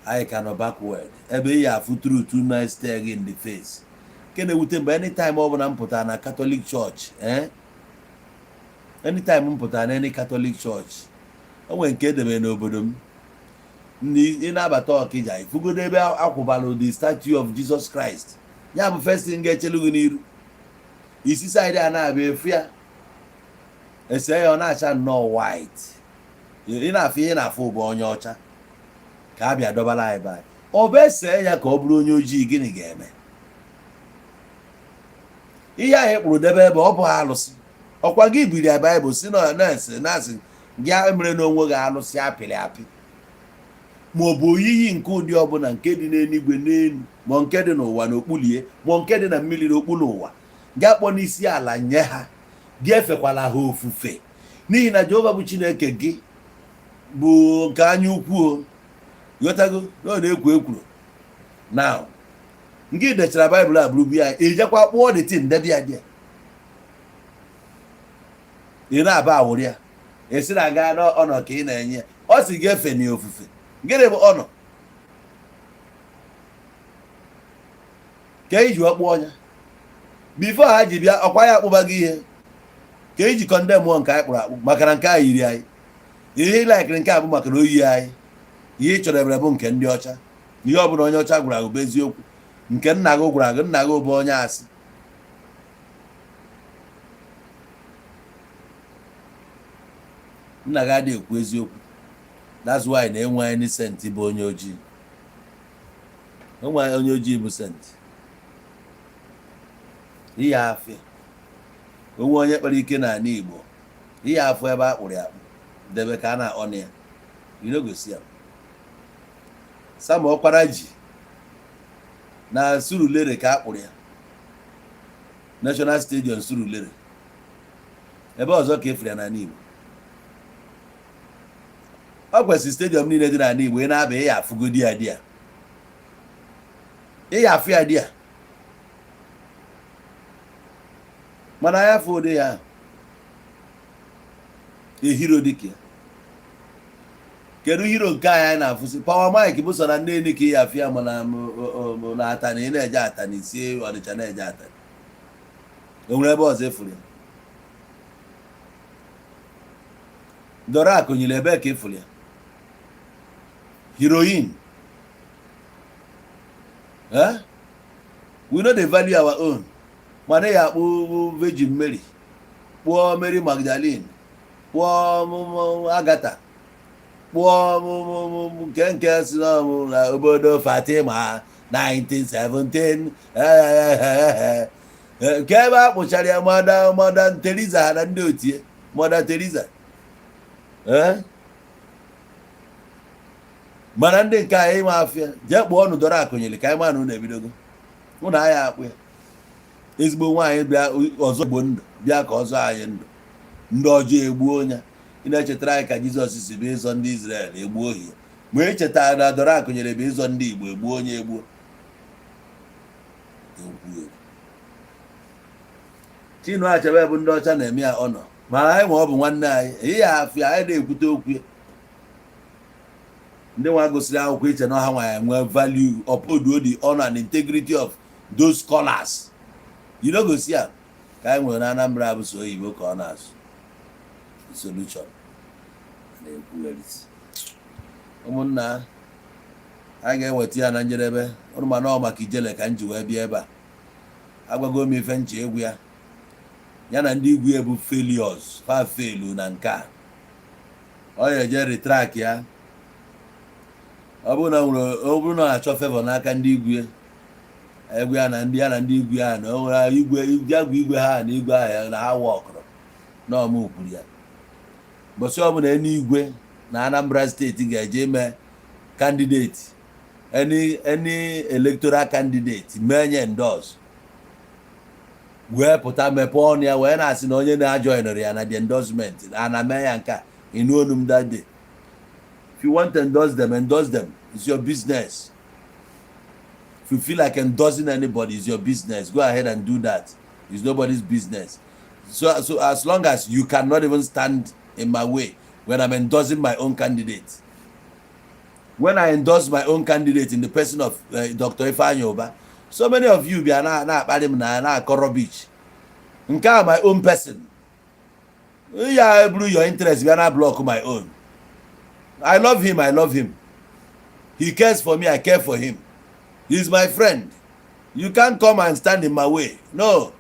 anyị ka nọ backward. Ebe ị ya afụ truth na stare gị in the face. Nke na-ewute mgbe anytime ọ bụla m pụtara na Catholic Church, eh? Anytime m pụtara na any Catholic Church, o nwere nke edebere n'obodo m, ndị ị na-abata Ọkịja, ifugodo ebe akwụbara the statue of Jesus Christ. Ya bụ first thing ga-echelu gị n'iru isi side a na-abịa efu ya, ese ya, ọ na-acha nnọọ white. Ị na-afụ ihe na-afụ bụ onye ọcha ka a bịa dọbara anyị be anyị. Ọ bụ ese ya ka ọ bụrụ onye ojii, gịnị ga-eme? Ihe ahụ kpụrụ debe ebe ọ bụ alụsị, ọkwa gị biri ya Baịbụl si na na-ese na-asị gị mere n'onwe gị alụsị apịrị apị, ma ọ bụ oyiyi nke ụdị ọbụla nke dị n'eluigwe n'elu, ma nke dị n'ụwa n'okpulie, ma nke dị na mmiri n'okpuru ụwa, gị akpọ n'isi ala nye ha, gị efekwala ha ofufe, n'ihi na Jehova bụ Chineke gị bụ nke anya ukwu. O ghọtago na ọ na-ekwo ekwuro now nke dechara Baịbụl a bụrụ ya, ejekwa kpụọ the thing debe ya dị ị na-aba awụrụ ya, esi na gaa n'ọnọ ka ị na-enye ya. Ọ sị gị efe na ofufe. Gịnị bụ ọnọ ka iji ọkpụ ọnya before ha ji bịa? Ọkwa ya akpụba gị ihe ka iji condemn nke anyị kpụrụ akpụ, maka na nke a yiri anyị ihe ị likeri. Nke a bụ maka na oyi anyị. Ihe ị chọrọ ebere bụ nke ndị ọcha. Ihe ọ bụla onye ọcha gwara gị bụ eziokwu. Nke nna gị gwara gị, nna gị bụ onye asị. Nna gị adịghị ekwu eziokwu. That's why na enwe any saint bụ onye ojii, enwe onye ojii bụ saint. Ihe afịa onwe onye kpara ike n'ala Igbo, ihe afọ ebe a kpụrụ ya akpụ debe ka a na-akpọ ya, you no go see am. Sam Ọkpara ji na Surulere ka a kpụrụ ya, National Stadium Surulere. Ebe ọzọ ka efere ya n'ala Igbo, ọ kwesịrị stadium niile dị n'ala Igbo, ị na-aba, ị ya afụgodi ya dị ya, ị ya afụ ya dị ya, mana ya afụ ụdị ya hero dịka ya. Kedu hero nke anyị na-afụsị? Power Mike bụ sọ na Nnewi ka ị ya afụ ya, mana na Atani, ị na-eje Atani, sie Ọnịcha na-eje Atani, o nwere ebe ọzọ efuru ya? Dora Akunyili, ebe ka efuru ya? Heroine, eh? We no dey value our own. Mana ya akpụ Virgin Mary, kpụọ Mary Magdalene, kpụọ Agatha, kpụọ nke si na obodo Fatima 1917, nke ebe a kpụchara ya Mother Teresa na ndị otie Mother Teresa. Mana ndị nke anyị nwe afịa, jee kpụọ ọnụ Dora Akunyili ka anyị ma na unu ebidogo. Ụnụ anyị akpụ ya ezigbo nwaanyị bịa ọzọ Igbo ndụ, bịa ka ọzọ anyị ndụ. Ndị ọjọọ egbuo onye ị na-echetara anyị ka Jizọs si bụ ịzọ ndị Izrel egbuo ohi, ma echetara na Dora Akunyili bụ ịzọ ndị Igbo egbuo onye egbuo. Chinua Achebe bụ ndị ọcha na-eme ya ọnọ, mana anyị nwe ọ bụ nwanne anyị. Ihe afịa anyị na-ekwute okwu ya, ndị nwa gụsịrị akwụkwọ iche na ọha nwa ya nwee value, uphold the honor and integrity of those scholars. You no go see am. Ka anyị nwere na Anambra bụ so oyibo ka ọ na-asụ solution. Na-ekwugherisi ụmụnna, anyị ga-eweta ya na njedebe. Ụnụ ma na ọ maka Ijele ka m ji wee bịa ebe a. Agwago m ife nche egwu ya, ya na ndị igwe bụ failures, fa failu na nke a. Ọ ya eje retract ya. Ọ bụrụ na ọ na-achọ favour n'aka ndị igwe, egwu ya na ndị ya na ndị igwe ya na o nwere igwe agwa igwe ha na igwe ahụ na ha wọkụrụ na ọmụ kwuru ya. Mbọsị ọbụla eluigwe na Anambra Steeti ga-eje ime candidate, any electoral candidate, mee nye endorse, wee pụta mepee ọnụ ya wee na-asị na onye na-ajoinụrụ ya na the endorsement na mee ya nke a, ịnụ onu m that day. If you want to endorse them, endorse them. It's your business. If you feel like endorsing anybody, it's your business. Go ahead and do that. It's nobody's business. So as long as you cannot even stand in my way when I'm endorsing my own candidate, when I endorse my own candidate in the person of Dr. Ifeanyi Uba, so many of you bịa na na-akparị m na na-akọ rubbish. Nke a, my own person ya eburu your interest bịa na block my own. I love him, I love him. He cares for me, I care for him. He's my friend. You can't come and stand in my way. No,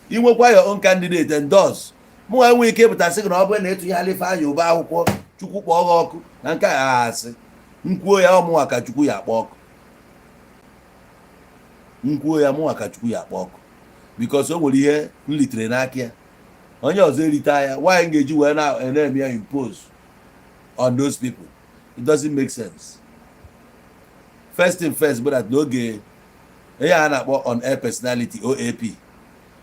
ị nwekwa your own candidate, endorse. Mụ nwa enweghị ike ịpụta sị gị na ọ bụrụ na ịtụnyela Ifeanyị Ụba akwụkwọ, Chukwu kpọọ gị ọkụ na nke a. Asị nkwuo ya, ọmụnwa ka Chukwu ya akpọ ọkụ. Nkwuo ya, mụnwa ka Chukwu ya akpọ ọkụ, because o nwere ihe m litere n'aka ya, onye ọzọ erite ya. Nwaanyị ga-eji wee na-eme ya impose on those people? It doesn't make sense. First thing first bụ that n'oge ihe a na-akpọ on air personality, OAP,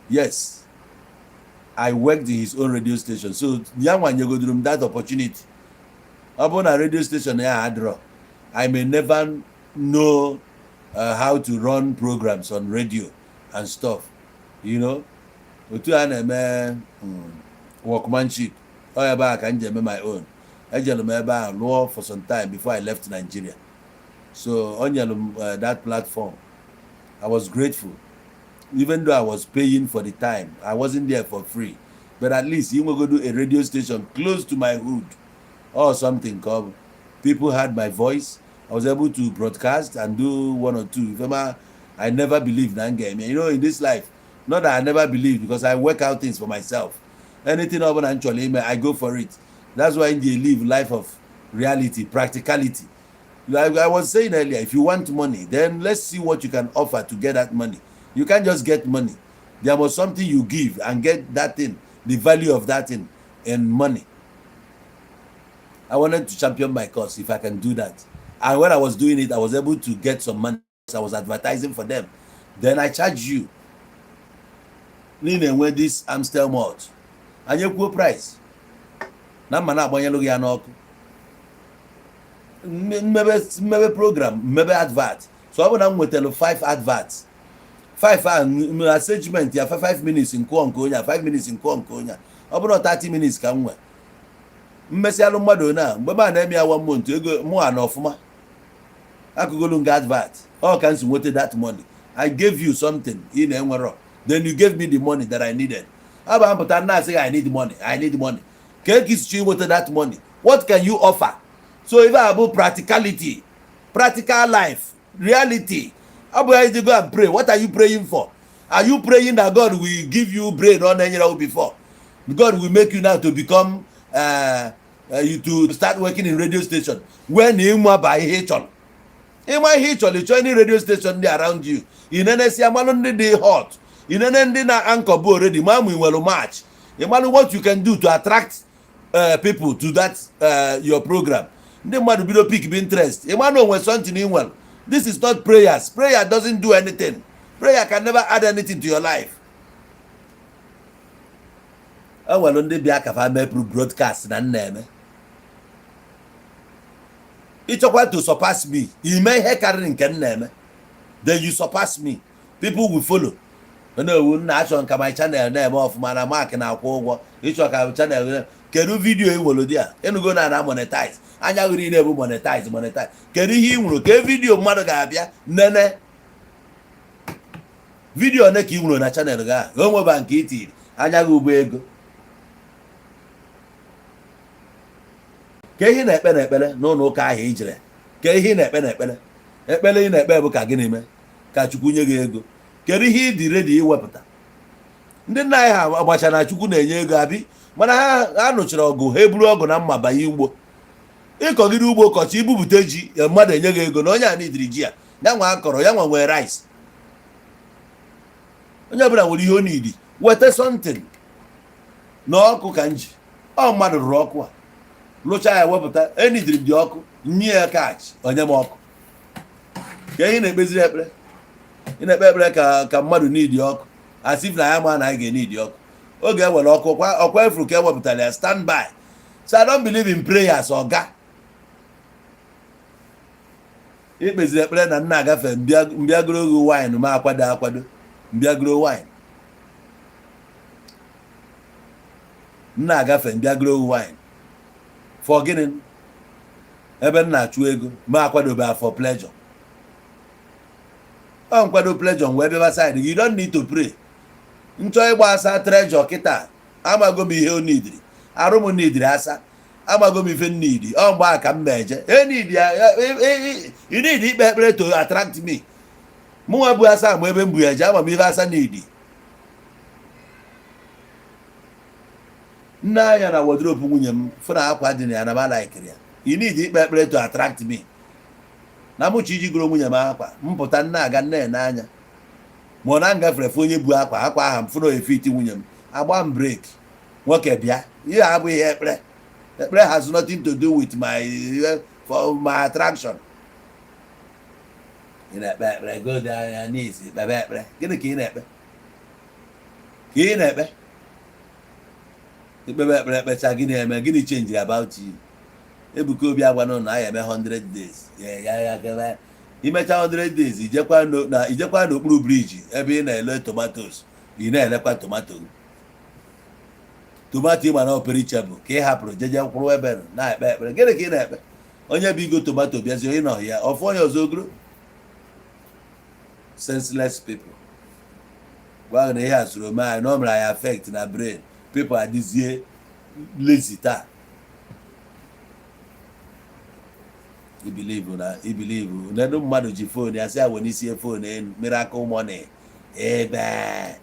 yes, I worked in his own radio station, so ya nwanyegodoro m that opportunity. Ọ bụrụ na radio station ya adịrọ, I may never know how to run programs on radio and stuff. Otu a na-eme workmanship, ọ ebe a ka m ji eme my own. Ejere m ebe ahụ lụọ for some time before I left Nigeria. So o nyere m that platform. I was grateful, even though I was paying for the time. I wasn't there for free, but at least inwegodo a radio station close to my hood or something ka ọ bụ. People heard my voice. I was able to broadcast and do one or two. Ifema, I never believed na m ga-eme in this life. Not that I never believed, because I work out things for myself. Anything ọ bụla m chọrọ ime, I go for it. That's why they live life of reality, practicality. Like I was saying earlier, if you want money, then let's see what you can offer to get that money. You can't just get money. There must something you give and get that thing, the value of that thing in money. I wanted to champion my cause if I can do that. And when I was doing it, I was able to get some money. I was advertising for them. Then I charge you. N'ihi na-enwe this Amstel malt. Anyị ekwuo price. Na mma na-agbanyelụ gị ya n'ọkụ. Mmebe program, mmebe advert. So ọ bụ na m nwetara 5 adverts. 5 a na segment ya, 5 minutes nkụọ nke onye a, 5 minutes nkụọ nke onye a. Ọ bụrụ 30 minutes ka m nwe mmesịalụ mmadụ one a, mgbe m a na-eme ya one month, ego mụ a na ọfụma akụgolu nga advert ọ ka m si nweta that money. I gave you something ị na-enwerọ, then you gave me the money that I needed. Aba mpụta na asị, "I need money, I need money." Ka eke isi chọọ inweta that money? What can you offer? So ife a bụ practicality, practical life, reality. Ọ bụ ya go and pray. What are you praying for? Are you praying that God will give you brain ọ na-enyere you before? God will make you now to become you to start working in radio station when ịma ihe ị chọrọ? Ịma ihe ị chọrọ, ịchọ any radio station dị around you, ị nenesi amalụ ndị dị hot, ị nene ndị na anchor bụ already ma ị nwere match, ị malụ what you can do to attract people to that your program. Ndị mmadụ bido pick be interest, ị ma na onwe something ị nwere. This is not prayers. Prayer doesn't do anything. Prayer can never add anything to your life. E nwere ndị bịa ka fa mepụrụ broadcast na nna eme. Ịchọkwa to surpass me, ime ihe karịrị nke m na-eme, then you surpass me, people will follow. Na-ewu nna achọ nka my channel na-eme ọfụma na Mark na-akwụ ụgwọ. Ịchọ ka channel, kedu video ị nwere dị a ịnụgo na monetize? Anya gị niile bụ monetize, monetize. Kedu ihe ị nwere ka video mmadụ ga-abịa nene? Video one ka ị nwere na channel gị a? O nweba nke i tiri anya gị ụgbọ ego. Ka ihe ị na-ekpe n'ekpere n'ụlọ ụka ahụ ijere, ka ihe ị na-ekpe n'ekpere, ekpere ị na-ekpe bụ ka gịnị mee? Ka Chukwu nye gị ego. Kedu ihe ị dị ready iwepụta? Ndị nna anyị ha agbacha na Chukwu na-enye ego abi, mana ha nụchara ọgụ, ha eburu ọgụ na mma banye ugbo, ịkọgide ugbo, kọcha, ibupụta ji ya, mmadụ enye gị ego na onye a nidiri ji ya, ya nwa akọrọ ya, nwa nwere rice. Onye ọbụla nwere ihe ọ nidi. Weta something na ọkụ ka m ji ọ mmadụ rụrụ ọkụ a, lụchaa ya, wepụta. Enidiri m dị ọkụ, nye ya cash, onye m ọkụ. Ka ihe na-ekpeziri ekpere, ị na-ekpe ekpere ka mmadụ n'idi ọkụ, as if na ya ma na anyị ga-enidi ọkụ oge ewere ọkụ ọkwa efuru ka ewepụtara ya stand by. So I don't believe in prayers. Ọga ikpeziri ekpere na nna agafe mbịagoro gị wine, ma akwado akwado mbịagoro wine, nna agafe mbịagoro gị wine for gịnị? Ebe m na-achụ ego, ma akwadobe for pleasure, ọ nkwado pleasure m wee bịaba side gị. You don't need to pray. Nchọ ịgba asa treasure kịta, amago m ihe o nidiri, arụ m nidiri asa, amago m ife nidi ọ. Mgbe a ka m na-eje enidi ya, you need ikpe ekpere to attract me. Mụnwa bụ asa ma ebe m bụ ya eje, ama m ife asa nidi. Nne anya na wardrobe nwunye m, fụ na akwa dị na ya na m alaikiri ya. You need ikpe ekpere to attract me na mụ chi iji goro nwunye m akwa. Mpụta, nne aga nne n'anya, ma ọ na ngafere fụ onye bu akwa, akwa aha m, fụ na efiti nwunye m, agba m brake. Nwoke bịa, ihe a abụghị ekpere. Ekpere has nothing to do with my for my attraction. Ị na-ekpe ekpere, go down your knees, kpebe ekpere. Gịnị ka ị na-ekpe? Ka ị na-ekpe ikpebe ekpere, ekpecha, gịnị eme? Gịnị change about you? Ebuka Obi agwana na ya eme 100 days ya ya ya. Imecha 100 days, ijekwa na ijekwa n'okpuru bridge ebe ị na-ele tomatoes, ị na-elekwa tomato. Tomato ịgba na perishable ka ị hapụrụ, jeje kwụrụ ebe nọ na-ekpe ekpere. Gịnị ka ị na-ekpe? Onye bụ igo tomato bịazi, ịnọ ya ọfụ onye ọzọ ogoro. Senseless people. Gwa gị na ihe a soro mee anyị na o mere anyị affect na brain. People adịzie lazy taa. Ibelieve na ibelieve na mmadụ ji phone ya, sị ya were isi phone elu, miracle money, amen,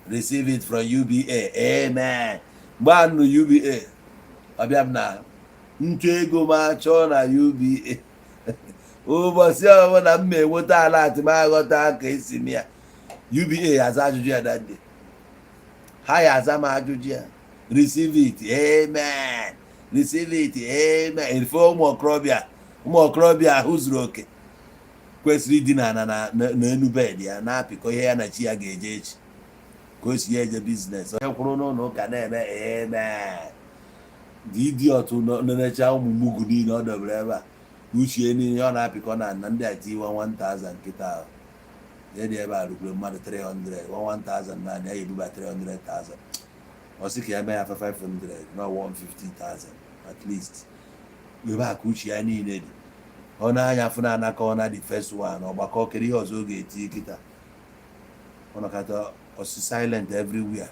receive it from UBA, amen. Mgbe a nụ UBA, ọbịa m na nchọ ego m achọọ na UBA. Ụbọchị ọbụla m ma enweta ala atị m aghọta ka esi m ya UBA aza ajụjụ ya that day. Ha ya aza m ajụjụ ya. Receive it, amen, receive it, amen. Ife ụmụ okorobịa, ụmụ okorobịa ahụ zuru oke kwesịrị idina na n'elu bed ya na-apịkọ ihe ya na chi ya ga-eje echi, ka o si ya eje business. Onye kwụrụ n'ụlọ ụka na-eme amen, dị idiot nenecha ụmụ mugu niile ọ dobere ebe a, uchie niile ọ na-apịkọ na ndị a tiwa 1000 nkịta ahụ. Ihe dị ebe a rukwere mmadụ 300, 1000 naanị ya ebuba 300,000. Ọ sị ka ya mee ya 500 na 150,000 at least. Ebe a ka uche ya niile dị. Ọ na-anya fụ na anakọ na the first one, ọgbakọ kere ihe ọzọ ọ ga-eti kịta. Ọ nọkọta ọsị silent everywhere.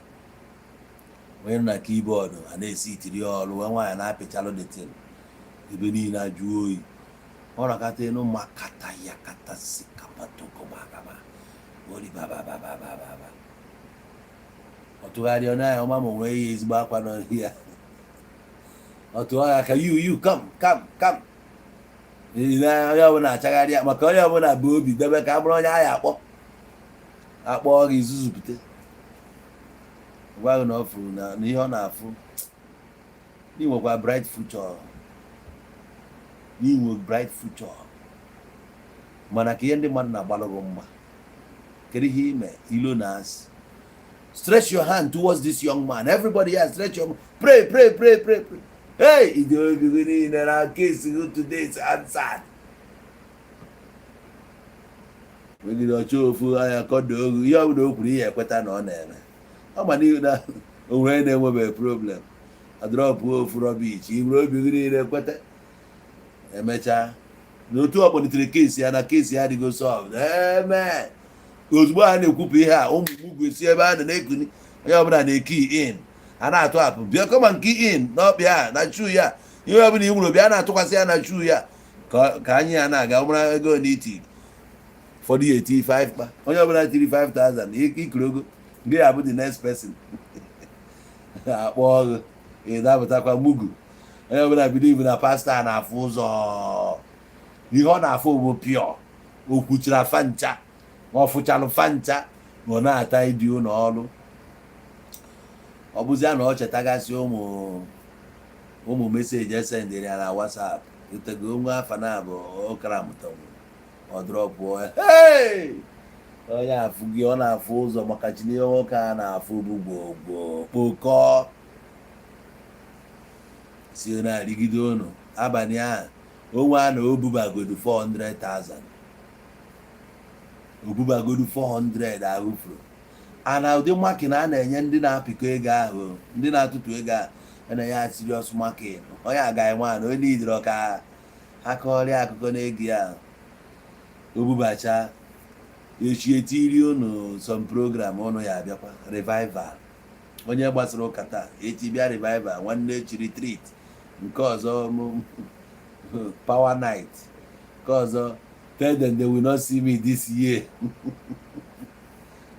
Onye nọ na keyboard a na-esi itiri ya ọrụ, nwa nwaanyị na-apịchalụ the thing, ebe niile ajụ oyi. Ọ nọkọta enu makata ya kata si kapatokobagaba ori babababababa. Ọ tụgharịa ọ na-anya ọma ma o nwee ihe ezigbo akwa nọ ya. Ọ tụọ ya ka you you come come come. Onye ọbụla achagharị ya, maka onye ọbụla bụ obi debe ka a bụrụ onye agha akpọ akpọ gị izuzupụte, gwa gị na ọ fụrụ na ihe ọ na-afụ n'inwekwa bright future, n'inwe bright future. Mana ka ihe ndị mmadụ na-agbalụ gị mma, kedu ihe ime ilo na asị? Stretch your hand towards this young man. Everybody here, stretch your pray, pray, pray, pray, pray. Hey, ide obi gị niile na case gị today is answered. Megide ọchọ ofu anya kọdo ogu, ihe ọbụla o kwuru, ihe ekweta na ọ na-eme. Ọ ma n'ihu na onwe na-enwebeghị problem adrọpụ ofu rubbish, iburu obi gị niile kweta. Emechaa, n'otu ọ kpọlitere case ya na case ya adịgo solved, amen. Ozugbo a na-ekwupụ ihe a, ụmụ ugwu esi ebe a nọ na-ekuni, onye ọbụla na-eki in, a na-atụ apụ, bịa kọma nke in n'ọkpịa a na chu ya. Ihe ọbụla ị nwere obi a na-atụkwasị ya na shoe ya ka anyị ya na-aga mara ego n'iti. Ụfọdụ ya eti 5 kpa, onye ọbụla tiri 5000 ikiri ogo ndị ya bụ the next person akpọ ọgụ ịdapụtakwa mugu. Onye ọbụla believe na pastọ a na-afụ ụzọ, ihe ọ na-afụ bụ pure. O kwuchara fancha, ọ fụchalụ fancha ma ọ na-ata ịdị ụlọ ọrụ. Ọ bụzia na ọ chetagasị ụmụ ụmụ message esendịrị ya na WhatsApp etego onwe afa na abụ ụkara mụtanwu, ọ dropụọ. Hey! Onye afụ gị, ọ na-afụ ụzọ maka chi n'ihe nwoke a na-afụ bụ gwogwo kpokọọ si na-arịgide ụnụ abalị ahụ onwe a na o bubagodu 400,000, o bubagodu 400 ahụ furu a na ụdị marking a na-enye ndị na-apịkọ ego ahụ, ndị na-atụtụ ego ahụ, a na-enye ha serious marking. Onye agaghị nwaanyị onye idiro ka ha kọrịa akụkọ n'ego ya o bubacha. Echi etiri unu some program, ụnụ ya abịakwa revival. Onye gbasara ụka taa, echi bịa revival, nwanne echi retreat, nke ọzọ power night, nke ọzọ tell them they will not see me this year.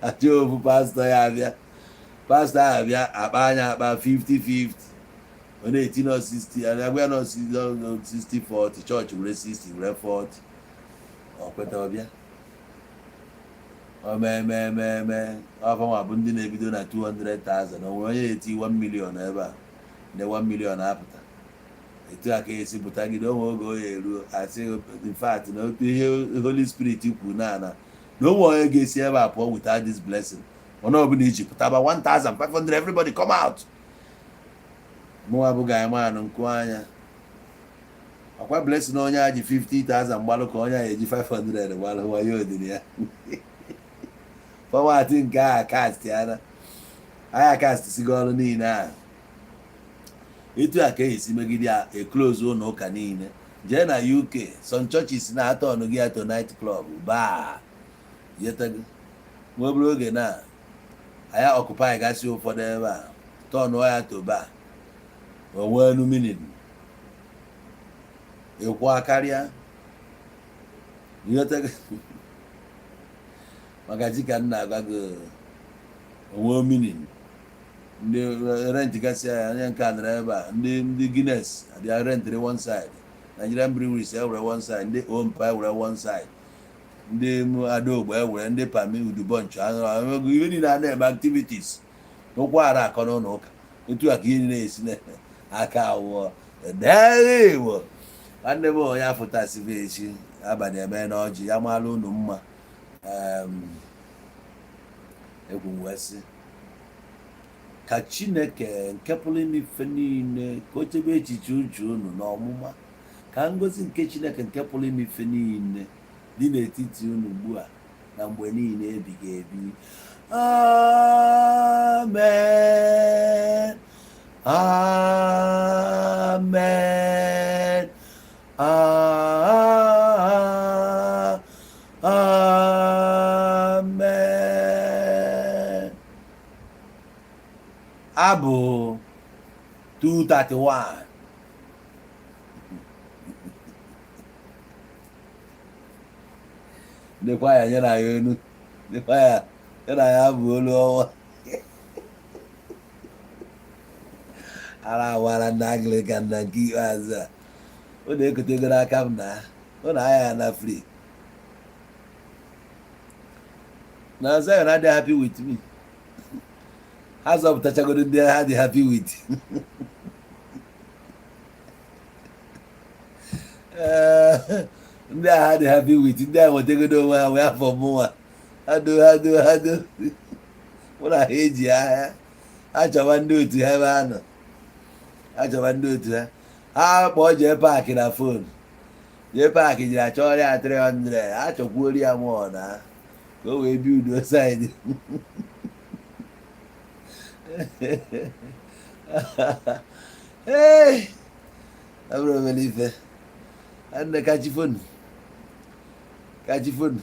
Achọ ofu pastọ ya abịa, pastọ ahụ abịa akpa anya akpa 50-50, ọ na-eti nọ 60, agwa ya nọ 60 40, chọọchị were 60 were 40. Ọ kweta, ọbịa o mee mee mee mee. Ọfanwa bụ ndị na-ebido na 200,000. O nwere onye na-eti 1 million ebe a, ndị 1 million apụta etu a ka esi pụtagide onwe oge oya eruo asị. In fact, na otu ihe Holy Spirit kwuru na onwe onye ga-esi ebe a pụọ without this blessing, mana ọbụla iji pụtaba 1500, everybody come out. Mụnwa bụ guyman nkụ anya ọkwa blessing. Onye a ji 50,000 gbalụ ka onye a eji 500 gbalụ wayo odiri ya. Format nke a cast ya na anya cast sigo ọrụ niile a. Etu a ka esi megide ya, eclose ụlọ ụka niile. Jee na UK, some churches na-atọ ọnụ gị ato night club baa yetego nwa obere oge na anya occupy gasị ụfọdụ ebe a turnụọ ya to bar. Onwe enu meaning ịkwụ karịa yetego maka chi ka m na-agwa gị. Onwe meaning ndị rent gasị ya, onye nke a nọrọ ebe a, ndị Guinness abịa rentịrị one side, Nigerian Breweries ewere one side, ndị Ompa ewere one side, ndị Adaogbo ewere, ndị Pami Udubonch, ihe niile a na-eme activities n'ụkwụ ara akọ n'ụlọ ụka. Etu a ka ihe niile esi aka awụọ Igbo. Nwanne m, onye afụtasibe echi abalị eme n'ọjị ya mara unu mma. Egwu m wee sị ka Chineke nke pụrụ ime ife niile ka o chebe echiche uche unu na ọmụma, ka ngozi nke Chineke nke pụrụ ime ife niile dị n'etiti unu ugbu a na mgbe niile ebighị ebi. Amen, amen, ah, amen. Abụ 231. Ndekwa ya nyere anyị olu, ndekwa ya nyere anyị abụ olu ọnwa ara awara ndị Anglican na nke ikpeazụ a unu ekotegoro aka m na unu agha na free na Zion adịghị happy with me. Ha zọpụtachagoro ndị ha dị happy with. Ndị a ha dị happy with, ndị a nwetagodo onwe ha wee afọ mụnwa ha do ha do ha do mụ na ha eji ahịa ha chọba ndị otu ha ebe ha nọ, ha chọba ndị otu ha. Ha kpọọ jee paakị na phone, jee paakị jiri achọrọ ya 300, ha chọkwuori ya mụọ na ka o wee bi udo side. Ee, ọ bụrụ obere ife nne kachifonu kachifonu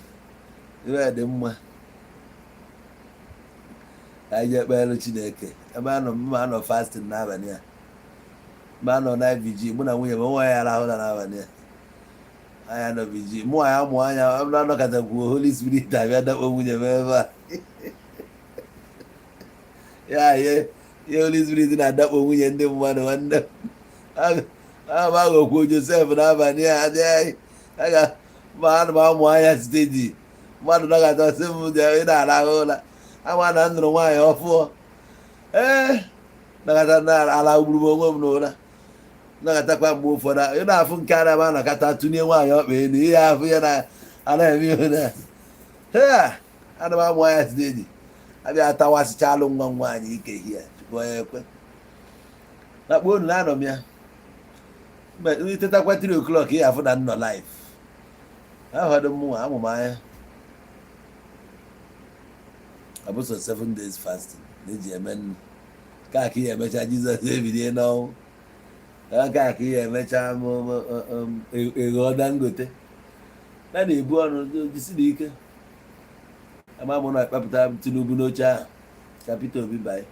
iwe dị mma. Ka anyị jee kpeelu Chineke ebe anọ mma anọ fasting n'abalị a. Mgbe a nọ na vigil, mụ na nwunye m nwa ya arahụ ụra n'abalị a. Anya nọ vigil, mụ anya mụ anya m na-anọkọtakwuo, Holy Spirit abịa dakpo nwunye m ebe a. Ya ihe ihe Holy Spirit na-adakpo nwunye ndị mmadụ. Nwanne m, aga m aghọkwuo Joseph n'abalị a. Adịghị aga ma ana m amụ anya steady. Mmadụ nọkọta sị m, "Ị na-arahụ ụra?" Ama na m nụrụ nwaanyị ọfụọ. Ee, nọkọta na ala gburu m onwe m n'ụra. Nọkọtakwa mgbe ụfọdụ, ị na-afụ nke a na anọkọta tụnye nwaanyị ọkpa elu, ihe afụ ya na ana eme ihe na ee, ana m amụ anya steady. Abịa tawasịchalụ nwa m nwaanyị ike hie tupu onye ekwe na kpuo unu na anọ m ya. Mgbe itetakwa 3 o'clock, ị afụ na m nọ live. Ahọdụ m nwa amụ m anya. Ọ bụ sọ 7 days fasting na-eji eme nnu ka aka ihe emecha Jizọs ebilie n'ọnwụ, ka aka ihe emecha eghọọ Dangote na na-ebu ọnụ jisi na ike. Ama mụ na ekpepụta Tinubu n'oche ahụ ka Peter Obi banye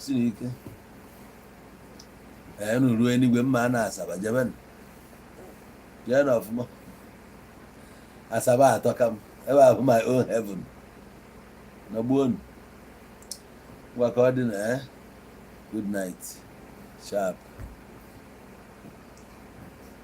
si na ike. Ee, unu ruo enigwe mma a na Asaba jeben jee na ọfụma. Asaba atọ ka m ebe a bụ my own heaven. Nọgbuonu ngwa ka ọ dị na, eh? Good night, sharp.